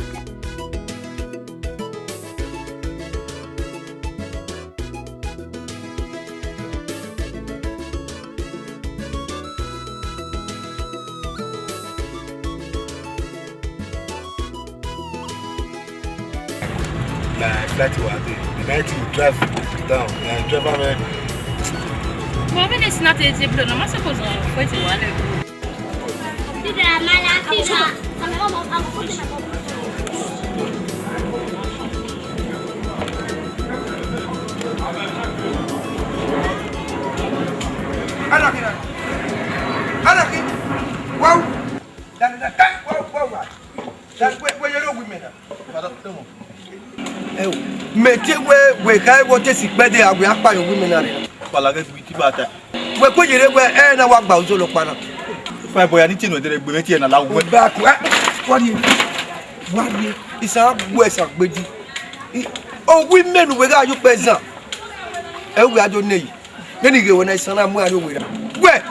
Na flight wa dey. The night you drive down, na driver man. But when it's not a zip, no, I'm supposed to wait a while. Anarchy na. Anarchy. Wow. That, that, that, wow, wow, wow. That, where, where you know women now? Father, come on. Ẹo, mẹ te wẹ, wẹ kha ẹvbo te si kpẹdẹ a wẹ akpa yọ women na rre. Kpalaghe gbe iti bata. Wẹ kue yere wẹ, ẹ na wa gba ozọ lọ kpa na. Fine boy, a ni tie unu ẹdẹrẹ gbe mwẹ tie na la wẹ. Ba ku, eh, wa rrie, wa rrie, isan gbe di. I, o women wẹ gha yo kpẹ zan. Ẹ wẹ a do nẹ yi. Vbene I ghe wẹ na, isan na mu aro wẹ ra. Wẹ,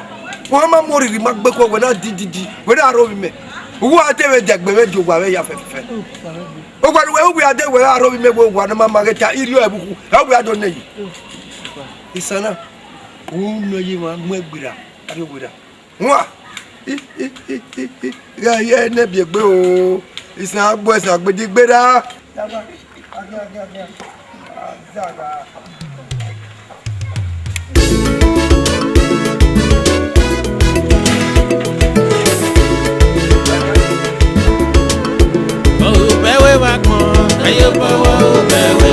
wa ma mu oriri ma gbe kọ wẹ na di di di. Wẹ ra aro vbe mẹ. Uwu a te vbe dẹgbe vbe di owa vbe ya fẹfẹfẹ. Owa ne uwẹ, uwẹ a de wẹ ra aro vbe mẹ, wẹ owa ne ma ma ghe ta, I rhie ọe vbe ukhu. Ẹ wẹ a do nẹ yi. Isan na, u nọ ye ma mu ẹgbera, aro wẹ ra. Wan! I, i, i, i, i, gha ye ne biẹ egbe o. Isan gbe, isan gbe di gbe ra. Obẹwe wa kpọn, aye obọwọ obẹwe.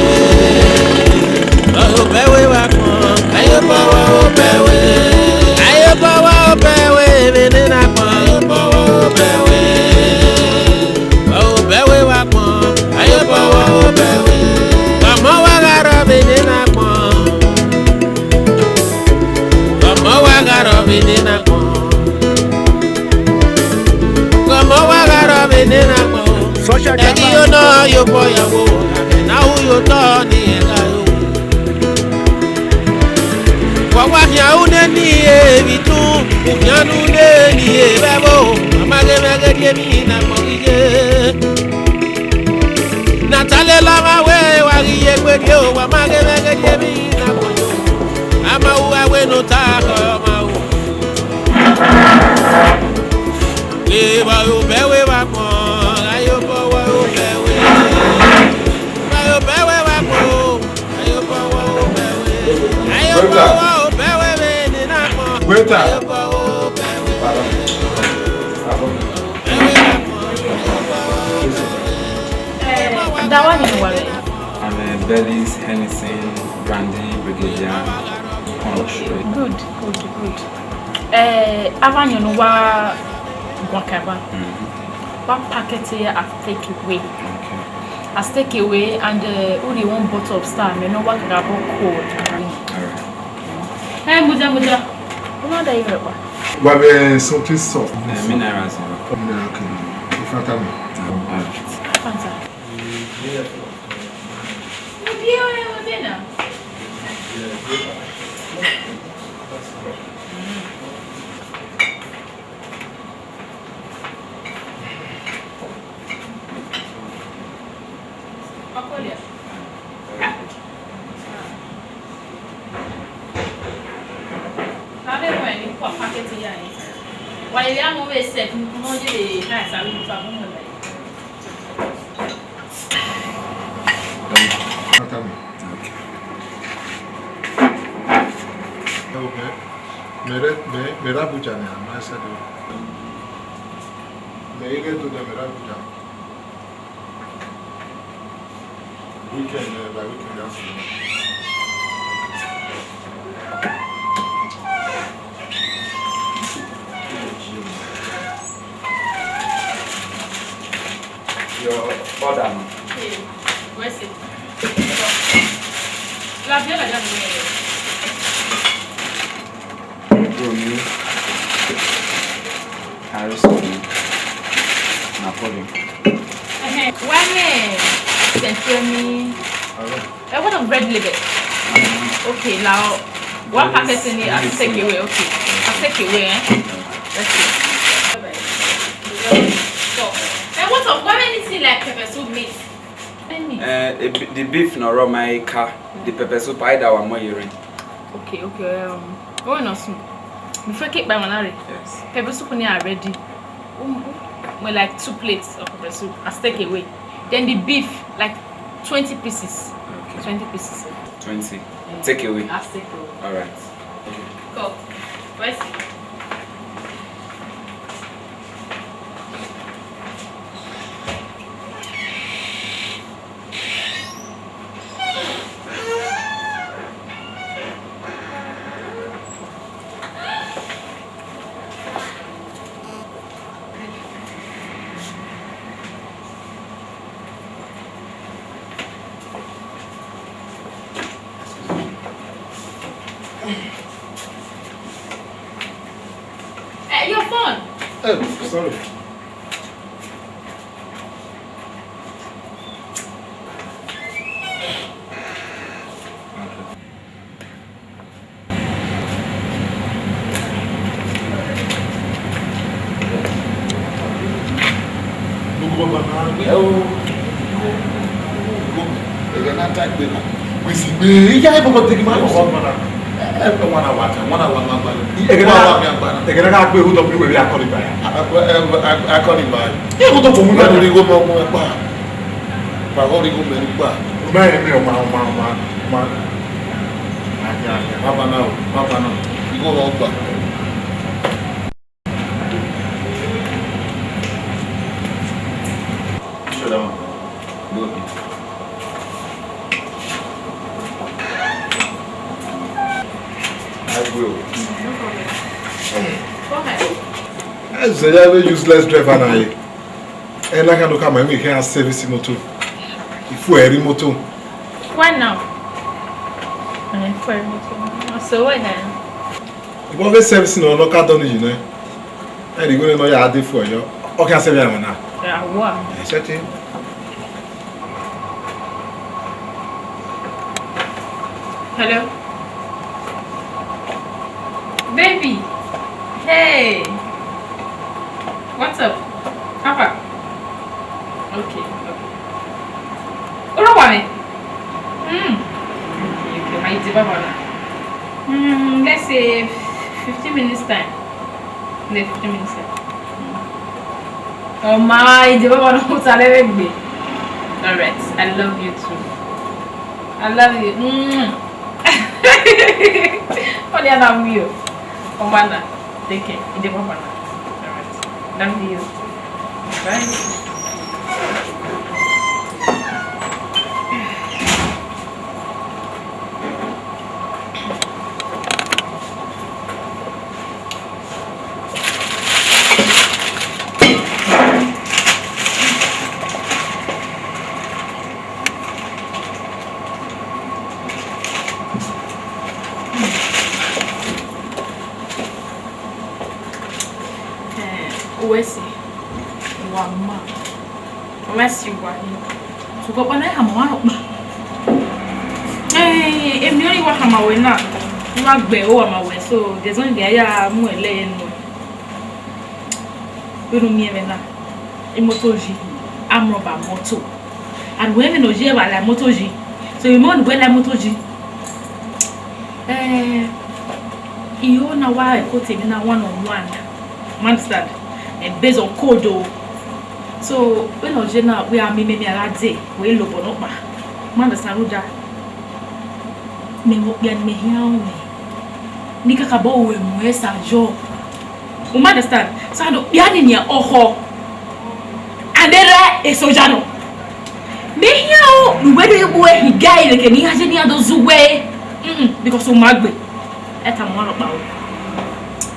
Obẹwe wa kpọn, aye obọwọ obẹwe. Aye obọwọ obẹwe, vbene na kpọn, aye obọwọ obẹwe. Obẹwe wa kpọn, aye obọwọ obẹwe. Ọmọ wa gha rrọọ vbene na kpọn. Ọmọ wa gha rrọọ vbene na kpọn. Ọmọ wa gha rrọọ vbene na kpọn. Ẹghi yo nọ yo bọ ya wo, na hu yo tọ ni ẹgha yo. Wa wa khian une ni evbi tun, u khian ne une ni evbi ẹvbo, wa ma ghe mwẹ ghe rhie emwi na kpọn ghi ye. Na ta lele ọmwa wẹ wa ghi ye egbe rhie o, wa ma ghe mwẹ ghe rhie emwi na kpọn yo. A ma ru a wẹ ne ota khẹ ọmwa o. Evba obẹwe wa kpọn, aye obọwọ obẹwe. Evba obẹwe wa kpọn, aye obọwọ obẹwe. Aye obọwọ obẹwe vbene na kpọn. Waiter. Aye obọwọ obẹwe. Pardon. Pardon. Eh, da wa ni wa re? I'm a Baileys, Hennessy, Brandy, Brigadier, Punch. Good, good, good. Eh, avbe ayọn ne uwa guan kaba. Mm. Wa packet here as take away. Okay. As take away and, uh, only one bottle of Star, me no wa kaba cold. All right. Hey, muja, muja. Una da iwe pa. Wa be something soft. Eh, minerals. Mineral, okay. Fanta mi. All right. Fanta. Mẹ, mẹ, mẹ ra Abuja nẹ, a ma sẹ do. Mẹ i ghẹ do nẹ, mẹ ra Abuja. Weekend, uh, by weekend, that's it. Your order, ma. Hey, where's it? Love you like that. Bro, me, I risk me. Na problem. Ehe, why me? Send to me. Alright. Eh, what of Red Label? Okay, now, one packet in here, I'll take away. Okay, I'll take away, eh? Okay. So, eh, what of, what anything like pepper soup meat? Any? Eh, a bi-, the beef no raw my car, the pepper soup, I that one more hearing. Okay, okay, um, oh, no, soon. Before cake by one, yes. Pepper soup ni already. Um, well, like, two plates of pepper soup. I'll take away. Then the beef, like, twenty pieces. Okay. Twenty pieces. Twenty. Yeah. Take away. I'll take away. All right. Okay. Cool. Where's it? Eh, your phone. Oh, sorry. Ẹghẹ na ta egbe na. Wẹ si gbe, iya ebo ko tegi ma. Ẹ, ẹ, wana wa ta, wana wa ma gba. Ẹghẹ na, wa mi agba na. Ẹghẹ na gha gbe hold up, we akọni ba ya. Akọni ba. Ẹ ko to fo mu na. Wẹ ri go mo mo pa. Pa ho ri go me ni pa. Ọma ẹre, ọma, ọma, ọma, ọma. Aja, aja. Baba na o, baba na. Igho rọ gba. Ẹ zẹ ya vbe useless driver na ye. Ẹ na ka no ka ma emwi khe a service motor. Ifu ẹre motor. Why now? Ẹ, ifu ẹre motor. So why now? Ibọ vbe service nọ, nọ ka dọ ni yi nẹ. Ẹ ri wene nọ ya de fu ẹyọ. Ọ khian service ẹmwẹ na. Awa. Ẹ sẹtin. Hello. Baby. Hey. What's up? Papa. Okay, okay. Oro wa me. Hmm. Okay, okay. Ma ide baba na. Hmm, let's say fifteen minutes time. Next fifteen minutes time. Hmm. Oh my, ide baba na, what's a level gbe? All right. I love you too. I love you. Mm. What do you love you? Omana, take care. Ide baba na. All right. Love you. Bye. Eh, uwẹ si, wa ma. Ọ ma si uwa hin. Sokpan ọkpa na i khama ọmwa rhọkpa. Eh, emwi ọnii wa khama wẹ na, u wa gbe ẹre ma wẹ, so there's no need ya mu ẹlẹ ye nuẹn. Vbene u miẹn mwẹ na, imoto yi, armed robber moto. And wẹ vbene ọ yi ẹre vbe la imoto yi. So, emwi ne uwẹ la imoto yi. Eh, I ho na wa record emwi na one on one. You understand? Eh, based on code o. So, vbene ọ ye na, wẹ a miẹn imẹ, a gha dee, wẹ lobọ nọkpa. You understand, rhunmwuda mẹ vbe okpia ne imẹ khian ru mwẹ, ne I kakabọ ru ẹmwẹ sa yọ. You understand? So, a do kpia ni nian ọkhọ. And erha e soja nọ. Mẹ khian ru ne uwẹ do kpe uwẹ hin ga ẹre ke ne iran ye ne iran do zẹ uwẹ. Mm-mm, because u ma gbe. Ẹ tama ọmwa rhọkpa o.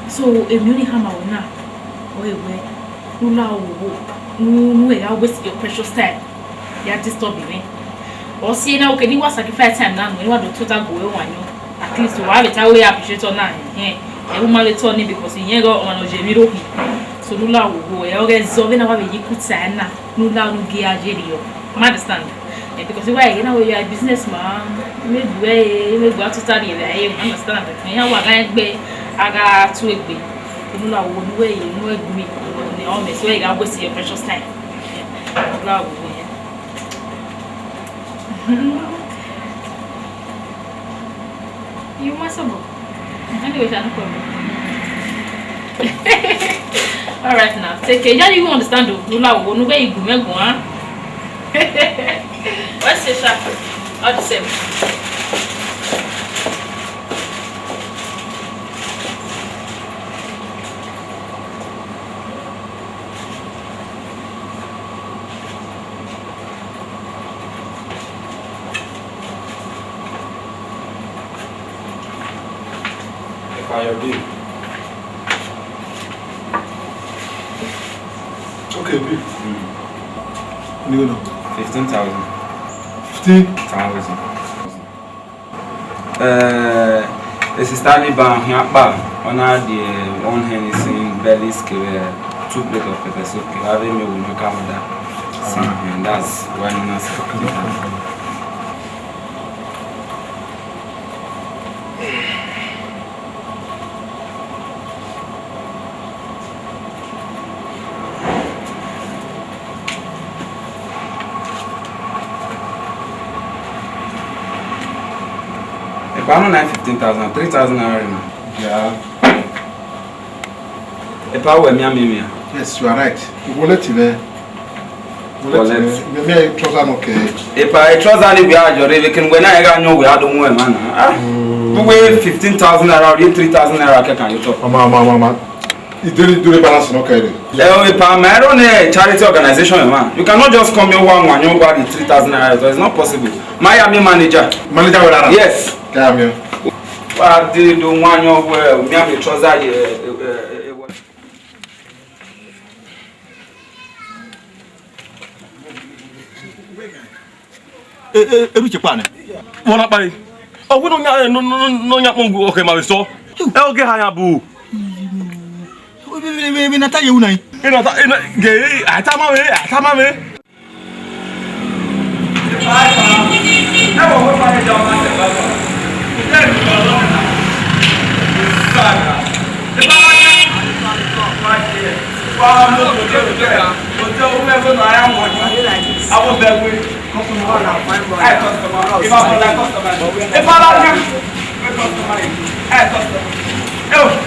So, emwi ọnii khama wẹ na, ọ re wẹ, u la owowo, u, u ya waste your precious time. Ya disturb mwẹ. Ọ si na, okay, ne I wa sacrifice time na nọ, ne I wa do tota gu ẹre wanniẹn. At least, wa vbe ta wẹ appreciate ọna, ẹhẹn. Ẹ, u ma vbe tọ ni, because irẹn ghe ọmwa ne ọ ye emwi rhokhi. So, ne u la wo, wo, ẹ, ọghe zẹ vbene wa vbe ye ikun ta na, ne u la unu gie a ye rriọ. Ma understand? Eh, because wa ye na wẹ you are a businessman, maybe wẹ, maybe wa tota rhie vbe ẹre, ma understand? Iran wa gha gbe, a gha tu egbe. Ne u la wo, ne uwẹ ye, ne uwẹ gbe mi, ne ọ mẹ, so ẹ gha waste your precious time. U la wo, yeah. You must go. Anyway, no problem. All right now, take care. Yeah, you understand though. You la wo, no way you go, man, go, huh? What's your shop? All the same. Fire bill. Okay, bill. Mm. Fifteen thousand. Fifteen thousand. Eh, e sista ni ba khian kpa, ọ na die one Hennessy, Baileys kevbe two plate of pepper soup kevbe avbe mẹ wo ne ka order. And that's why no na sa. Epa no na fifteen thousand, three thousand naira na. Yeah. Epa wẹ mian miẹn miẹn. Yes, you are right. Wallet mwẹ. Wallet. Wallet. Mẹ, mẹ trouser nọ kẹ. Epa, e trouser ni wẹ a yọ rre, vbe kene wẹ na ẹ gha yọn wẹ a do mu ẹmwẹ na. Ah. Mm. Wẹ fifteen thousand naira, or three thousand naira kẹkan yo tọ. Ọma, ọma, ọma, ọma. Ideri dure balance nọ kẹre. Ẹ o, epa, ma ẹro ne charity organization, man. You cannot just come here one one, you want the three thousand naira, so it's not possible. Ma ya mi manager. Manager wẹ rara? Yes. Kẹ ya mi o. Wa de do wan yọ wẹ, mi a mi trouser ye, eh, eh, eh, eh, E, e, erha uche kpa nẹ. Vbọ na kpa re? Ọ wẹ ne ọ yan, ne ọ, ne ọ, ne ọ yan kpọnmwẹ ọkhẹ ma vbe sọ. Ẹ, ọ ghe eha yan bu. Vbene a ta ye ru na? Ena ta, ena, ghe, a ta ma vbe, a ta ma vbe.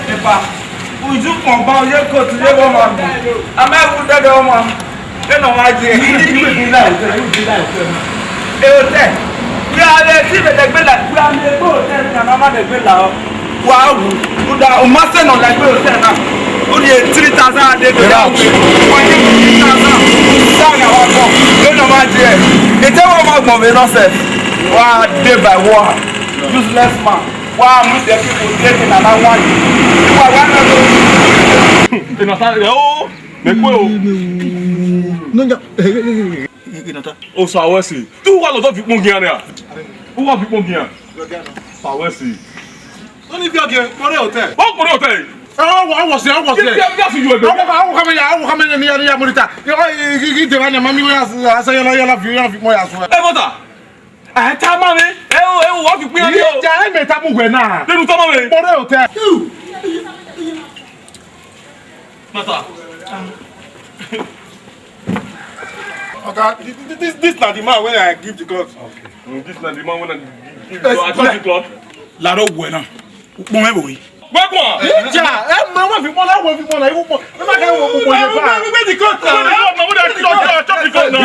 Epa, uju kpọn ba, u ye coat ye vbe ọmwa. A ma wu dẹdẹ ọmwa. Vbene ọ ma ye. Ehotẹl. Wẹ a vbe si vbe dẹgbe la, wẹ a miẹn egbe hotẹl na, ne a ma dẹgbe la ọ. Wa wu, rhunmwuda u ma sẹ ne ọ la egbe hotẹl na. U rhie three thousand a dee do ya wu. Wa ye three thousand, u sa gha wa bọ. Vbene ọ ma ye. Ete wa ma gbọn vbe nọ sẹ. Wa dey by war. Useless man. Wa mu the people dey na na wan. Wa wa na do. Ena ta, o, mẹ kue o. No, no. Osa wẹ si. Tu wa lọ dọ fi kpọn gian nia. U wa fi kpọn gian. Osa wẹ si. Oni fi ọgẹ, kpọrọ hotẹl. Ọ kpọrọ hotẹl. Ọ wọ, ọ wọ si, ọ wọ si. Kí, kí, kí a fi ju ẹgbẹ? Ọ wọ, ọ wọ kama ya, ọ wọ kama ya, ni ya, ni ya monitor. Ọ, kí, kí, kí, dẹ ba ni, ma mi wẹ ya, ya, ya, ya, ya, fi, ya, fi, mo ya sọ. Ẹ bọta. Ẹ ta ma vbe. Ẹ o, ẹ o, wa fi kpọn ya ni o. Ija, ẹ mẹ ta mu wẹ na. Lẹnu ta ma vbe. Kpọrọ hotẹl. Master. Oga, this, this, this na the man wey I give the cloth. Okay. Mm, this na the man wey I give the cloth. I touch the cloth. Laro wẹ na. Ukpọn ẹvbo yi. Wẹ kpọn. Ija, ẹ ma wa fi kpọn na, wa fi kpọn na, wa fi kpọn. Ẹ ma kẹ wa fi kpọn na. Where the cloth na? Where the cloth na? Where the cloth na? Chop the cloth na.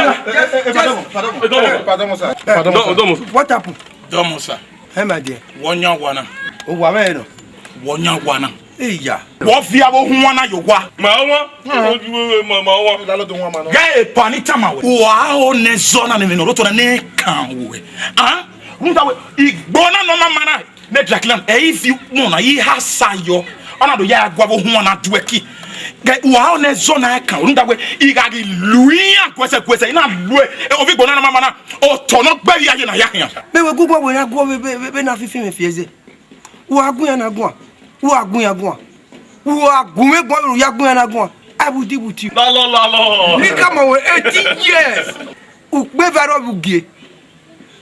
Pardon, pardon, pardon, sir. Pardon, sir. What happened? Domo sir. Hey, my dear. Wọ yan wa na. O wa mẹ nọ. Wọ yan wa na. Iya. Wọ fi abo huan na yo wa. Ma wan. Ma, ma wan. Lalo do wan ma nọ. Ga e pani tama wẹ. Wa o ne zọ na ne mi nọ, lo to na ne kan wẹ. Ah? Runda wẹ. Igbo na nọ ma ma na. Ne Dracula, ẹ i fi ukpọn na, i ha sa yọ. Ọ na do ya gua vbe ohuan na du ẹki. Gẹ, wa ọna ẹzọ na kan, rhunmwuda wẹẹ, I gha ghi lu iran guẹsẹ guẹsẹ, I na lu e, ovbi igbo na na ma ma na, otọ ne ọ gbe vbe iye na ya khian. Mẹ wẹ gu ugbẹn wẹ ya guọ vbe, vbe, vbe, vbe na fifi mwẹ fi ẹzẹ. Wa gu iran na guan, wa gu iran guan, wa gu mwẹ guan vbe u ya gu iran na guan. I will deal with you. Lalọ, lalọ. Nigga, ma wẹ eighteen years. Ukpe va rọ vbe ugie.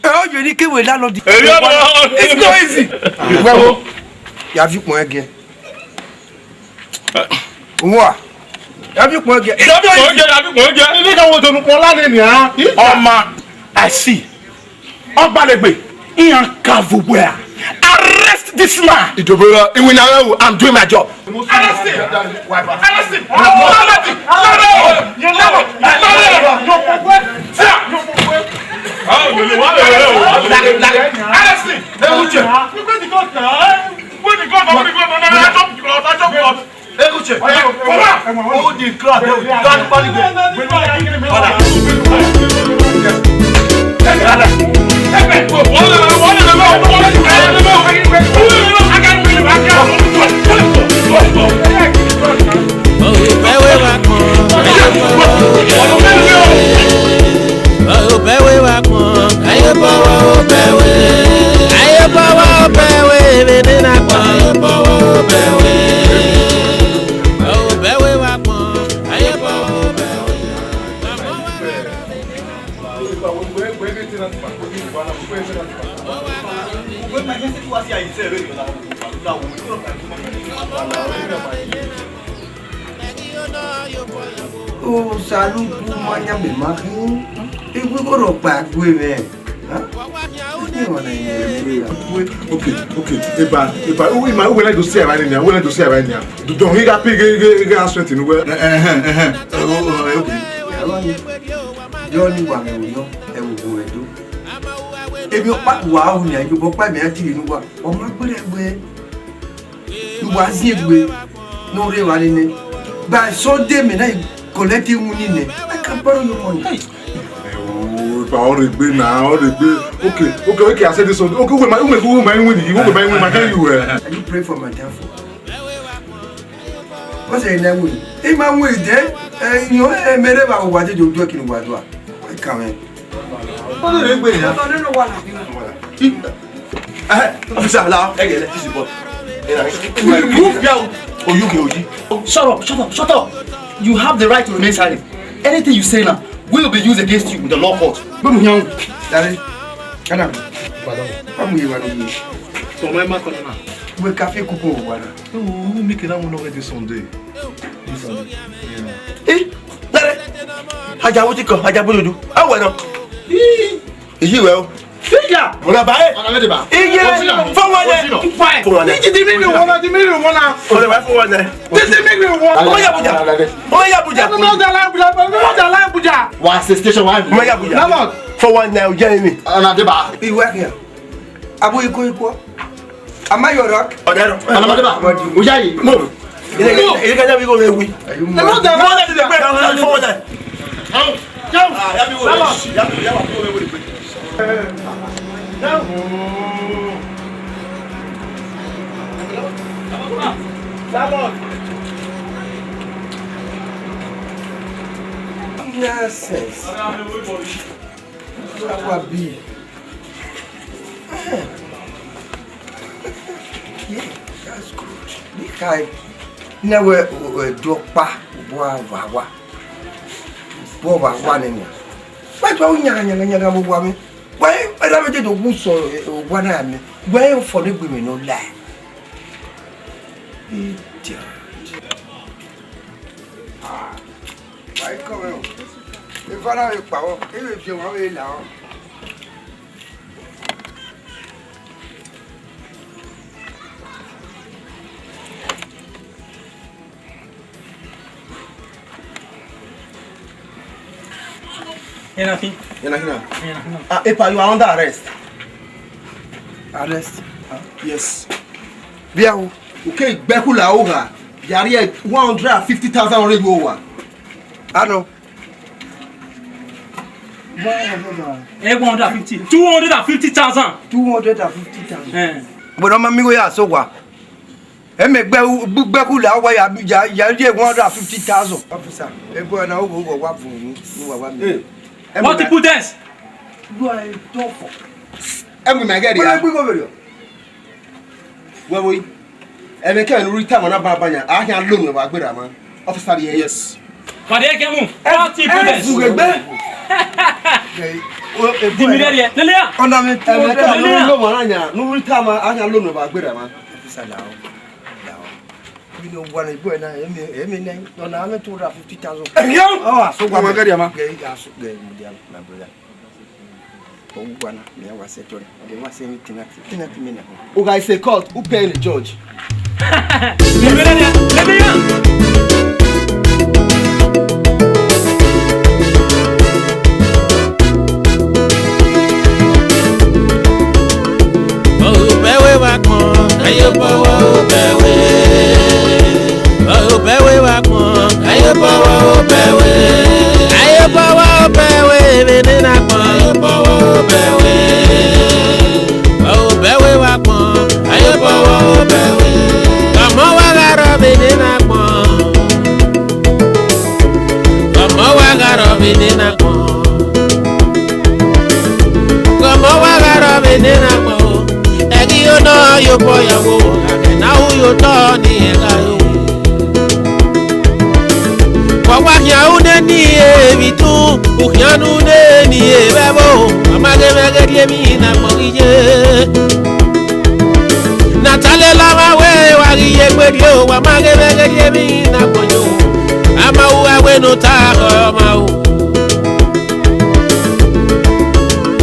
Ẹ, ọ yọ eni ke wẹ landlord. Ẹ, yọ, yọ. It's not easy. Wẹ wo, ya viọ ukpọn ẹgiẹ. Wa, ya viọ ukpọn ẹgiẹ. Ya viọ ukpọn ẹgiẹ, ya viọ ukpọn ẹgiẹ. Eni ka wo donu kpọn la nẹ nia. Ọma, I see. Ọgbalegbe, iran ka vbe uwẹ a. Arrest this man. Idobora, iwinna rẹ o, I'm doing my job. Arrest him! Arrest him! Arrest him! Osaluku ma yan mẹ ma khin, iwu igho rhọkpa gue mwẹ. Huh? Okay, okay, eba, eba, uwe ma, uwe na do si ara ni nia, uwe na do si ara ni nia. Do, do, he ga pay, he, he, he ga sweat in uwe. Eh, eh, eh, eh. Oh, oh, okay. Yọ ni wa mẹ oyọ, ẹ wo wo ẹdo. Emwi ọkpa wa hu nia, yo bọ kpa mẹ a ti ri nu wa. Ọ ma gbẹrẹ wẹẹ, I wa zin egbe ne ọ rre evbare nẹ. By Sunday, mẹ na collect iwinna nẹ. I can borrow your money. Hey. Oh, but ọ rre egbe na, ọ rre egbe. Okay, okay, okay, I said this one. Okay, wait, my, wait, wait, my, wait, wait, my, wait, my, can you, uh, Are you pray for my downfall? What's your name? Hey, my, wait, there. Eh, you know, eh, me never wa de do do kin wa do. I come in. Ọdọ rẹ gbe ya. Ọdọ rẹ wà láti náà. Eh, officer, allow, ẹ gẹlẹ, this is boy. Remove ya o. Oyughe oyi. Oh, shut up, shut up, shut up. You have the right to remain silent. Anything you say now will be used against you in the law court. Gbẹnu hian. Dale. Kana. Pardon. Amu ye wa ni. Tọmọ ẹ ma kọ na. Wẹ kafe kuku wa na. Who make na one already Sunday? This Sunday. Yeah. Eh, dale. Aja wo ti kọ, aja bojoju. Awẹ nọ. Ih. Iyi wẹ o. Figure. Ọ̀nà báyìí. Ọ̀nà méjì bá. Iye. Ojúnà. Fọwọ́ lẹ. Ojúnà. Fọwọ́ lẹ. Ní ti di mílíọ̀nù wọn náà, di mílíọ̀nù wọn náà. Ọ̀nà bá fọwọ́ lẹ. Títí mílíọ̀nù wọn. Ọmọ yà Abuja. Ọmọ yà Abuja. Ọmọ yà Abuja. Ọmọ yà Abuja. Wà á ṣe station wa. Ọmọ yà Abuja. Fọwọ́ lẹ, o jẹ́ mi. Ọ̀nà dé bá. Ìwé kìí. Abu ikú ikú. Am I your rock? Ọ̀dà ẹ̀rọ. Ọ̀nà méjì bá. O yà yìí. Move. Ilé, ilé, ilé kájà bí kò lè wí. Ẹ má dà. Fọwọ́ lẹ ti dẹ̀ pẹ́. Fọwọ́ lẹ. Ah, yà mí wò lè. Yà mí, yà mí wò lè wò lè pẹ́. Nonsense. How I be? Yeah, that's good. Big guy. Nẹ wẹ, wẹ jọ kpa, wa wa wa. Wa wa wa nẹ nẹ. Wa jọ nyaga nyaga nyaga vbe owa mwẹ. Wẹ, ẹna vbe dede owa usọ, eh, owa na ya mẹ. Wẹ, fọ ne gbe mwẹ ne ọ la. Idiot. Ah, wa i kọ mwẹ o. Eva na vbe kpa vbọ, e vbe viọ ọmwa vbe la ọ. Enaki. Enaki na. Enaki na. Ah, Epa, you are under arrest. Arrest? Yes. Via who? Okay, gbẹkula ogha. Yari one hundred and fifty thousand already over. Ano. Eh, one hundred fifty. Two hundred and fifty thousand. Two hundred and fifty thousand. Eh. But ọmọ mi wo ya so wa. Ẹmẹ gbe, gbe, gbe khu la wa ya, ya, ya ye one hundred and fifty thousand. Officer, ebo na wo wo wa vun ni, ni wa wa mi. Hey, what the prudence? You are a dog for. Ẹmu mẹ gẹ ria. Wẹ gbe go veri. Wẹ wo yi. Ẹmẹ kẹ nu ri ta wọn na ba ba yan. A khian lo nu wa gbera ma. Officer ye. Yes. Pàdé ẹgẹ mu. Forty ẹ prudence. Fughe gbe. Di mi rẹ rẹ. Lele ya. Ọna mi tu. Ẹmẹ kẹ nu lo wọn na yan. Nu ri ta ma, a khian lo nu wa gbera ma. Officer la o. La o. Mi no wa na igbo na, emi, emi na, no na, ame two hundred fifty thousand. Ẹ̀yọ́! Oh, aso wa. Ọmọ gẹ́rì ọmọ. Gẹ, aso, gẹ, my brother. Oh, wa na, mi wa se tori. Gẹ wa se mi tina, tina ti mi na. Oga is a court, who pay the judge? Let me, let me, let me, yeah. Obẹwe wa kpọn, aye obọ wa obẹwe. Obẹwe wa kpọn, aye obọ wa obẹwe. Aye obọ wa obẹwe, vbene na kpọn. Aye obọ wa obẹwe. Obẹwe wa kpọn, aye obọ wa obẹwe. Ọmọ wa gha rrọọ vbene na kpọn. Ọmọ wa gha rrọọ vbene na kpọn. Ọmọ wa gha rrọọ vbene na kpọn o. Ẹghi yo nọ yo bọ ya wo, na hu yo tọ ni ẹgha yo. Wa wa khian une ni evbi tun, u khian une ni evbi ẹvbo, a ma ghe mwẹ ghe rhie emwi na gbọn ghi ye. Na ta lele ọmwa wẹ wa ghi ye egbe rrie o, wa ma ghe mwẹ ghe rhie emwi na gbọn yo. A ma ru gha wẹ ne ota khọ ọmwa o.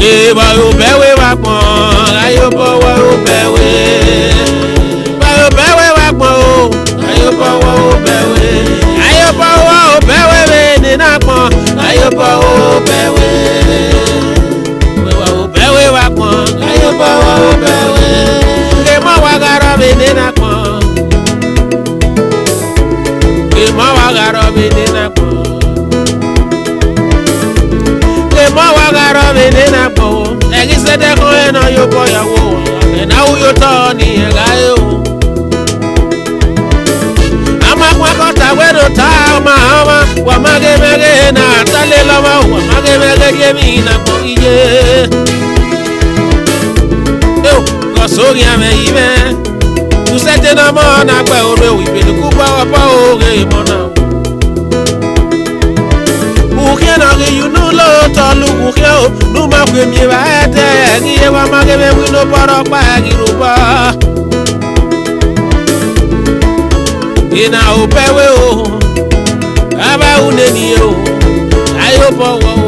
Eva obẹwe wa kpọn, aye obọ wa obẹwe. Ba obẹwe wa kpọn o, aye obọ wa obẹwe. Aye obọ wa obẹwe vbene na kpọn, aye obọ wa obẹwe. Eva obẹwe wa kpọn, aye obọ wa obẹwe. Emọ wa gha rrọọ vbene na kpọn. Emọ wa gha rrọọ vbene na kpọn. Emọ wa gha rrọọ vbene na kpọn o. Ẹghi sẹdẹ khọn ẹn ne ọ ye obọ ya wo. Ẹn na hu ye otọ ni ẹn gha re o. A ma khuan kọta wẹ do ta ọma ọma, wa ma ghe mwẹ ghe na ta lele ọmwa, wa ma ghe mwẹ ghe rhie emwi na kpọn iye. Eo, gọsọ ghian mwẹ yi mwẹ. Usẹte ne ọmọ na gbe oro, ibenuku gba ọbọ oghe emọ na. Ukhian ne ọ ghi ye unu lo otọ lu ukhian o, ne u ma khuemiẹn evba ẹdẹ, ẹghi ye wa ma ghe mwẹ wino bọrọ ọkpa ẹghi rhobọ. Ena obẹwe o, avbe ru nene o, aye obọ wọ o.